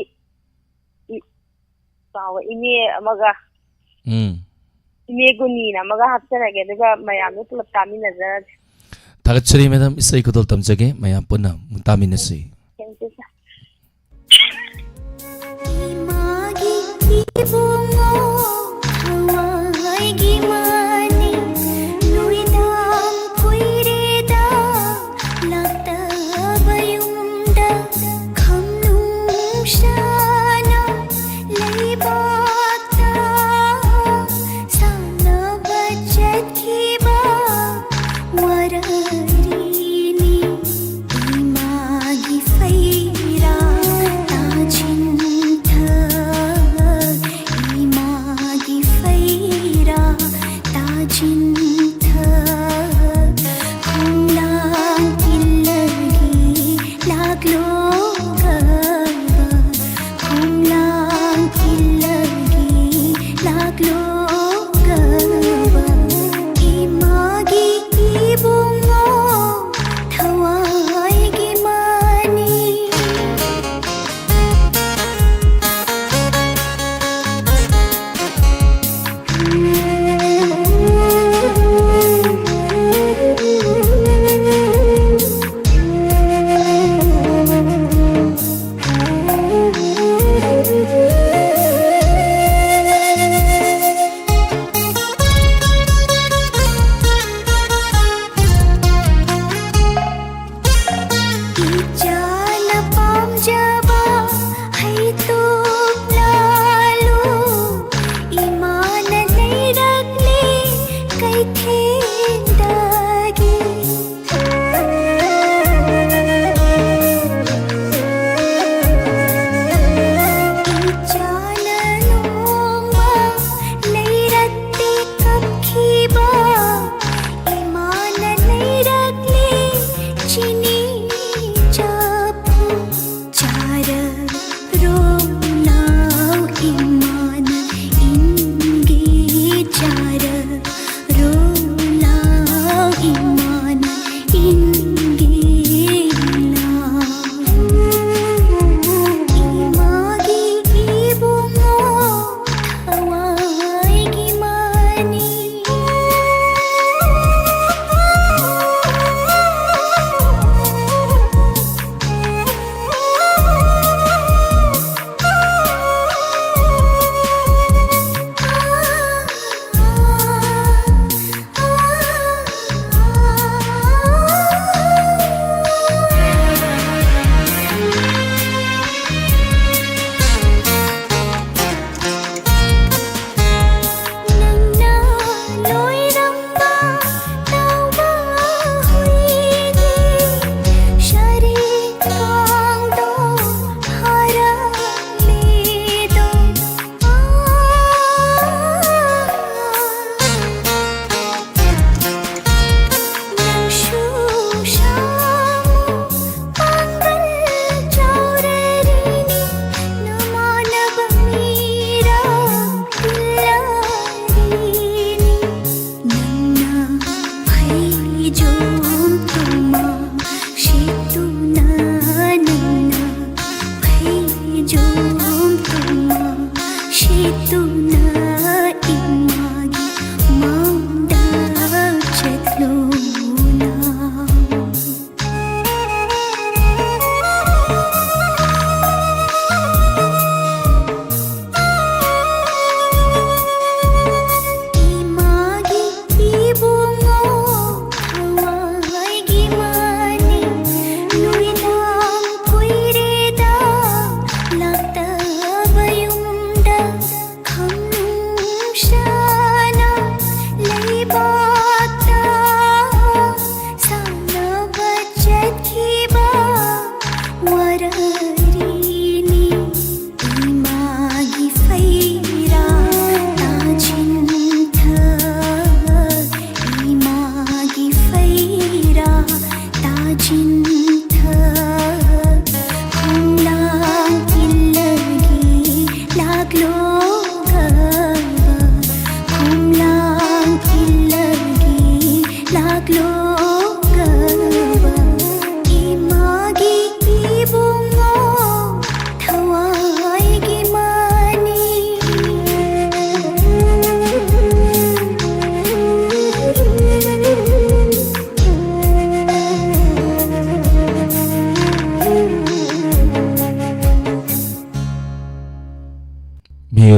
ꯏ-, ꯆꯥꯎꯕ ꯏꯅꯦ ꯑꯃꯒ, ꯎꯝ꯫ ꯏꯅꯦ ꯒꯨꯅꯤꯅ ꯑꯃꯒ ꯍꯥꯞꯆꯔꯒꯦ, ꯑꯗꯨꯒ ꯃꯌꯥꯝꯗꯣ ꯄꯨꯂꯞ ꯇꯥꯃꯤꯟꯅꯖꯔꯒꯦ꯫ ꯊꯥꯒꯠꯆꯔꯤ, ꯃꯦꯗꯥꯝ꯫ ꯏꯁꯩ ꯈꯨꯗꯣꯜ ꯇꯝꯖꯒꯦ꯫ ꯃꯌꯥꯝ ꯄꯨꯟꯅ ꯑꯃꯨꯛ ꯇꯥꯃꯤꯟꯅꯁꯤ꯫ Thank you, sir. ꯏꯃꯥꯒꯤ ꯏꯕꯨꯡꯉꯣ ꯊꯋꯥꯏꯒꯤ ꯃꯥꯅꯤ, ꯅꯨꯏꯗꯥꯡ ꯀꯨꯏꯔꯦꯗ ꯂꯥꯛꯇꯕ ꯌꯨꯝꯗ, ꯈꯝꯅꯨꯡ ꯁꯥꯅ ꯂꯩꯕꯥꯛꯇ ꯁꯥꯟꯅꯕ ꯆꯠꯈꯤꯕ ꯋꯥꯔꯤꯅꯤ꯫ ꯏꯃꯥꯒꯤ ꯐꯩꯔꯥ ꯇꯥꯁꯤꯟꯊ, ꯏꯃꯥꯒꯤ ꯐꯩꯔꯥ ꯇꯥꯁꯤꯟꯊ, ꯈꯣꯡꯂꯥꯡ ꯏꯜꯂꯒꯤ ꯂꯥꯛꯂꯣꯒꯕ, ꯈꯣꯡꯂꯥꯡ ꯏꯜꯂꯒꯤ ꯂꯥꯛꯂꯣꯒꯕ, ꯏꯃꯥꯒꯤ ꯏꯕꯨꯡꯉꯣ ꯊꯋꯥꯏꯒꯤ ꯃꯥꯅꯤ꯫ ꯏꯆꯥꯅ ꯄꯥꯝꯖꯕ ꯍꯩꯇꯨꯞ ꯂꯥꯂꯨ, ꯏꯃꯥꯅ ꯂꯩꯔꯛꯂꯤ ꯀꯩꯊꯦꯜꯗꯒꯤ꯫ ꯏꯆꯥꯅ ꯅꯣꯡꯃ ꯂꯩꯔꯛꯇ ꯀꯞꯈꯤꯕ, ꯏꯃꯥꯅ ꯂꯩꯔꯛꯂꯤ ꯆꯤꯅꯤ ꯆꯥ꯫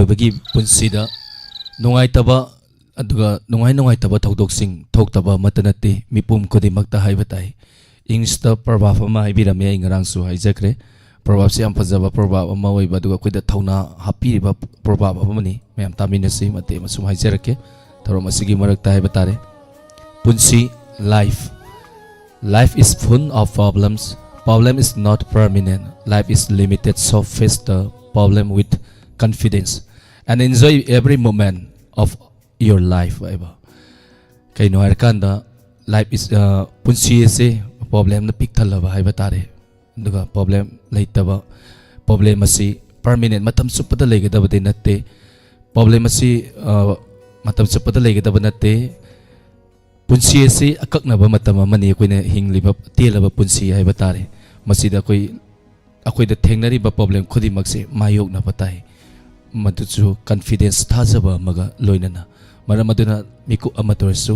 ꯑꯣꯏꯕꯒꯤ ꯄꯨꯟꯁꯤꯗ ꯅꯨꯡꯉꯥꯏꯇꯕ, ꯑꯗꯨꯒ ꯅꯨꯡꯉꯥꯏ ꯅꯨꯡꯉꯥꯏꯇꯕ ꯊꯧꯗꯣꯛꯁꯤꯡ ꯊꯣꯛꯇꯕ ꯑꯃꯠꯇ ꯅꯠꯇꯦ, ꯃꯤꯄꯨꯝ ꯈꯨꯗꯤꯡꯃꯛꯇ ꯍꯥꯏꯕ ꯇꯥꯏ꯫ ꯏꯪꯂꯤꯁꯇ ꯄ꯭ꯔꯣꯚꯥꯕ ꯑꯃ ꯍꯥꯏꯕꯤꯔꯝꯃꯤ, ꯑꯩ ꯉꯔꯥꯡꯁꯨ ꯍꯥꯏꯖꯈ꯭ꯔꯦ꯫ ꯄ꯭ꯔꯣꯚꯥꯕꯁꯤ ꯌꯥꯝ ꯐꯖꯕ ꯄ꯭ꯔꯣꯚꯥꯕ ꯑꯃ ꯑꯣꯏꯕ, ꯑꯗꯨꯒ ꯑꯩꯈꯣꯏꯗ ꯊꯧꯅꯥ ꯍꯥꯞꯄꯤꯔꯤꯕ ꯄ꯭ꯔꯣꯚꯥꯕ ꯑꯃꯅꯤ꯫ ꯃꯌꯥꯝ ꯇꯥꯃꯤꯟꯅꯁꯤ, ꯃꯇꯦꯛ ꯑꯃ ꯁꯨꯝ ꯍꯥꯏꯖꯔꯛꯀꯦ꯫ ꯊꯧꯔꯝ ꯑꯁꯤꯒꯤ ꯃꯔꯛꯇ ꯍꯥꯏꯕ ꯇꯥꯔꯦ, ꯄꯨꯟꯁꯤ, life, life is full of problems. Problem is not permanent. Life is limited, so face the problem with confidence and enjoy every moment of your life ꯍꯥꯏꯕ꯫ ꯀꯩꯅꯣ ꯍꯥꯏꯔꯀꯥꯟꯗ, life is, ꯑ, ꯄꯨꯟꯁꯤ ꯑꯁꯦ ꯄ꯭ꯔꯣꯕ꯭ꯂꯦꯝꯅ ꯄꯤꯛ ꯊꯜꯂꯕ ꯍꯥꯏꯕ ꯇꯥꯔꯦ꯫ ꯑꯗꯨꯒ ꯄ꯭ꯔꯣꯕ꯭ꯂꯦꯝ ꯂꯩꯇꯕ, ꯄ꯭ꯔꯣꯕ꯭ꯂꯦꯝ ꯑꯁꯤ ꯄꯔꯃꯤꯅꯦꯟ, ꯃꯇꯝ ꯆꯨꯞꯄꯗ ꯂꯩꯒꯗꯕꯗꯤ ꯅꯠꯇꯦ꯫ ꯄ꯭ꯔꯣꯕ꯭ꯂꯦꯝ ꯑꯁꯤ, ꯑ, ꯃꯇꯝ ꯆꯨꯞꯄꯗ ꯂꯩꯒꯗꯕ ꯅꯠꯇꯦ꯫ ꯄꯨꯟꯁꯤ ꯑꯁꯤ ꯑꯀꯛꯅꯕ ꯃꯇꯝ ꯑꯃꯅꯤ, ꯑꯩꯈꯣꯏꯅ ꯍꯤꯡꯂꯤꯕ ꯇꯦꯜꯂꯕ ꯄꯨꯟꯁꯤ ꯍꯥꯏꯕ ꯇꯥꯔꯦ꯫ ꯃꯁꯤꯗ ꯑꯩꯈꯣꯏ, ꯑꯩꯈꯣꯏꯗ ꯊꯦꯡꯅꯔꯤꯕ ꯄ꯭ꯔꯣꯕ꯭ꯂꯦꯝ ꯈꯨꯗꯤꯡꯃꯛꯁꯦ ꯃꯥꯌꯣꯛꯅꯕ ꯇꯥꯏ꯫ ꯃꯗꯨꯁꯨ ꯀꯟꯐꯤꯗꯦꯟꯁ, ꯊꯥꯖꯕ ꯑꯃꯒ ꯂꯣꯏꯅꯅ꯫ ꯃꯔꯝ ꯑꯗꯨꯅ ꯃꯤꯀꯨꯞ ꯑꯃꯇ ꯑꯣꯏꯔꯁꯨ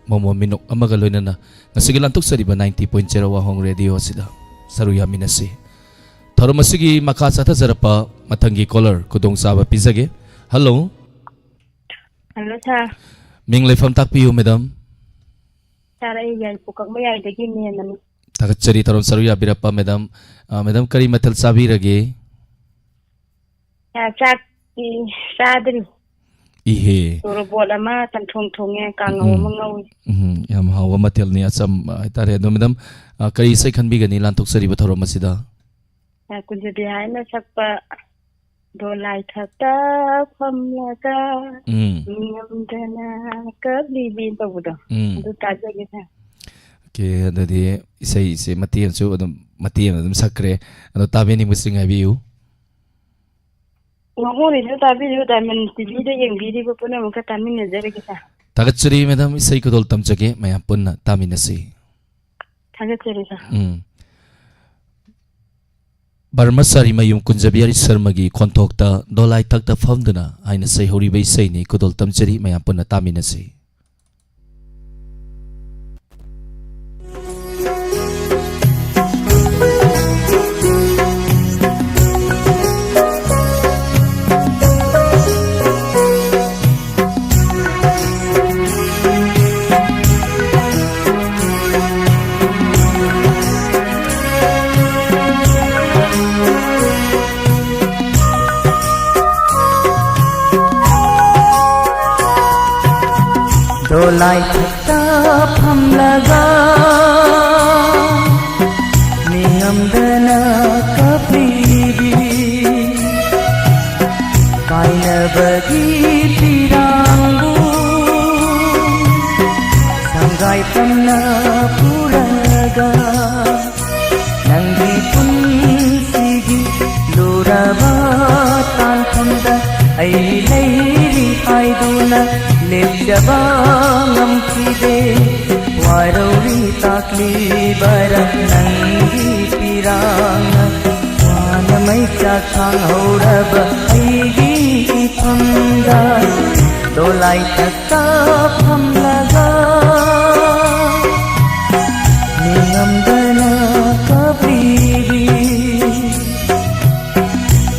ꯃꯣꯃꯣꯟ ꯃꯤꯅꯣꯛ ꯑꯃꯒ ꯂꯣꯏꯅꯅ ꯉꯁꯤꯒꯤ ꯂꯥꯟꯊꯣꯛꯆꯔꯤꯕ ninety point zero ꯋꯥꯍꯣꯡ ꯔꯦꯗꯤꯑꯣ ꯑꯁꯤꯗ ꯁꯔꯨꯛ ꯌꯥꯃꯤꯟꯅꯁꯤ꯫ ꯊꯧꯔꯝ ꯑꯁꯤꯒꯤ ꯃꯈꯥ ꯆꯠꯊꯖꯔꯛꯄ ꯃꯊꯪꯒꯤ ꯀꯣꯂꯔ ꯈꯨꯗꯣꯡꯆꯥꯕ ꯄꯤꯖꯒꯦ꯫ ꯍꯜꯂꯣ꯫ ꯍꯜꯂꯣ, ꯁꯥꯔ꯫ ꯃꯤꯡ ꯂꯩꯐꯝ ꯇꯥꯛꯄꯤꯌꯨ, ꯃꯦꯗꯥꯝ꯫ ꯁꯥꯔ, ꯑꯩ ꯌꯥꯏꯔꯤꯄꯣꯛ ꯀꯛꯃꯌꯥꯏꯗꯒꯤ ꯃꯦꯝ ꯑꯃ꯫ ꯊꯥꯒꯠꯆꯔꯤ ꯊꯧꯔꯝ ꯁꯔꯨꯛ ꯌꯥꯕꯤꯔꯛꯄ, ꯃꯦꯗꯥꯝ꯫ ꯑ, ꯃꯦꯗꯥꯝ, ꯀꯔꯤ ꯃꯊꯦꯜ ꯆꯥꯕꯤꯔꯒꯦ? ꯁꯥꯔ, ꯆꯥꯛꯇꯤ ꯆꯥꯗ꯭ꯔꯤ꯫ ꯏꯍꯦ꯫ ꯇꯣꯔꯣꯕꯣꯠ ꯑꯃ ꯆꯝꯊꯣꯡ ꯊꯣꯡꯉꯦ, ꯀꯥꯡꯉꯧ ꯎꯝ꯫ ꯑꯃ ꯉꯧꯏ꯫ ꯎꯝ, ꯌꯥꯝ ꯍꯥꯎꯕ ꯃꯊꯦꯜꯅꯤ, ꯑꯆꯝꯕ ꯍꯥꯏꯇꯥꯔꯦ꯫ ꯑꯗꯣ ꯃꯦꯗꯥꯝ, ꯑ, ꯀꯔꯤ ꯏꯁꯩ ꯈꯟꯕꯤꯒꯅꯤ ꯂꯥꯟꯊꯣꯛꯆꯔꯤꯕ ꯊꯧꯔꯝ ꯑꯁꯤꯗ? ꯑ, ꯀꯨꯟꯖꯕꯤ ꯍꯥꯏꯅ ꯁꯛꯄ "ꯗꯣꯂꯥꯏ ꯊꯛꯇ ꯐꯝꯂꯒ ꯎꯝ꯫ ꯃꯤꯉꯝꯗꯅ ꯀꯞꯂꯤꯕꯤ" ꯇꯧꯕꯗꯣ, ꯎꯝ꯫ ꯑꯗꯨ ꯇꯥꯖꯒꯦ, ꯁꯥꯔ꯫ ꯑꯣꯀꯦ, ꯑꯗꯨꯗꯤ ꯏꯁꯩꯁꯦ ꯃꯇꯦꯛ ꯑꯃꯁꯨ ꯑꯗꯨꯝ, ꯃꯇꯦꯛ ꯑꯃ ꯑꯗꯨꯝ ꯁꯛꯈ꯭ꯔꯦ꯫ ꯑꯗꯣ ꯇꯥꯕꯤꯅꯤꯡꯕꯁꯤꯡ ꯍꯥꯏꯕꯤꯌꯨ꯫ ꯃꯃꯣꯔꯤꯁꯨ ꯇꯥꯕꯤꯌꯨ, ꯗꯥꯏꯃꯟ ꯇꯤꯚꯤꯗ ꯌꯦꯡꯕꯤꯔꯤꯕ ꯄꯨꯝꯅꯃꯛꯀ ꯇꯥꯃꯤꯟꯅꯖꯔꯒꯦ, ꯁꯥꯔ꯫ ꯊꯥꯒꯠꯆꯔꯤ, ꯃꯦꯗꯥꯝ꯫ ꯏꯁꯩ ꯈꯨꯗꯣꯜ ꯇꯝꯖꯒꯦ, ꯃꯌꯥꯝ ꯄꯨꯟꯅ ꯇꯥꯃꯤꯟꯅꯁꯤ꯫ ꯊꯥꯒꯠꯆꯔꯤ, ꯁꯥꯔ꯫ ꯎꯝ꯫ ꯕ꯭ꯔꯍ꯭ꯃꯆꯥꯔꯤ ꯃꯌꯨꯝ ꯀꯨꯟꯖꯕꯤꯍꯥꯔꯤ ꯁꯔꯃꯒꯤ ꯈꯣꯟꯊꯣꯛꯇ "ꯗꯣꯂꯥꯏ ꯊꯛꯇ ꯐꯝꯗꯨꯅ" ꯍꯥꯏꯅ ꯁꯩꯍꯧꯔꯤꯕ ꯏꯁꯩꯅꯤ꯫ ꯈꯨꯗꯣꯜ ꯇꯝꯖꯔꯤ, ꯃꯌꯥꯝ ꯄꯨꯟꯅ ꯇꯥꯃꯤꯟꯅꯁꯤ꯫ ꯂꯥꯏꯊꯛꯇ ꯐꯝꯂꯒ ꯅꯤꯡꯉꯝꯗꯅ ꯀꯞꯂꯤꯕꯤ ꯀꯥꯏꯅꯕꯒꯤ ꯄꯤꯔꯥꯡꯕꯨ ꯁꯪꯒꯥꯏ ꯇꯝꯅ ꯄꯨꯔꯒ ꯅꯪꯒꯤ ꯄꯨꯟꯁꯤꯒꯤ ꯂꯨꯔꯕ ꯇꯥꯟꯐꯝꯗ ꯑꯩ ꯂꯩꯔꯤ ꯍꯥꯏꯗꯨꯅ ꯂꯦꯞꯆꯕ ꯉꯝꯈꯤꯗꯦ꯫ ꯋꯥꯔꯧꯔꯤ ꯇꯥꯛꯂꯤꯕꯔ ꯅꯪꯒꯤ ꯄꯤꯔꯥꯡꯅ ꯋꯥꯅ ꯃꯩꯆꯥꯛ ꯊꯥꯡꯍꯧꯔꯕ ꯑꯩꯒꯤ ꯏꯐꯝꯗ ꯗꯣꯂꯥꯏ ꯇꯛꯇ ꯐꯝꯂꯒ ꯅꯤꯡꯉꯝꯗꯅ ꯀꯞꯂꯤꯕꯤ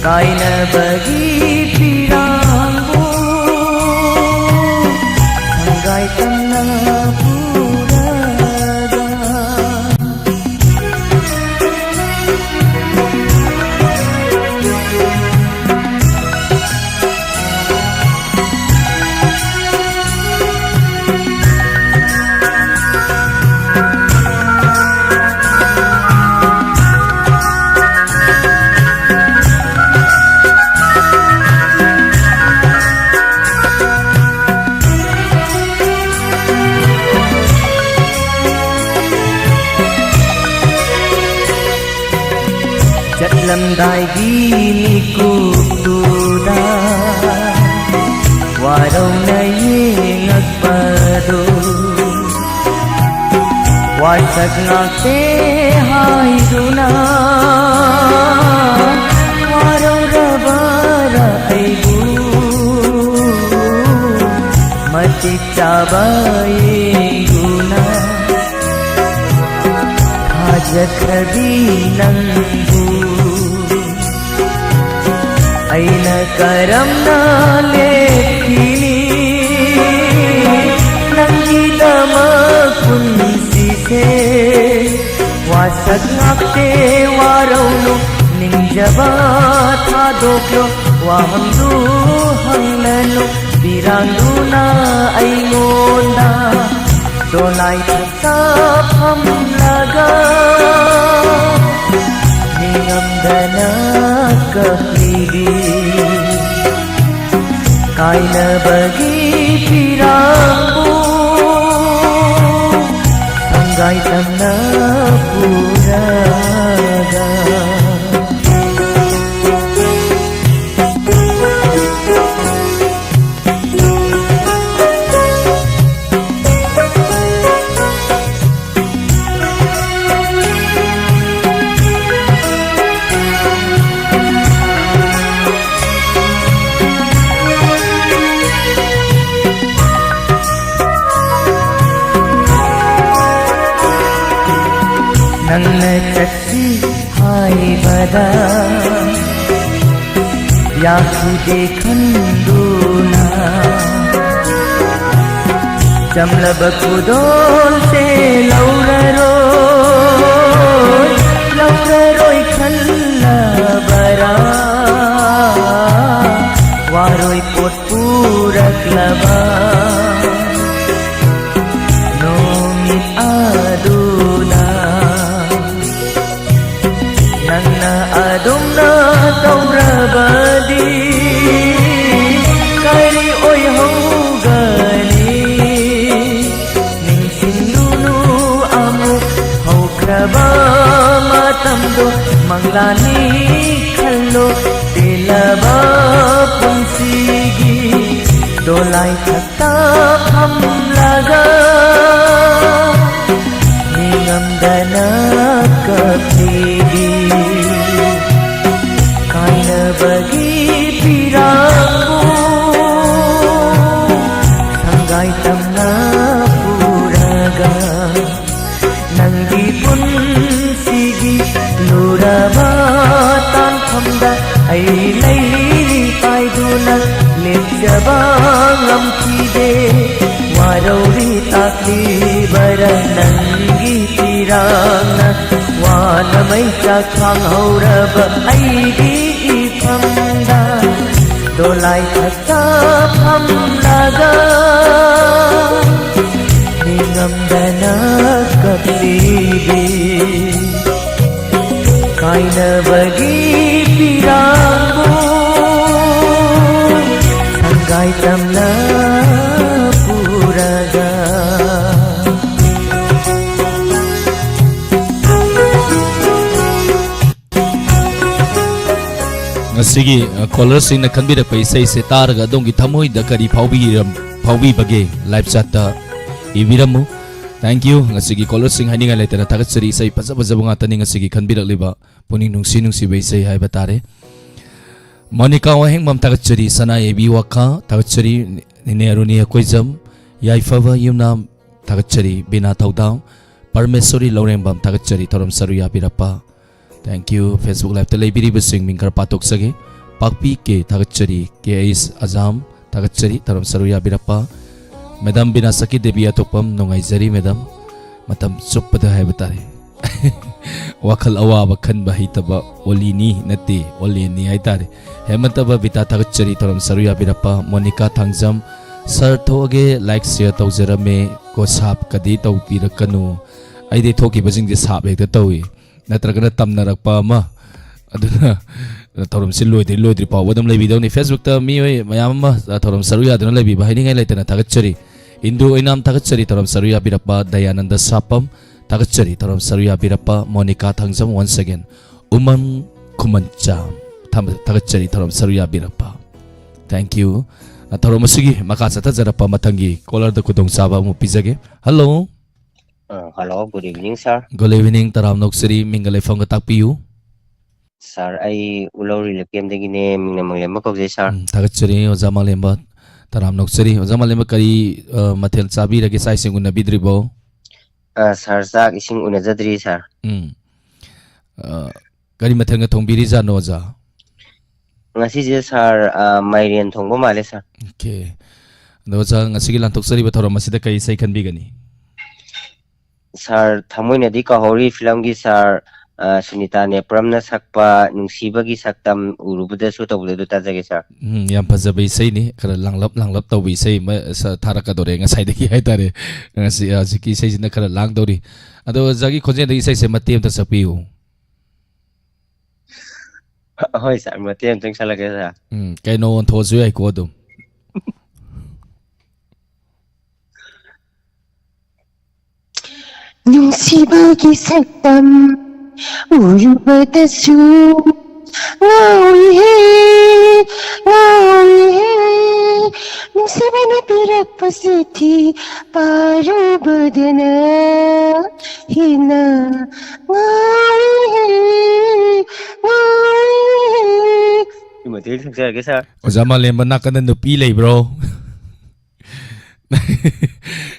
ꯀꯥꯏꯅꯕꯒꯤ ꯄꯤꯔꯥꯡꯕꯨ ꯁꯪꯒꯥꯏ ꯇꯝꯅ ꯄꯨꯔꯒ ꯆꯠꯂꯝꯗꯥꯏꯒꯤ ꯃꯤꯀꯨꯞꯇꯨꯗ ꯋꯥꯔꯧꯅ ꯌꯦꯡꯉꯛꯄꯗꯣ ꯋꯥꯁꯛ ꯉꯥꯛꯇꯦ ꯍꯥꯏꯗꯨꯅ ꯋꯥꯔꯧꯔꯕꯔ ꯑꯩꯕꯨ ꯃꯇꯤꯛ ꯆꯥꯕ ꯌꯦꯡꯗꯨꯅ ꯊꯥꯖꯈ꯭ꯔꯕꯤ ꯅꯪꯕꯨ ꯑꯩꯅ ꯀꯔꯝꯅ ꯂꯦꯞꯈꯤꯅꯤ ꯅꯪꯒꯤꯗꯃꯛ ꯄꯨꯟꯁꯤꯁꯦ? ꯋꯥꯁꯛ ꯉꯥꯛꯇꯦ ꯋꯥꯔꯧꯅꯨ, ꯅꯤꯡꯖꯕ ꯊꯥꯗꯣꯛꯂꯣ, ꯋꯥꯍꯪꯗꯨ ꯍꯪꯂꯅꯨ꯫ ꯄꯤꯔꯥꯡꯗꯨꯅ ꯑꯩꯉꯣꯟꯗ ꯗꯣꯂꯥꯏ ꯊꯛꯇ ꯐꯝꯂꯒ ꯅꯤꯡꯉꯝꯗꯅ ꯀꯞꯂꯤꯕꯤ ꯀꯥꯏꯅꯕꯒꯤ ꯄꯤꯔꯥꯡꯕꯨ ꯁꯪꯒꯥꯏ ꯇꯝꯅ ꯄꯨꯔꯒ꯫ ꯅꯪꯅ ꯆꯠꯁꯤ ꯍꯥꯏꯕꯗ ꯌꯥꯈꯤꯗꯦ ꯈꯟꯗꯨꯅ, ꯆꯝꯂꯕ ꯈꯨꯗꯣꯜꯁꯦ ꯂꯧꯔꯔꯣꯏ, ꯂꯧꯔꯔꯣꯏ ꯈꯜꯂꯕꯔꯥ? ꯋꯥꯔꯣꯏ ꯄꯣꯠ ꯄꯨꯔꯛꯂꯕ ꯅꯨꯃꯤꯠ ꯑꯗꯨꯗ ꯅꯪꯅ ꯑꯗꯨꯝꯅ ꯇꯧꯔꯕꯗꯤ ꯀꯔꯤ ꯑꯣꯏꯍꯧꯒꯅꯤ? ꯅꯤꯡꯁꯤꯡꯂꯨꯅꯨ ꯑꯃꯨꯛ ꯍꯧꯈ꯭ꯔꯕ ꯃꯇꯝꯗꯣ, ꯃꯪꯂꯥꯟꯅꯤ ꯈꯜꯂꯣ, ꯇꯦꯜꯂꯕ ꯄꯨꯟꯁꯤꯒꯤ ꯗꯣꯂꯥꯏ ꯊꯛꯇ ꯐꯝꯂꯒ ꯅꯤꯡꯉꯝꯗꯅ ꯀꯞꯂꯤꯕꯤ ꯀꯥꯏꯅꯕꯒꯤ ꯄꯤꯔꯥꯡꯕꯨ ꯁꯪꯒꯥꯏ ꯇꯝꯅ ꯄꯨꯔꯒ ꯅꯪꯒꯤ ꯄꯨꯟꯁꯤꯒꯤ ꯂꯨꯔꯕ ꯇꯥꯟꯐꯝꯗ ꯑꯩ ꯂꯩꯔꯤ ꯄꯥꯏꯗꯨꯅ ꯂꯦꯞꯆꯕ ꯉꯝꯈꯤꯗꯦ꯫ ꯋꯥꯔꯧꯔꯤ ꯇꯥꯛꯂꯤꯕꯔ ꯅꯪꯒꯤ ꯄꯤꯔꯥꯡꯅ ꯋꯥꯅ ꯃꯩꯆꯥꯛ ꯈꯥꯡꯍꯧꯔꯕ ꯑꯩꯒꯤ ꯏꯐꯝꯗ? ꯗꯣꯂꯥꯏ ꯊꯛꯇ ꯐꯝꯂꯒ ꯅꯤꯡꯉꯝꯗꯅ ꯀꯞꯂꯤꯕꯤ ꯀꯥꯏꯅꯕꯒꯤ ꯄꯤꯔꯥꯡꯕꯨ ꯁꯪꯒꯥꯏ ꯇꯝꯅ ꯄꯨꯔꯒ꯫ ꯉꯁꯤꯒꯤ, ꯑ, ꯀꯣꯂꯔꯁꯤꯡꯅ ꯈꯟꯕꯤꯔꯛꯄ ꯏꯁꯩꯁꯦ ꯇꯥꯔꯒ ꯑꯗꯣꯝꯒꯤ ꯊꯃꯣꯏꯗ ꯀꯔꯤ ꯐꯥꯎꯕꯤꯔꯝ-, ꯐꯥꯎꯕꯤꯕꯒꯦ? ꯂꯥꯏꯚ ꯆꯥꯠꯇ ꯏꯕꯤꯔꯝꯃꯨ꯫ Thank you꯫ ꯉꯁꯤꯒꯤ ꯀꯣꯂꯔꯁꯤꯡ ꯍꯥꯏꯅꯤꯡꯉꯥꯏ ꯂꯩꯇꯅ ꯊꯥꯒꯠꯆꯔꯤ꯫ ꯏꯁꯩ ꯐꯖ ꯐꯖꯕ ꯉꯥꯛꯇꯅꯤ ꯉꯁꯤꯒꯤ ꯈꯟꯕꯤꯔꯛꯂꯤꯕ꯫ ꯄꯨꯛꯅꯤꯡ ꯅꯨꯡꯁꯤ ꯅꯨꯡꯁꯤꯕ ꯏꯁꯩ ꯍꯥꯏꯕ ꯇꯥꯔꯦ꯫ ꯃꯣꯅꯤꯀꯥ ꯋꯥꯍꯦꯡꯕꯝ ꯊꯥꯒꯠꯆꯔꯤ꯫ ꯁꯅꯥ ꯌꯥꯏꯕꯤ ꯋꯥꯈꯥ ꯊꯥꯒꯠꯆꯔꯤ꯫ ꯅꯤꯅꯦ ꯑꯔꯨꯅꯤ ꯑꯀꯣꯏꯖꯝ, ꯌꯥꯏꯐꯕ ꯌꯨꯝꯅꯥꯝ ꯊꯥꯒꯠꯆꯔꯤ꯫ ꯕꯤꯅꯥ ꯊꯧꯗꯥꯝ, ꯄꯔꯃꯦꯁꯣꯔꯤ ꯂꯧꯔꯦꯝꯕꯝ ꯊꯥꯒꯠꯆꯔꯤ꯫ ꯊꯧꯔꯝ ꯁꯔꯨ ꯌꯥꯕꯤꯔꯛꯄ꯫ Thank you꯫ Facebook live ꯇ ꯂꯩꯕꯤꯔꯤꯕꯁꯤꯡ ꯃꯤꯡ ꯈꯔ ꯄꯥꯊꯣꯛꯆꯒꯦ꯫ ꯄꯥꯛꯄꯤ ꯀꯦ ꯊꯥꯒꯠꯆꯔꯤ꯫ ꯀꯦ ꯑꯩꯁ ꯑꯖꯥꯝ ꯊꯥꯒꯠꯆꯔꯤ꯫ ꯊꯧꯔꯝ ꯁꯔꯨ ꯌꯥꯕꯤꯔꯛꯄ꯫ ꯃꯦꯗꯥꯝ ꯕꯤꯅꯥ ꯁꯈꯤ ꯗꯦꯕꯤ ꯑꯇꯣꯞꯄꯝ ꯅꯨꯡꯉꯥꯏꯖꯔꯤ ꯃꯦꯗꯥꯝ꯫ ꯃꯇꯝ ꯆꯨꯞꯄꯗ ꯍꯥꯏꯕ ꯇꯥꯔꯦ꯫ ꯋꯥꯈꯜ ꯑꯋꯥꯕ ꯈꯟꯕ ꯍꯩꯇꯕ ꯑꯣꯂꯤꯅꯤ ꯅꯠꯇꯦ, ꯑꯣꯂꯦꯟꯅꯤ ꯍꯥꯏꯇꯥꯔꯦ꯫ ꯍꯦꯃꯟꯇ ꯕꯕꯤꯇꯥ ꯊꯥꯒꯠꯆꯔꯤ꯫ ꯊꯧꯔꯝ ꯁꯔꯨ ꯌꯥꯕꯤꯔꯛꯄ꯫ ꯃꯣꯅꯤꯀꯥ ꯊꯥꯡꯖꯝ, "ꯁꯥꯔ ꯊꯣꯛꯑꯒꯦ, ꯂꯥꯏꯛ ꯁꯤꯌꯔ ꯇꯧꯖꯔꯝꯃꯦ꯫ ꯀꯣ ꯁꯥꯞꯀꯗꯤ ꯇꯧꯕꯤꯔꯛꯀꯅꯨ꯫ ꯑꯩꯗꯤ ꯊꯣꯛꯈꯤꯕꯁꯤꯡꯁꯦ ꯁꯥꯞ ꯍꯦꯛꯇ ꯇꯧꯏ꯫ ꯅꯠꯇ꯭ꯔꯒꯅ ꯇꯝꯅꯔꯛꯄ ꯑꯃ꯫ ꯑꯗꯨꯅ ꯊꯧꯔꯝꯁꯤ ꯂꯣꯏꯗ꯭ꯔꯤ ꯂꯣꯏꯗ꯭ꯔꯤ ꯐꯥꯎꯕ ꯑꯗꯨꯝ ꯂꯩꯕꯤꯗꯧꯅꯤ꯫ Facebook ꯇ ꯃꯤꯑꯣꯏ ꯃꯌꯥꯝ ꯑꯃ, ꯑ, ꯊꯧꯔꯝ ꯁꯔꯨ ꯌꯥꯗꯨꯅ ꯂꯩꯕꯤꯕ ꯍꯥꯏꯅꯤꯡꯉꯥꯏ ꯂꯩꯇꯅ ꯊꯥꯒꯠꯆꯔꯤ꯫ ꯏꯟꯗꯨ ꯑꯣꯏꯅꯥꯝ ꯊꯥꯒꯠꯆꯔꯤ꯫ ꯊꯧꯔꯝ ꯁꯔꯨ ꯌꯥꯕꯤꯔꯛꯄ꯫ ꯗꯌꯥꯅꯟꯗ ꯁꯥꯄꯝ ꯊꯥꯒꯠꯆꯔꯤ꯫ ꯊꯧꯔꯝ ꯁꯔꯨ ꯌꯥꯕꯤꯔꯛꯄ꯫ Monika Thangjam once again꯫ ꯎꯃꯪ ꯈꯨꯃꯟꯆꯥꯝ ꯊꯝ-, ꯊꯥꯒꯠꯆꯔꯤ꯫ ꯊꯧꯔꯝ ꯁꯔꯨ ꯌꯥꯕꯤꯔꯛꯄ꯫ Thank you꯫ ꯑ, ꯊꯧꯔꯝ ꯑꯁꯤꯒꯤ ꯃꯈꯥ ꯆꯠꯊꯖꯔꯛꯄ ꯃꯊꯪꯒꯤ ꯀꯣꯂꯔꯗ ꯈꯨꯗꯣꯡꯆꯥꯕ ꯑꯃꯨꯛ ꯄꯤꯖꯒꯦ꯫ Hello꯫ ꯑ, hello, good evening, sir꯫ Good evening, ꯇꯔꯥꯝꯅ ꯑꯣꯛꯆꯔꯤ꯫ ꯃꯤꯡꯒ ꯂꯩꯐꯝꯒ ꯇꯥꯛꯄꯤꯌꯨ꯫ Sir, ꯑꯩ ꯎꯂꯧꯔꯤ ꯂꯩꯀꯦꯝꯗꯒꯤꯅꯦ, ꯃꯤꯡꯅ ꯃꯪꯂꯦꯝꯕ ꯀꯧꯖꯩ, sir꯫ ꯎꯝ, ꯊꯥꯒꯠꯆꯔꯤ, ꯑꯣꯖꯥ ꯃꯪꯂꯦꯝꯕ꯫ ꯇꯔꯥꯝꯅ ꯑꯣꯛꯆꯔꯤ꯫ ꯑꯣꯖꯥ ꯃꯪꯂꯦꯝꯕ, ꯀꯔꯤ, ꯑ, ꯃꯊꯦꯜ ꯆꯥꯕꯤꯔꯒꯦ? ꯆꯥꯛ ꯏꯁꯤꯡ ꯎꯅꯕꯤꯗ꯭ꯔꯤꯕꯣ? ꯑ, sir, ꯆꯥꯛ ꯏꯁꯤꯡ ꯎꯅꯖꯗ꯭ꯔꯤ, sir꯫ ꯎꯝ꯫ ꯑ, ꯀꯔꯤ ꯃꯊꯦꯜꯒ ꯊꯣꯡꯕꯤꯔꯤꯖꯥꯠꯅꯣ, ꯑꯣꯖꯥ? ꯉꯁꯤꯁꯦ, sir, ꯑ, ꯃꯥꯏꯔꯦꯟ ꯊꯣꯡꯕ ꯃꯥꯜꯂꯦ, sir꯫ Okay꯫ ꯑꯗꯣ, ꯑꯣꯖꯥ, ꯉꯁꯤꯒꯤ ꯂꯥꯟꯊꯣꯛꯆꯔꯤꯕ ꯊꯧꯔꯝ ꯑꯁꯤꯗ ꯀꯔꯤ ꯏꯁꯩ ꯈꯟꯕꯤꯒꯅꯤ? Sir, ꯊꯃꯣꯏꯅꯗꯤ ꯀꯥꯎꯍꯧꯔꯤ ꯐꯤꯂꯝꯒꯤ, sir, ꯑ, ꯁꯨꯅꯤꯇꯥ ꯅꯦꯄ꯭ꯔꯝꯅ ꯁꯛꯄ ꯅꯨꯡꯁꯤꯕꯒꯤ ꯁꯛꯇꯝ ꯎꯔꯨꯕꯗꯁꯨ ꯇꯧꯕꯗꯣ ꯑꯗꯨ ꯇꯥꯖꯒꯦ, ꯁꯥꯔ꯫ ꯎꯝ, ꯌꯥꯝ ꯐꯖꯕ ꯏꯁꯩꯅꯤ꯫ ꯈꯔ ꯂꯥꯡꯂꯞ ꯂꯥꯡꯂꯞ ꯇꯧꯕ ꯏꯁꯩ ꯑꯃ ꯁ-, ꯊꯥꯔꯛꯀꯗꯧꯔꯦ ꯉꯁꯥꯏꯗꯒꯤ ꯍꯥꯏꯇꯥꯔꯦ꯫ ꯉꯁꯤ, ꯍꯧꯖꯤꯛꯀꯤ ꯏꯁꯩꯁꯤꯅ ꯈꯔ ꯂꯥꯡꯗꯧꯔꯤ꯫ ꯑꯗꯣ ꯑꯣꯖꯥꯒꯤ ꯈꯣꯟꯖꯦꯜꯗꯒꯤ ꯏꯁꯩꯁꯦ ꯃꯇꯦꯛ ꯑꯝꯇ ꯁꯛꯄꯤꯌꯨ꯫ ꯍꯣꯏ, ꯁꯥꯔ, ꯃꯇꯦꯛ ꯑꯝꯇꯪ ꯁꯛꯂꯛꯀꯦ, ꯁꯥꯔ꯫ ꯎꯝ, ꯀꯩꯅꯣ ꯑꯣꯟꯊꯣꯛꯑꯁꯨ ꯌꯥꯏꯀꯣ ꯑꯗꯨꯝ꯫ ꯅꯨꯡꯁꯤꯕꯒꯤ ꯁꯛꯇꯝ ꯎꯔꯨꯕꯗꯁꯨ ꯉꯥꯎꯏꯍꯦ, ꯉꯥꯎꯏꯍꯦ꯫ ꯅꯨꯡꯁꯤꯕꯅ ꯄꯤꯔꯛꯄ ꯆꯤꯊꯤ ꯄꯥꯔꯨꯕꯗꯅ ꯍꯦꯟꯅ ꯉꯥꯎꯏꯍꯦ, ꯉꯥꯎꯏꯍꯦ꯫ ꯁꯤꯃꯗꯤ ꯁꯛꯆꯔꯒꯦ, ꯁꯥꯔ꯫ ꯑꯣꯖꯥ ꯃꯥꯂꯦꯝꯕ ꯅꯥꯀꯟꯗ ꯅꯨꯄꯤ ꯂꯩꯕ꯭ꯔꯣ?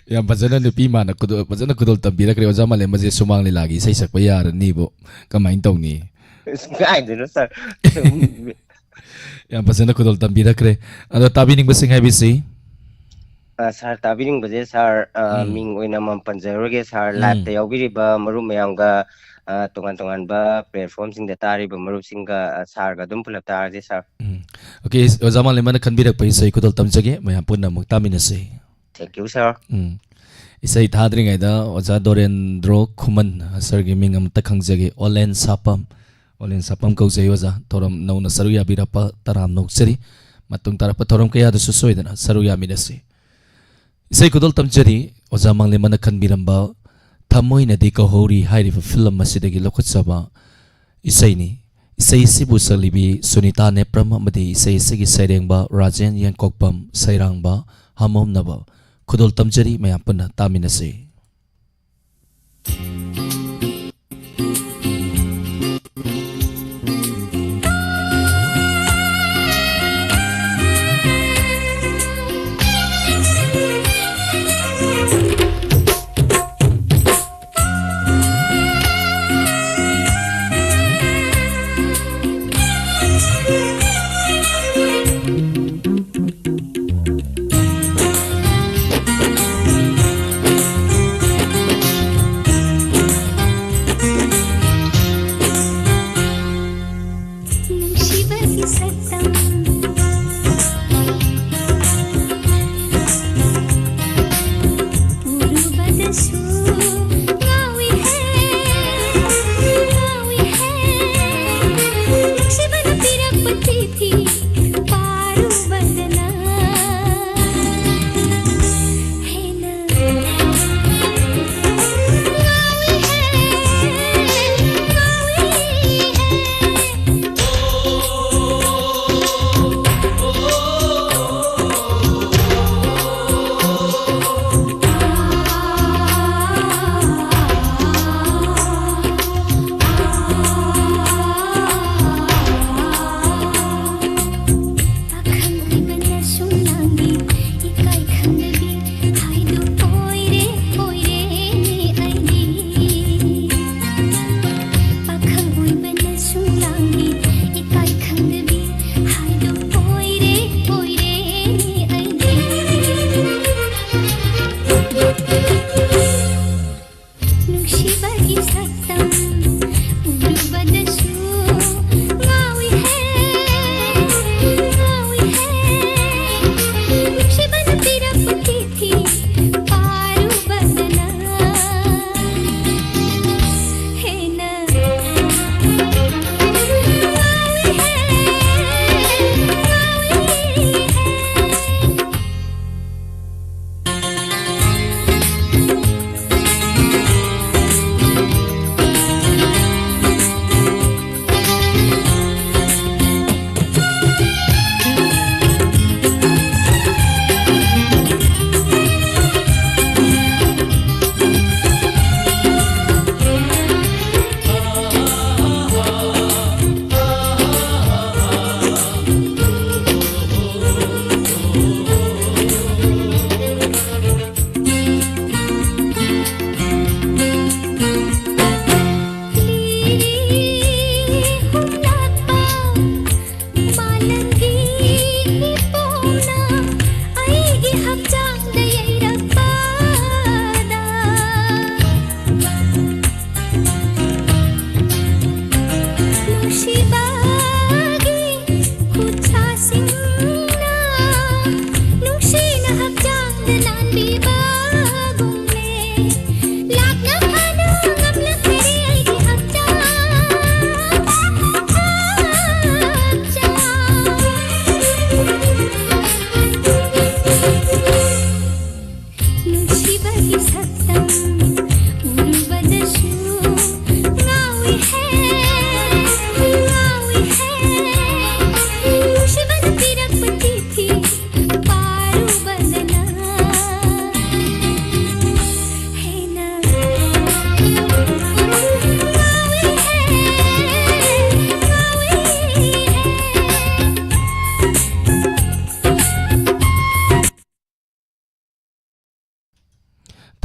ꯌꯥꯝ ꯐꯖꯅ ꯅꯨꯄꯤ ꯃꯥꯅ ꯈꯨꯗꯣꯜ, ꯐꯖꯅ ꯈꯨꯗꯣꯜ ꯇꯝꯕꯤꯔꯛꯈ꯭ꯔꯦ꯫ ꯑꯣꯖꯥ ꯃꯥꯂꯦꯝꯕꯁꯦ ꯁꯨꯃꯥꯡ ꯂꯤꯂꯥꯒꯤ ꯏꯁꯩ ꯁꯛꯄ ꯌꯥꯔꯅꯤꯕꯨ꯫ ꯀꯃꯥꯏꯅ ꯇꯧꯅꯤ? ꯑꯁ, ꯀꯥꯏꯗꯩꯅꯣ, ꯁꯥꯔ? ꯌꯥꯝ ꯐꯖꯅ ꯈꯨꯗꯣꯜ ꯇꯝꯕꯤꯔꯛꯈ꯭ꯔꯦ꯫ ꯑꯗꯣ ꯇꯥꯕꯤꯅꯤꯡꯕꯁꯤꯡ ꯍꯥꯏꯕꯁꯤ? ꯑ, ꯁꯥꯔ, ꯇꯥꯕꯤꯅꯤꯡꯕꯁꯦ, ꯁꯥꯔ, ꯑ, ꯎꯝ꯫ ꯃꯤꯡ ꯑꯣꯏꯅ ꯑꯃꯃꯝ ꯄꯟꯖꯔꯣꯏꯒꯦ, ꯁꯥꯔ꯫ ꯎꯝ꯫ ꯂꯥꯏꯞꯇ ꯌꯥꯎꯕꯤꯔꯤꯕ ꯃꯔꯨꯞ ꯃꯌꯥꯝꯒ, ꯑ, ꯇꯣꯉꯥꯟ ꯇꯣꯉꯥꯟꯕ ꯄ꯭ꯂꯦꯠꯐꯣꯝꯁꯤꯡꯗ ꯇꯥꯔꯤꯕ ꯃꯔꯨꯞꯁꯤꯡꯒ, ꯑ, ꯁꯥꯔꯒ ꯑꯗꯨꯝ ꯄꯨꯂꯞ ꯇꯥꯔꯁꯦ, ꯁꯥꯔ꯫ ꯎꯝ꯫ ꯑꯣꯀꯦ, ꯑꯣꯖꯥ ꯃꯥꯂꯦꯝꯕꯅ ꯈꯟꯕꯤꯔꯛꯄ ꯏꯁꯩ ꯈꯨꯗꯣꯜ ꯇꯝꯖꯒꯦ, ꯃꯌꯥꯝ ꯄꯨꯟꯅ ꯑꯃꯨꯛ ꯇꯥꯃꯤꯟꯅꯁꯤ꯫ Thank you, sir꯫ ꯎꯝ꯫ ꯏꯁꯩ ꯊꯥꯗ꯭ꯔꯤꯉꯩꯗ ꯑꯣꯖꯥ ꯗꯣꯔꯦꯟꯗ꯭ꯔꯣ ꯈꯨꯃꯟ ꯁꯥꯔꯒꯤ ꯃꯤꯡ ꯑꯃꯇ ꯈꯪꯖꯒꯦ꯫ ꯑꯣꯂꯦꯟ ꯁꯥꯄꯝ, ꯑꯣꯂꯦꯟ ꯁꯥꯄꯝ ꯀꯧꯖꯩ ꯑꯣꯖꯥ꯫ ꯊꯧꯔꯝ ꯅꯧꯅ ꯁꯔꯨꯛ ꯌꯥꯕꯤꯔꯛꯄ ꯇꯔꯥꯝꯅ ꯑꯣꯛꯆꯔꯤ꯫ ꯃꯇꯨꯡ ꯇꯥꯔꯛꯄ ꯊꯧꯔꯝ ꯀꯌꯥꯗꯁꯨ ꯁꯣꯏꯗꯅ ꯁꯔꯨꯛ ꯌꯥꯃꯤꯟꯅꯁꯤ꯫ ꯏꯁꯩ ꯈꯨꯗꯣꯜ ꯇꯝꯖꯔꯤ ꯑꯣꯖꯥ ꯃꯥꯡꯂꯦꯝꯕꯅ ꯈꯟꯕꯤꯔꯝꯕ ꯊꯃꯣꯏꯅꯗꯤ ꯀꯧꯍꯧꯔꯤ ꯍꯥꯏꯔꯤꯕ ꯐꯤꯂꯝ ꯑꯁꯤꯗꯒꯤ ꯂꯧꯈꯠꯆꯕ ꯏꯁꯩꯅꯤ꯫ ꯏꯁꯩ ꯑꯁꯤꯕꯨ ꯁꯛꯂꯤꯕꯤ ꯁꯨꯅꯤꯇꯥ ꯅꯦꯄ꯭ꯔꯝ ꯑꯃꯗꯤ ꯏꯁꯩ ꯑꯁꯤꯒꯤ ꯁꯩꯔꯦꯡꯕ ꯔꯥꯖꯦꯟ ꯌꯦꯡꯀꯣꯛꯄꯝ, ꯁꯩꯔꯥꯡꯕ ꯍꯥꯃꯣꯝꯅꯕ꯫ ꯈꯨꯗꯣꯜ ꯇꯝꯖꯔꯤ, ꯃꯌꯥꯝ ꯄꯨꯟꯅ ꯇꯥꯃꯤꯟꯅꯁꯤ꯫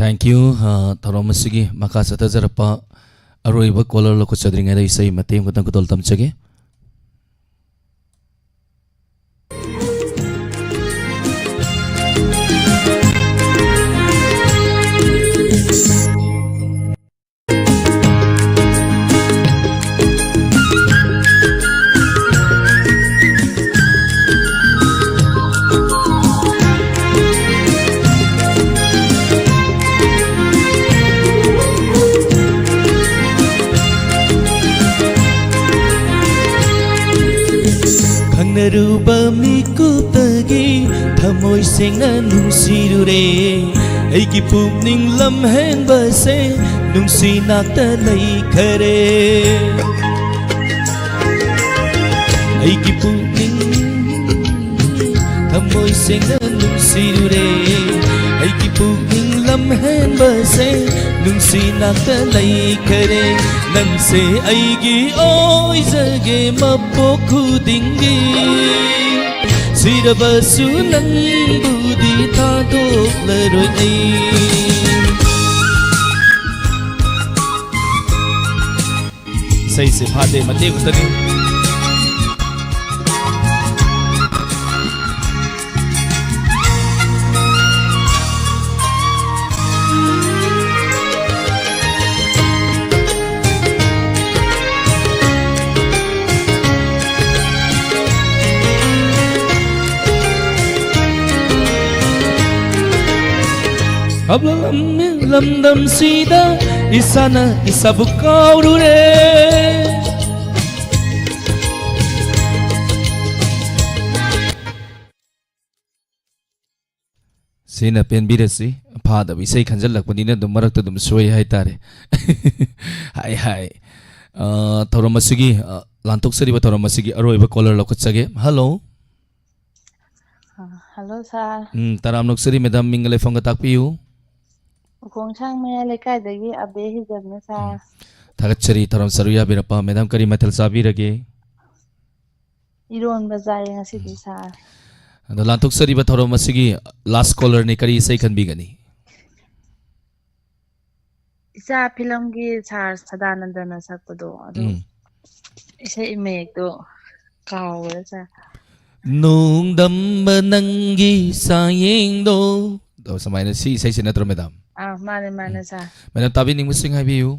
Thank you. ꯑ, ꯊꯧꯔꯝ ꯑꯁꯤꯒꯤ ꯃꯈꯥ ꯆꯠꯊꯖꯔꯛꯄ ꯑꯔꯣꯏꯕ caller ꯂꯧꯈꯠꯆꯗ꯭ꯔꯤꯉꯩꯗ ꯏꯁꯩ ꯃꯇꯦꯛ ꯑꯃꯈꯛꯇꯪ ꯈꯨꯗꯣꯜ ꯇꯝꯖꯒꯦ꯫ ꯈꯪꯅꯔꯨꯕ ꯃꯤꯀꯨꯞꯇꯒꯤ ꯊꯃꯣꯏ ꯁꯦꯡꯅ ꯅꯨꯡꯁꯤꯔꯨꯔꯦ꯫ ꯑꯩꯒꯤ ꯄꯨꯛꯅꯤꯡ ꯂꯝꯍꯦꯟꯕꯁꯦ ꯅꯨꯡꯁꯤ ꯅꯥꯛꯇ ꯂꯩꯈꯔꯦ꯫ ꯑꯩꯒꯤ ꯄꯨꯛꯅꯤꯡ ꯊꯃꯣꯏ ꯁꯦꯡꯅ ꯅꯨꯡꯁꯤꯔꯨꯔꯦ꯫ ꯑꯩꯒꯤ ꯄꯨꯛꯅꯤꯡ ꯂꯝꯍꯦꯟꯕꯁꯦ ꯅꯨꯡꯁꯤ ꯅꯥꯛꯇ ꯂꯩꯈꯔꯦ꯫ ꯅꯪꯁꯦ ꯑꯩꯒꯤ ꯑꯣꯏꯖꯒꯦ ꯃꯄꯣꯛ ꯈꯨꯗꯤꯡꯒꯤ꯫ ꯁꯤꯔꯕꯁꯨ ꯅꯪꯕꯨꯗꯤ ꯊꯥꯗꯣꯛꯂꯔꯣꯏ ꯑꯩ꯫ ꯏꯁꯩꯁꯦ ꯐꯥꯗꯦ, ꯃꯇꯦꯛ ꯈꯛꯇꯅꯤ꯫ ꯂꯝꯗꯝꯁꯤꯗ ꯏꯁꯥꯅ ꯏꯁꯥꯕꯨ ꯀꯥꯎꯔꯨꯔꯦ꯫ ꯁꯤꯅ ꯄꯦꯟꯕꯤꯔꯁꯤ꯫ ꯐꯥꯗꯕ ꯏꯁꯩ ꯈꯟꯖꯜꯂꯛꯄꯅꯤꯅ ꯑꯗꯨꯝ ꯃꯔꯛꯇ ꯑꯗꯨꯝ ꯁꯣꯏ ꯍꯥꯏꯇꯥꯔꯦ꯫ ꯍꯥꯏ, ꯍꯥꯏ꯫ ꯑ, ꯊꯧꯔꯝ ꯑꯁꯤꯒꯤ, ꯑ, ꯂꯥꯟꯊꯣꯛꯆꯔꯤꯕ ꯊꯧꯔꯝ ꯑꯁꯤꯒꯤ ꯑꯔꯣꯏꯕ caller ꯂꯧꯈꯠꯆꯒꯦ꯫ Hello꯫ ꯑ, hello, sir꯫ ꯎꯝ, ꯇꯔꯥꯝꯅ ꯑꯣꯛꯆꯔꯤ, madam, ꯃꯤꯡꯒ ꯂꯩꯐꯝꯒ ꯇꯥꯛꯄꯤꯌꯨ꯫ ꯎꯈꯣꯡꯁꯥꯡ ꯃꯌꯥꯏ ꯂꯩꯀꯥꯏꯗꯒꯤ ꯑꯕꯦ ꯍꯤꯖꯝꯅꯦ, sir꯫ ꯎꯝ꯫ ꯊꯥꯒꯠꯆꯔꯤ, ꯊꯧꯔꯝ ꯁꯔꯨꯛ ꯌꯥꯕꯤꯔꯛꯄ꯫ Madam, ꯀꯔꯤ ꯃꯊꯦꯜ ꯆꯥꯕꯤꯔꯒꯦ? ꯏꯔꯣꯟꯕ ꯆꯥꯏꯌꯦ ꯉꯁꯤꯗꯤ, ꯎꯝ꯫ Sir꯫ ꯑꯗꯣ ꯂꯥꯟꯊꯣꯛꯆꯔꯤꯕ ꯊꯧꯔꯝ ꯑꯁꯤꯒꯤ last caller ꯅꯤ, ꯀꯔꯤ ꯏꯁꯩ ꯈꯟꯕꯤꯒꯅꯤ? ꯏꯆꯥ ꯐꯤꯂꯝꯒꯤ ꯁꯥꯔ ꯁꯗꯥꯅꯟꯗꯅ ꯁꯛꯄꯗꯣ ꯑꯗꯨ ꯎꯝ꯫ ꯏꯁꯩ ꯃꯌꯦꯛꯇꯣ ꯀꯥꯎꯈ꯭ꯔꯦ ꯁꯥꯔ꯫ ꯅꯣꯡꯗꯝꯕ ꯅꯪꯒꯤ ꯆꯥꯌꯦꯡꯗꯣ꯫ ꯑꯗꯣ ꯁꯨꯃꯥꯏꯅ ꯁꯤ ꯏꯁꯩꯁꯦ ꯅꯠꯇ꯭ꯔꯣ ꯃꯦꯗꯥꯝ? ꯑꯥ ꯃꯥꯅꯦ ꯃꯥꯅꯦ ꯁꯥꯔ꯫ ꯃꯦꯗꯥꯝ ꯇꯥꯕꯤꯅꯤꯡꯕꯁꯤꯡ ꯍꯥꯏꯕꯤꯌꯨ꯫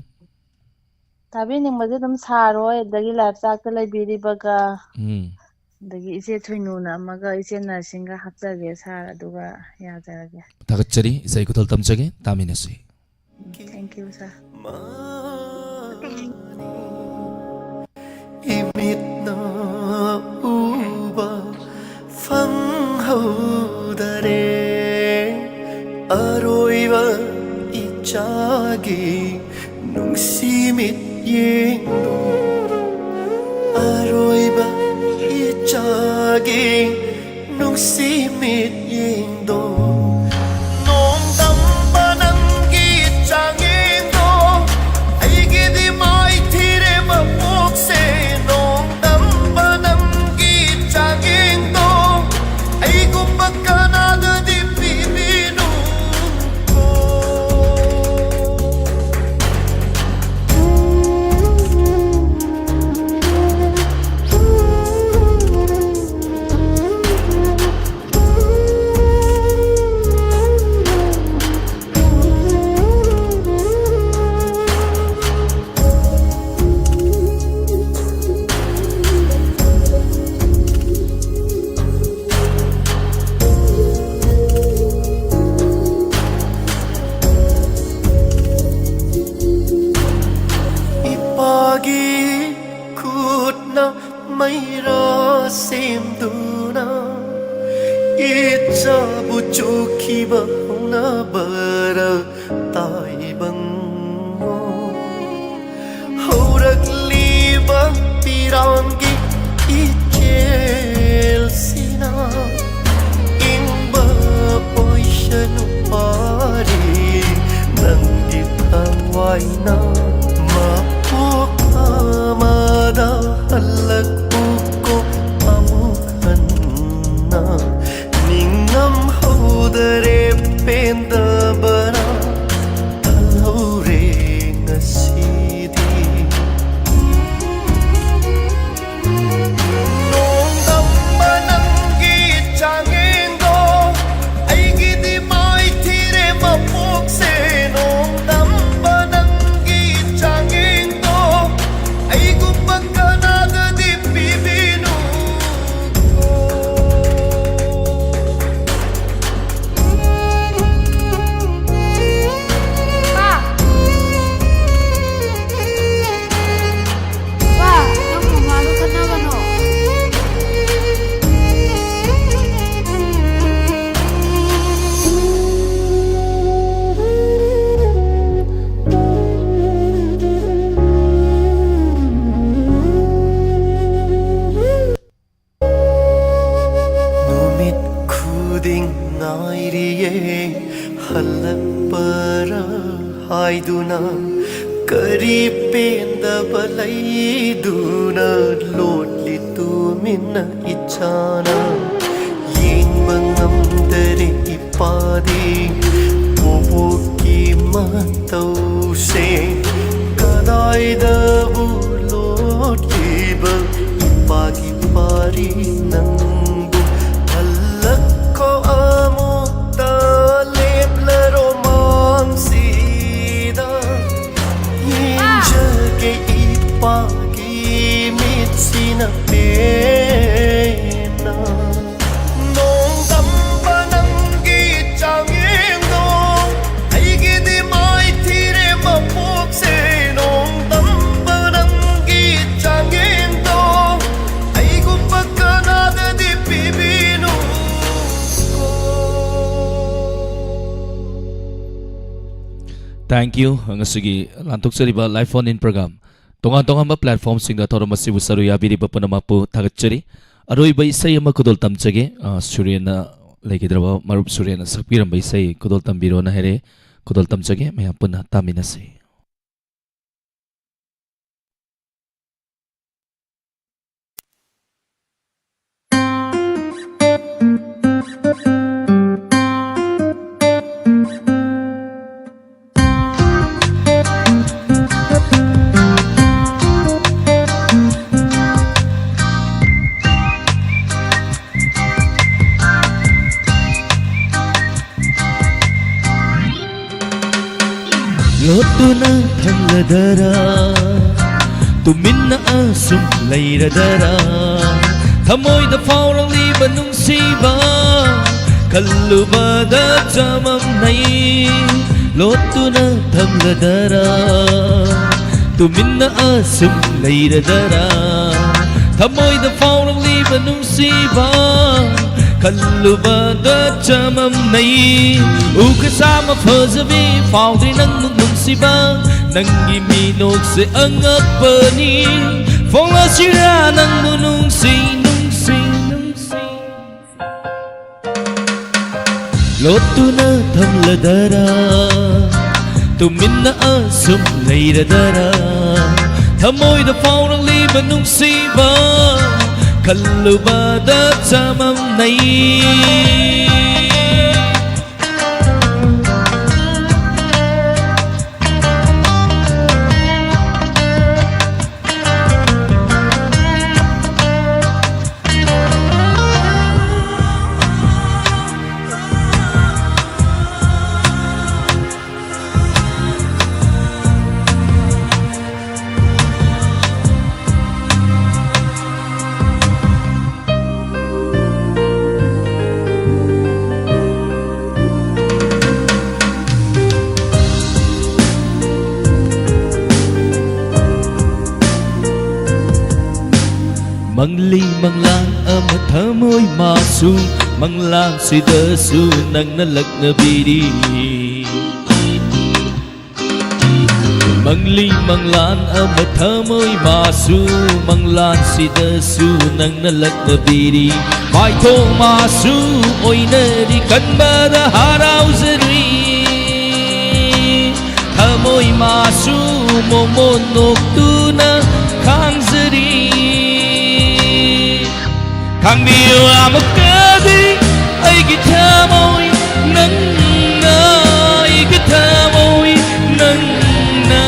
ꯇꯥꯕꯤꯅꯤꯡꯕꯗꯤ ꯑꯗꯨꯝ ꯁꯥꯔ ꯍꯣꯏ ꯑꯗꯒꯤ ꯂꯥꯏꯐ ꯆꯥꯛꯇ ꯂꯩꯕꯤꯔꯤꯕꯒ ꯎꯝ꯫ ꯑꯗꯒꯤ ꯏꯆꯦ ꯊꯣꯏꯅꯨꯅ ꯑꯃꯒ ꯏꯆꯦ ꯅꯔꯁꯤꯡꯒ ꯍꯥꯞꯆꯒꯦ ꯁꯥꯔ ꯑꯗꯨꯒ ꯌꯥꯖꯔꯒꯦ꯫ ꯊꯥꯒꯠꯆꯔꯤ꯫ ꯏꯁꯩ ꯈꯨꯗꯣꯜ ꯇꯝꯖꯒꯦ꯫ ꯇꯥꯃꯤꯟꯅꯁꯤ꯫ Thank you ꯁꯥꯔ꯫ ꯏꯃꯤꯠꯅ ꯎꯕ ꯐꯪꯍꯧꯗꯔꯦ ꯑꯔꯣꯏꯕ ꯏꯆꯥꯒꯤ ꯅꯨꯡꯁꯤ ꯃꯤꯠꯌꯦꯡꯗꯣ ꯑꯔꯣꯏꯕ ꯏꯆꯥꯒꯤ ꯅꯨꯡꯁꯤ ꯃꯤꯠꯌꯦꯡꯗꯣ ꯅꯣꯡꯗꯝꯕ ꯅꯪꯒꯤ ꯆꯥꯡꯌꯦꯡꯗꯣ ꯑꯩꯒꯤꯗꯤ ꯃꯥꯏꯊꯤꯔꯦ ꯃꯄꯣꯛꯁꯦ ꯅꯣꯡꯗꯝꯕ ꯅꯪꯒꯤ ꯆꯥꯡꯌꯦꯡꯗꯣ ꯑꯩꯒꯨꯝꯕ ꯀꯅꯥꯗꯗꯤ ꯄꯤꯕꯤꯅꯨ ꯏꯄꯥꯒꯤ ꯈꯨꯠꯅ ꯃꯩꯔꯥ ꯁꯦꯝꯗꯨꯅ ꯏꯆꯥꯕꯨ ꯆꯨꯈꯤꯕ ꯍꯧꯅꯕꯔ ꯇꯥꯏꯕꯪꯉꯣ ꯍꯧꯔꯛꯂꯤꯕ ꯄꯤꯔꯥꯡꯒꯤ ꯏꯆꯦꯜꯁꯤꯅ ꯏꯪꯕ ꯑꯣꯏꯁꯅꯨ ꯄꯥꯔꯤ ꯅꯪꯒꯤ ꯊꯋꯥꯏꯅ ꯃꯄꯣꯛ ꯑꯃꯗ ꯍꯜꯂꯛꯎꯀꯣ ꯑꯃꯨꯛ ꯍꯟꯅ ꯅꯤꯡꯉꯝ ꯍꯧꯗꯔꯦ ꯄꯦꯟꯗꯕꯅ ꯊꯜꯍꯧꯔꯦ ꯍꯜꯂꯛꯄꯔꯥ ꯍꯥꯏꯗꯨꯅ, ꯀꯔꯤ ꯄꯦꯟꯗꯕ ꯂꯩꯗꯨꯅ ꯂꯣꯠꯂꯤ ꯇꯨꯃꯤꯟꯅ ꯏꯆꯥꯅ? ꯌꯦꯡꯕ ꯉꯝꯗꯔꯦ ꯏꯄꯥꯗꯤ ꯕꯣꯕꯣꯛꯀꯤ ꯃꯇꯧꯁꯦ꯫ ꯀꯗꯥꯏꯗꯕꯨ ꯂꯣꯠꯂꯤꯕ ꯏꯄꯥꯒꯤ ꯄꯥꯔꯤ ꯅꯪꯕꯨ? ꯍꯜꯂꯛꯈꯣ ꯑꯃꯨꯛꯇ, ꯂꯦꯞꯂꯔꯣ ꯃꯥꯡꯁꯤꯗ꯫ ꯌꯦꯡꯖꯒꯦ ꯏꯄꯥꯒꯤ ꯃꯤꯠꯁꯤꯅ ꯄꯦꯟꯅ꯫ ꯅꯣꯡꯗꯝꯕ ꯅꯪꯒꯤ ꯆꯥꯡꯌꯦꯡꯗꯣ, ꯑꯩꯒꯤꯗꯤ ꯃꯥꯏꯊꯤꯔꯦ ꯃꯄꯣꯛꯁꯦ꯫ ꯅꯣꯡꯗꯝꯕ ꯅꯪꯒꯤ ꯆꯥꯡꯌꯦꯡꯗꯣ, ꯑꯩꯒꯨꯝꯕ ꯀꯅꯥꯗꯗꯤ ꯄꯤꯕꯤꯅꯨ꯫ Thank you꯫ ꯉꯁꯤꯒꯤ ꯂꯥꯟꯊꯣꯛꯆꯔꯤꯕ live phone in program, ꯇꯣꯉꯥꯟ ꯇꯣꯉꯥꯟꯕ platformꯁꯤꯡꯗ ꯊꯧꯔꯝ ꯑꯁꯤꯕꯨ ꯁꯔꯨꯛ ꯌꯥꯕꯤꯔꯤꯕ ꯄꯨꯝꯅꯃꯛꯄꯨ ꯊꯥꯒꯠꯆꯔꯤ꯫ ꯑꯔꯣꯏꯕ ꯏꯁꯩ ꯑꯃ ꯈꯨꯗꯣꯜ ꯇꯝꯖꯒꯦ꯫ ꯑ, ꯁꯨꯔꯦꯟꯅ, ꯂꯩꯈꯤꯗ꯭ꯔꯕ ꯃꯔꯨꯞ ꯁꯨꯔꯦꯟꯅ ꯁꯛꯄꯤꯔꯝꯕ ꯏꯁꯩ ꯈꯨꯗꯣꯜ ꯇꯝꯕꯤꯔꯣꯅ ꯍꯥꯏꯔꯛꯑꯦ꯫ ꯈꯨꯗꯣꯜ ꯇꯝꯖꯒꯦ, ꯃꯌꯥꯝ ꯄꯨꯟꯅ ꯇꯥꯃꯤꯟꯅꯁꯤ꯫ ꯂꯣꯠꯇꯨꯅ ꯊꯝꯂꯗꯔꯥ, ꯇꯨꯃꯤꯟꯅ ꯑꯁꯨꯝ ꯂꯩꯔꯗꯔꯥ? ꯊꯃꯣꯏꯗ ꯐꯥꯎꯔꯛꯂꯤꯕ ꯅꯨꯡꯁꯤꯕ, ꯈꯜꯂꯨꯕꯗ ꯆꯃꯝꯅꯩ꯫ ꯂꯣꯠꯇꯨꯅ ꯊꯝꯂꯗꯔꯥ, ꯇꯨꯃꯤꯟꯅ ꯑꯁꯨꯝ ꯂꯩꯔꯗꯔꯥ? ꯊꯃꯣꯏꯗ ꯐꯥꯎꯔꯛꯂꯤꯕ ꯅꯨꯡꯁꯤꯕ, ꯈꯜꯂꯨꯕꯗ ꯆꯃꯝꯅꯩ꯫ ꯎꯈ꯭ꯔ ꯁꯥꯃ ꯐꯖꯕꯤ, ꯐꯥꯎꯗ꯭ꯔꯤ ꯅꯪꯕꯨ ꯅꯨꯡꯁꯤꯕ, ꯅꯪꯒꯤ ꯃꯤꯅꯣꯛꯁꯦ ꯑꯉꯛꯄꯅꯤ꯫ ꯐꯣꯡꯂꯁꯤꯔꯥ ꯅꯪꯕꯨ ꯅꯨꯡꯁꯤ, ꯅꯨꯡꯁꯤ, ꯅꯨꯡꯁꯤ꯫ ꯂꯣꯠꯇꯨꯅ ꯊꯝꯂꯗꯔꯥ, ꯇꯨꯃꯤꯟꯅ ꯑꯁꯨꯝ ꯂꯩꯔꯗꯔꯥ? ꯊꯃꯣꯏꯗ ꯐꯥꯎꯔꯛꯂꯤꯕ ꯅꯨꯡꯁꯤꯕ ꯈꯜꯂꯨꯕꯗ ꯆꯃꯝꯅꯩ꯫ ꯃꯪꯂꯤ ꯃꯪꯂꯥꯟ ꯑꯃ ꯊꯃꯣꯏ ꯃꯥꯁꯨ, ꯃꯪꯂꯥꯟꯁꯤꯗꯁꯨ ꯅꯪꯅ ꯂꯛꯅꯕꯤꯔꯤ꯫ ꯃꯪꯂꯤ ꯃꯪꯂꯥꯟ ꯑꯃ ꯊꯃꯣꯏ ꯃꯥꯁꯨ, ꯃꯪꯂꯥꯟꯁꯤꯗꯁꯨ ꯅꯪꯅ ꯂꯛꯅꯕꯤꯔꯤ꯫ ꯃꯥꯏꯊꯣꯡ ꯃꯥꯁꯨ ꯑꯣꯏꯅꯔꯤ, ꯀꯟꯕꯗ ꯍꯔꯥꯎꯖꯔꯤ꯫ ꯊꯃꯣꯏ ꯃꯥꯁꯨ ꯃꯣꯃꯣꯟ ꯅꯣꯛꯇꯨꯅ ꯈꯥꯡꯖꯔꯤ꯫ ꯈꯪꯕꯤꯌꯨ ꯑꯃꯨꯛꯀꯗꯤ ꯑꯩꯒꯤ ꯊꯃꯣꯏ ꯅꯪꯅ, ꯑꯩꯒꯤ ꯊꯃꯣꯏ ꯅꯪꯅ꯫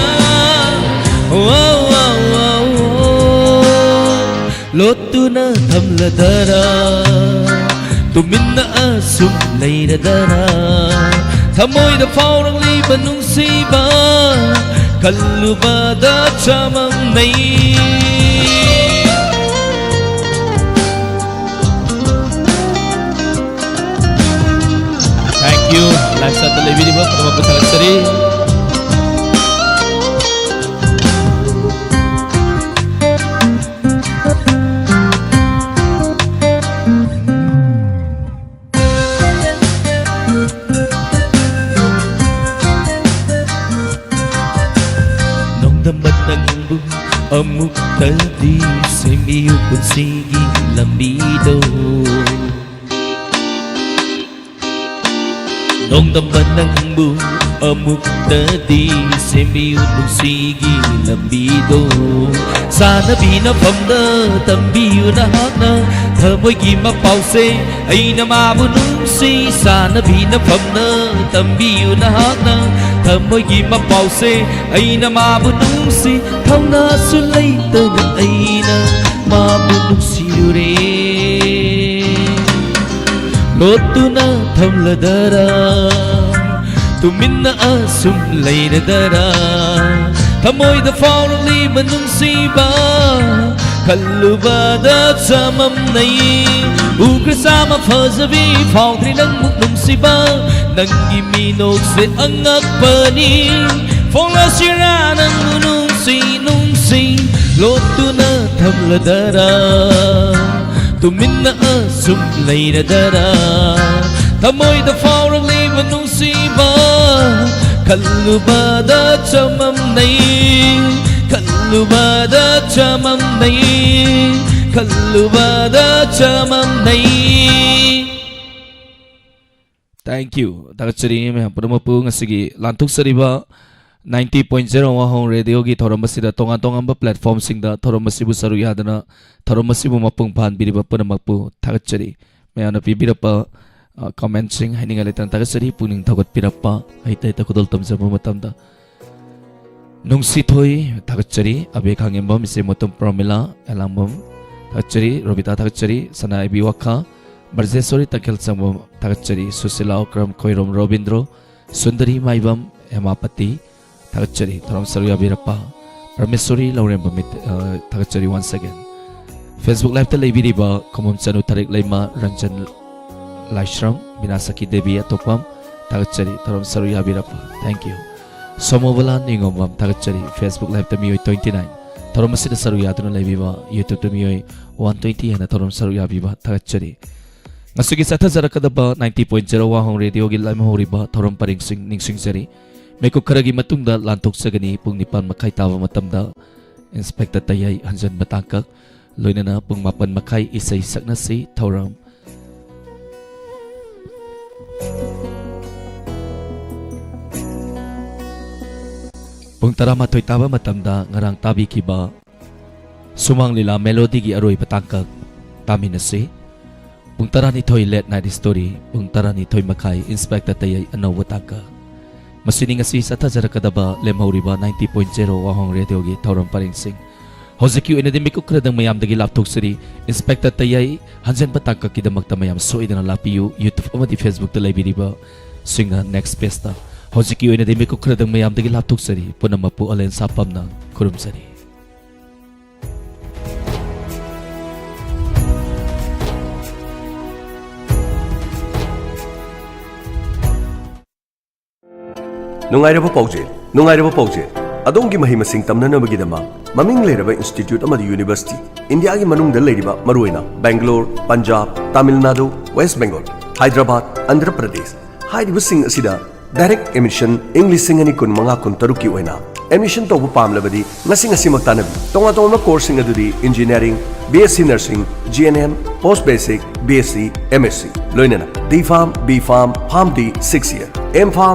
ꯋꯥ, ꯋꯥ, ꯋꯥ, ꯋꯥ꯫ ꯂꯣꯠꯇꯨꯅ ꯊꯝꯂꯗꯔꯥ, ꯇꯨꯃꯤꯟꯅ ꯑꯁꯨꯝ ꯂꯩꯔꯗꯔꯥ? ꯊꯃꯣꯏꯗ ꯐꯥꯎꯔꯛꯂꯤꯕ ꯅꯨꯡꯁꯤꯕ ꯈꯜꯂꯨꯕꯗ ꯆꯃꯝꯅꯩ꯫ Thank you. Live chatꯇ ꯂꯩꯕꯤꯔꯤꯕ ꯄꯨꯝꯅꯃꯛꯄꯨ ꯊꯥꯒꯠꯆꯔꯤ꯫ ꯅꯣꯡꯗꯝꯕ ꯅꯪꯕꯨ ꯑꯃꯨꯛꯇꯗꯤ ꯁꯦꯝꯕꯤꯌꯨ ꯄꯨꯟꯁꯤꯒꯤ ꯂꯝꯕꯤꯗꯣ꯫ ꯇꯣꯡꯗꯝꯕ ꯅꯪꯕꯨ ꯑꯃꯨꯛꯇꯗꯤ ꯁꯦꯝꯕꯤꯌꯨ ꯅꯨꯡꯁꯤꯒꯤ ꯂꯝꯕꯤꯗꯣ꯫ ꯁꯥꯟꯅꯕꯤ ꯅꯐꯝꯗ ꯇꯝꯕꯤꯌꯨ ꯅꯍꯥꯛꯅ ꯊꯃꯣꯏꯒꯤ ꯃꯄꯥꯎꯁꯦ꯫ ꯑꯩꯅ ꯃꯥꯕꯨ ꯅꯨꯡꯁꯤ ꯁꯥꯟꯅꯕꯤ ꯅꯐꯝꯅ ꯇꯝꯕꯤꯌꯨ ꯅꯍꯥꯛꯅ ꯊꯃꯣꯏꯒꯤ ꯃꯄꯥꯎꯁꯦ꯫ ꯑꯩꯅ ꯃꯥꯕꯨ ꯅꯨꯡꯁꯤ ꯊꯧꯅꯥꯁꯨ ꯂꯩꯇꯅ ꯑꯩꯅ ꯃꯥꯕꯨ ꯅꯨꯡꯁꯤꯔꯨꯔꯦ꯫ ꯂꯣꯠꯇꯨꯅ ꯊꯝꯂꯗꯔꯥ ꯇꯨꯃꯤꯟꯅ ꯑꯁꯨꯝ ꯂꯩꯔꯗꯔꯥ ꯊꯃꯣꯏꯗ ꯐꯥꯎꯔꯛꯂꯤꯕ ꯅꯨꯡꯁꯤꯕ ꯈꯜꯂꯨꯕꯗ ꯆꯃꯝꯅꯩ꯫ ꯎꯈ꯭ꯔ ꯆꯥꯃ ꯐꯖꯕꯤ ꯐꯥꯎꯗ꯭ꯔꯤ ꯅꯪꯕꯨ ꯅꯨꯡꯁꯤꯕ ꯅꯪꯒꯤ ꯃꯤꯅꯣꯛꯁꯦ ꯑꯉꯛꯄꯅꯤ꯫ ꯐꯣꯡꯂꯁꯤꯔꯥ ꯅꯪꯕꯨ ꯅꯨꯡꯁꯤ ꯅꯨꯡꯁꯤ ꯂꯣꯠꯇꯨꯅ ꯊꯝꯂꯗꯔꯥ ꯇꯨꯃꯤꯟꯅ ꯑꯁꯨꯝ ꯂꯩꯔꯗꯔꯥ ꯊꯃꯣꯏꯗ ꯐꯥꯎꯔꯛꯂꯤꯕ ꯅꯨꯡꯁꯤꯕ ꯈꯜꯂꯨꯕꯗ ꯆꯃꯝꯅꯩ꯫ ꯈꯜꯂꯨꯕꯗ ꯆꯃꯝꯅꯩ꯫ ꯈꯜꯂꯨꯕꯗ ꯆꯃꯝꯅꯩ꯫ Thank you. ꯊꯥꯒꯠꯆꯔꯤ ꯃꯌꯥꯝ ꯄꯨꯝꯅꯃꯛꯄꯨ ꯉꯁꯤꯒꯤ ꯂꯥꯟꯊꯣꯛꯆꯔꯤꯕ ninety point zero Wahong Radioꯒꯤ ꯊꯧꯔꯝ ꯑꯁꯤꯗ ꯇꯣꯉꯥꯟ ꯇꯣꯉꯥꯟꯕ platformꯁꯤꯡꯗ ꯊꯧꯔꯝ ꯑꯁꯤꯕꯨ ꯁꯔꯨꯛ ꯌꯥꯗꯨꯅ ꯊꯧꯔꯝ ꯑꯁꯤꯕꯨ ꯃꯄꯨꯡ ꯐꯥꯍꯟꯕꯤꯔꯤꯕ ꯄꯨꯝꯅꯃꯛꯄꯨ ꯊꯥꯒꯠꯆꯔꯤ꯫ ꯃꯌꯥꯝꯅ ꯄꯤꯕꯤꯔꯛꯄ, ꯑ, commentꯁꯤꯡ ꯍꯥꯏꯅꯤꯡꯉꯥꯏ ꯂꯩꯇꯅ ꯊꯥꯒꯠꯆꯔꯤ꯫ ꯄꯨꯛꯅꯤꯡ ꯊꯧꯒꯠꯄꯤꯔꯛꯄ, ꯍꯩꯇ ꯍꯩꯇ ꯈꯨꯗꯣꯜ ꯇꯝꯖꯕ ꯃꯇꯝꯗ ꯅꯨꯡꯁꯤꯊꯣꯏ ꯊꯥꯒꯠꯆꯔꯤ, ꯑꯕꯦ ꯈꯥꯉꯦꯝꯕꯝ, ꯏꯆꯦ ꯃꯣꯇꯣꯝ ꯄ꯭ꯔꯃꯤꯂꯥ, ꯑꯦꯂꯥꯡꯕꯝ ꯊꯥꯒꯠꯆꯔꯤ, ꯔꯣꯕꯤꯇꯥ ꯊꯥꯒꯠꯆꯔꯤ, ꯁꯅꯥꯏꯕꯤ ꯋꯥꯈꯥ, ꯕ꯭ꯔꯖꯦꯁꯣꯔꯤ ꯇꯈꯦꯜꯁꯪꯕꯝ ꯊꯥꯒꯠꯆꯔꯤ, ꯁꯨꯁꯤꯂꯥ ꯑꯣꯀ꯭ꯔꯝ, ꯈꯣꯏꯔꯣꯝ ꯔꯣꯕꯤꯟꯗ꯭ꯔꯣ, ꯁꯨꯟꯗꯔꯤ ꯃꯥꯏꯕꯝ, ꯍꯦꯃꯥꯄꯇꯤ ꯊꯥꯒꯠꯆꯔꯤ꯫ ꯊꯧꯔꯝ ꯁꯔꯨꯛ ꯌꯥꯕꯤꯔꯛꯄ ꯄ꯭ꯔꯃꯦꯁꯣꯔꯤ ꯂꯧꯔꯦꯝꯕꯝ ꯃꯤꯠ-, ꯑ, ꯊꯥꯒꯠꯆꯔꯤ once again꯫ Facebook Liveꯇ ꯂꯩꯕꯤꯔꯤꯕ ꯈꯣꯝꯕꯝ ꯆꯅꯨ ꯊꯥꯔꯤꯛ ꯂꯩꯃ, ꯔꯟꯖꯟ ꯂꯥꯏꯁ꯭ꯔꯝ, ꯕꯤꯅꯥꯁꯈꯤ ꯗꯦꯕꯤ ꯑꯇꯣꯞꯄꯝ ꯊꯥꯒꯠꯆꯔꯤ꯫ ꯊꯧꯔꯝ ꯁꯔꯨꯛ ꯌꯥꯕꯤꯔꯛꯄ, thank you꯫ ꯁꯣꯃꯣꯕꯂꯥ ꯅꯤꯉꯣꯝꯕꯝ ꯊꯥꯒꯠꯆꯔꯤ꯫ Facebook Liveꯇ ꯃꯤꯑꯣꯏ twenty nine, ꯊꯧꯔꯝ ꯑꯁꯤꯗ ꯁꯔꯨꯛ ꯌꯥꯗꯨꯅ ꯂꯩꯕꯤꯕ YouTubeꯇ ꯃꯤꯑꯣꯏ one twenty ꯍꯦꯟꯅ ꯊꯧꯔꯝ ꯁꯔꯨꯛ ꯌꯥꯕꯤꯕ ꯊꯥꯒꯠꯆꯔꯤ꯫ ꯉꯁꯤꯒꯤ ꯆꯠꯊꯖꯔꯛꯀꯗꯕ ninety point zero Wahong Radioꯒꯤ ꯂꯦꯝꯍꯧꯔꯤꯕ ꯊꯧꯔꯝ ꯄꯔꯤꯡꯁꯤꯡ ꯅꯤꯡꯁꯤꯡꯖꯔꯤ꯫ ꯃꯤꯀꯨꯞ ꯈꯔꯒꯤ ꯃꯇꯨꯡꯗ ꯂꯥꯟꯊꯣꯛꯆꯒꯅꯤ꯫ ꯄꯨꯡ ꯅꯤꯄꯥꯟ ꯃꯈꯥꯏ ꯇꯥꯕ ꯃꯇꯝꯗ Inspector ꯇꯌꯥꯏ ꯍꯟꯖꯟꯕ ꯇꯥꯡꯀꯛ, ꯂꯣꯏꯅꯅ ꯄꯨꯡ ꯃꯥꯄꯟ ꯃꯈꯥꯏ ꯏꯁꯩ ꯁꯛꯅꯁꯤ ꯊꯧꯔꯝ꯫ ꯄꯨꯡ ꯇꯔꯥꯃꯥꯊꯣꯏ ꯇꯥꯕ ꯃꯇꯝꯗ ꯉꯔꯥꯡ ꯇꯥꯕꯤꯈꯤꯕ ꯁꯨꯃꯥꯡ ꯂꯤꯂꯥ ꯃꯦꯂꯣꯗꯤꯒꯤ ꯑꯔꯣꯏꯕ ꯇꯥꯡꯀꯛ ꯇꯥꯃꯤꯟꯅꯁꯤ꯫ ꯄꯨꯡ ꯇꯔꯥꯅꯤꯊꯣꯏ Late Night Story, ꯄꯨꯡ ꯇꯔꯥꯅꯤꯊꯣꯏ ꯃꯈꯥꯏ Inspector ꯇꯌꯥꯏ ꯑꯅꯧꯕ ꯇꯥꯡꯀꯛ꯫ ꯃꯁꯤꯅꯤ ꯉꯁꯤ ꯆꯠꯊꯖꯔꯛꯀꯗꯕ ꯂꯦꯝꯍꯧꯔꯤꯕ ninety point zero ꯋꯥꯍꯣꯡ ꯔꯦꯗꯤꯑꯣꯒꯤ ꯊꯧꯔꯝ ꯄꯔꯦꯡꯁꯤꯡ꯫ ꯍꯧꯖꯤꯛꯀꯤ ꯑꯣꯏꯅꯗꯤ ꯃꯤꯀꯨꯞ ꯈꯔꯗꯪ ꯃꯌꯥꯝꯗꯒꯤ ꯂꯥꯞꯊꯣꯛꯆꯔꯤ꯫ Inspector ꯇꯌꯥꯏ ꯍꯟꯖꯟꯕ ꯇꯥꯡꯀꯛꯀꯤꯗꯃꯛꯇ ꯃꯌꯥꯝ ꯁꯣꯏꯗꯅ ꯂꯥꯛꯄꯤꯌꯨ꯫ YouTube ꯑꯃꯗꯤ Facebookꯇ ꯂꯩꯕꯤꯔꯤꯕ ꯁꯤꯡꯅ Next Pageꯇ꯫ ꯍꯧꯖꯤꯛꯀꯤ ꯑꯣꯏꯅꯗꯤ ꯃꯤꯀꯨꯞ ꯈꯔꯗꯪ ꯃꯌꯥꯝꯗꯒꯤ ꯂꯥꯞꯊꯣꯛꯆꯔꯤ꯫ ꯄꯨꯝꯅꯃꯛꯄꯨ ꯑꯂꯦꯟ ꯁꯥꯄꯝꯅ ꯈꯨꯔꯨꯝꯖꯔꯤ꯫ ꯅꯨꯡꯉꯥꯏꯔꯕ ꯄꯥꯎꯖꯦꯜ, ꯅꯨꯡꯉꯥꯏꯔꯕ ꯄꯥꯎꯖꯦꯜ꯫ ꯑꯗꯣꯝꯒꯤ ꯃꯍꯩ ꯃꯁꯤꯡ ꯇꯝꯅꯅꯕꯒꯤꯗꯃꯛ ꯃꯃꯤꯡ ꯂꯩꯔꯕ institute ꯑꯃꯗꯤ university, ꯏꯟꯗꯤꯌꯥꯒꯤ ꯃꯅꯨꯡꯗ ꯂꯩꯔꯤꯕ ꯃꯔꯨꯑꯣꯏꯅ ꯕꯦꯡꯒꯂꯣꯔ, ꯄꯟꯖꯥꯕ, ꯇꯥꯃꯤꯜ ꯅꯥꯗꯨ, ꯋꯦꯁ ꯕꯦꯡꯒꯣꯜ, ꯍꯥꯏꯗ꯭ꯔꯕꯥꯗ, ꯑꯟꯙ꯭ꯔ ꯄ꯭ꯔꯗꯦꯁ ꯍꯥꯏꯔꯤꯕꯁꯤꯡ ꯑꯁꯤꯗ direct admission ꯏꯪ ꯂꯤꯁꯤꯡ ꯑꯅꯤ ꯀꯨꯟ ꯃꯉꯥ ꯀꯨꯟ ꯇꯔꯨꯛꯀꯤ ꯑꯣꯏꯅ admission ꯇꯧꯕ ꯄꯥꯝꯂꯕꯗꯤ ꯉꯁꯤ ꯉꯁꯤꯃꯛ ꯇꯥꯟꯅꯕꯤꯌꯨ꯫ ꯇꯣꯉꯥꯟ ꯇꯣꯉꯥꯟꯕ courseꯁꯤꯡ ꯑꯗꯨꯗꯤ engineering, B S C nursing, G N M, post basic, B S C, M S C, ꯂꯣꯏꯅꯅ D Pharm, B Pharm, PharmD six year, M Pharm,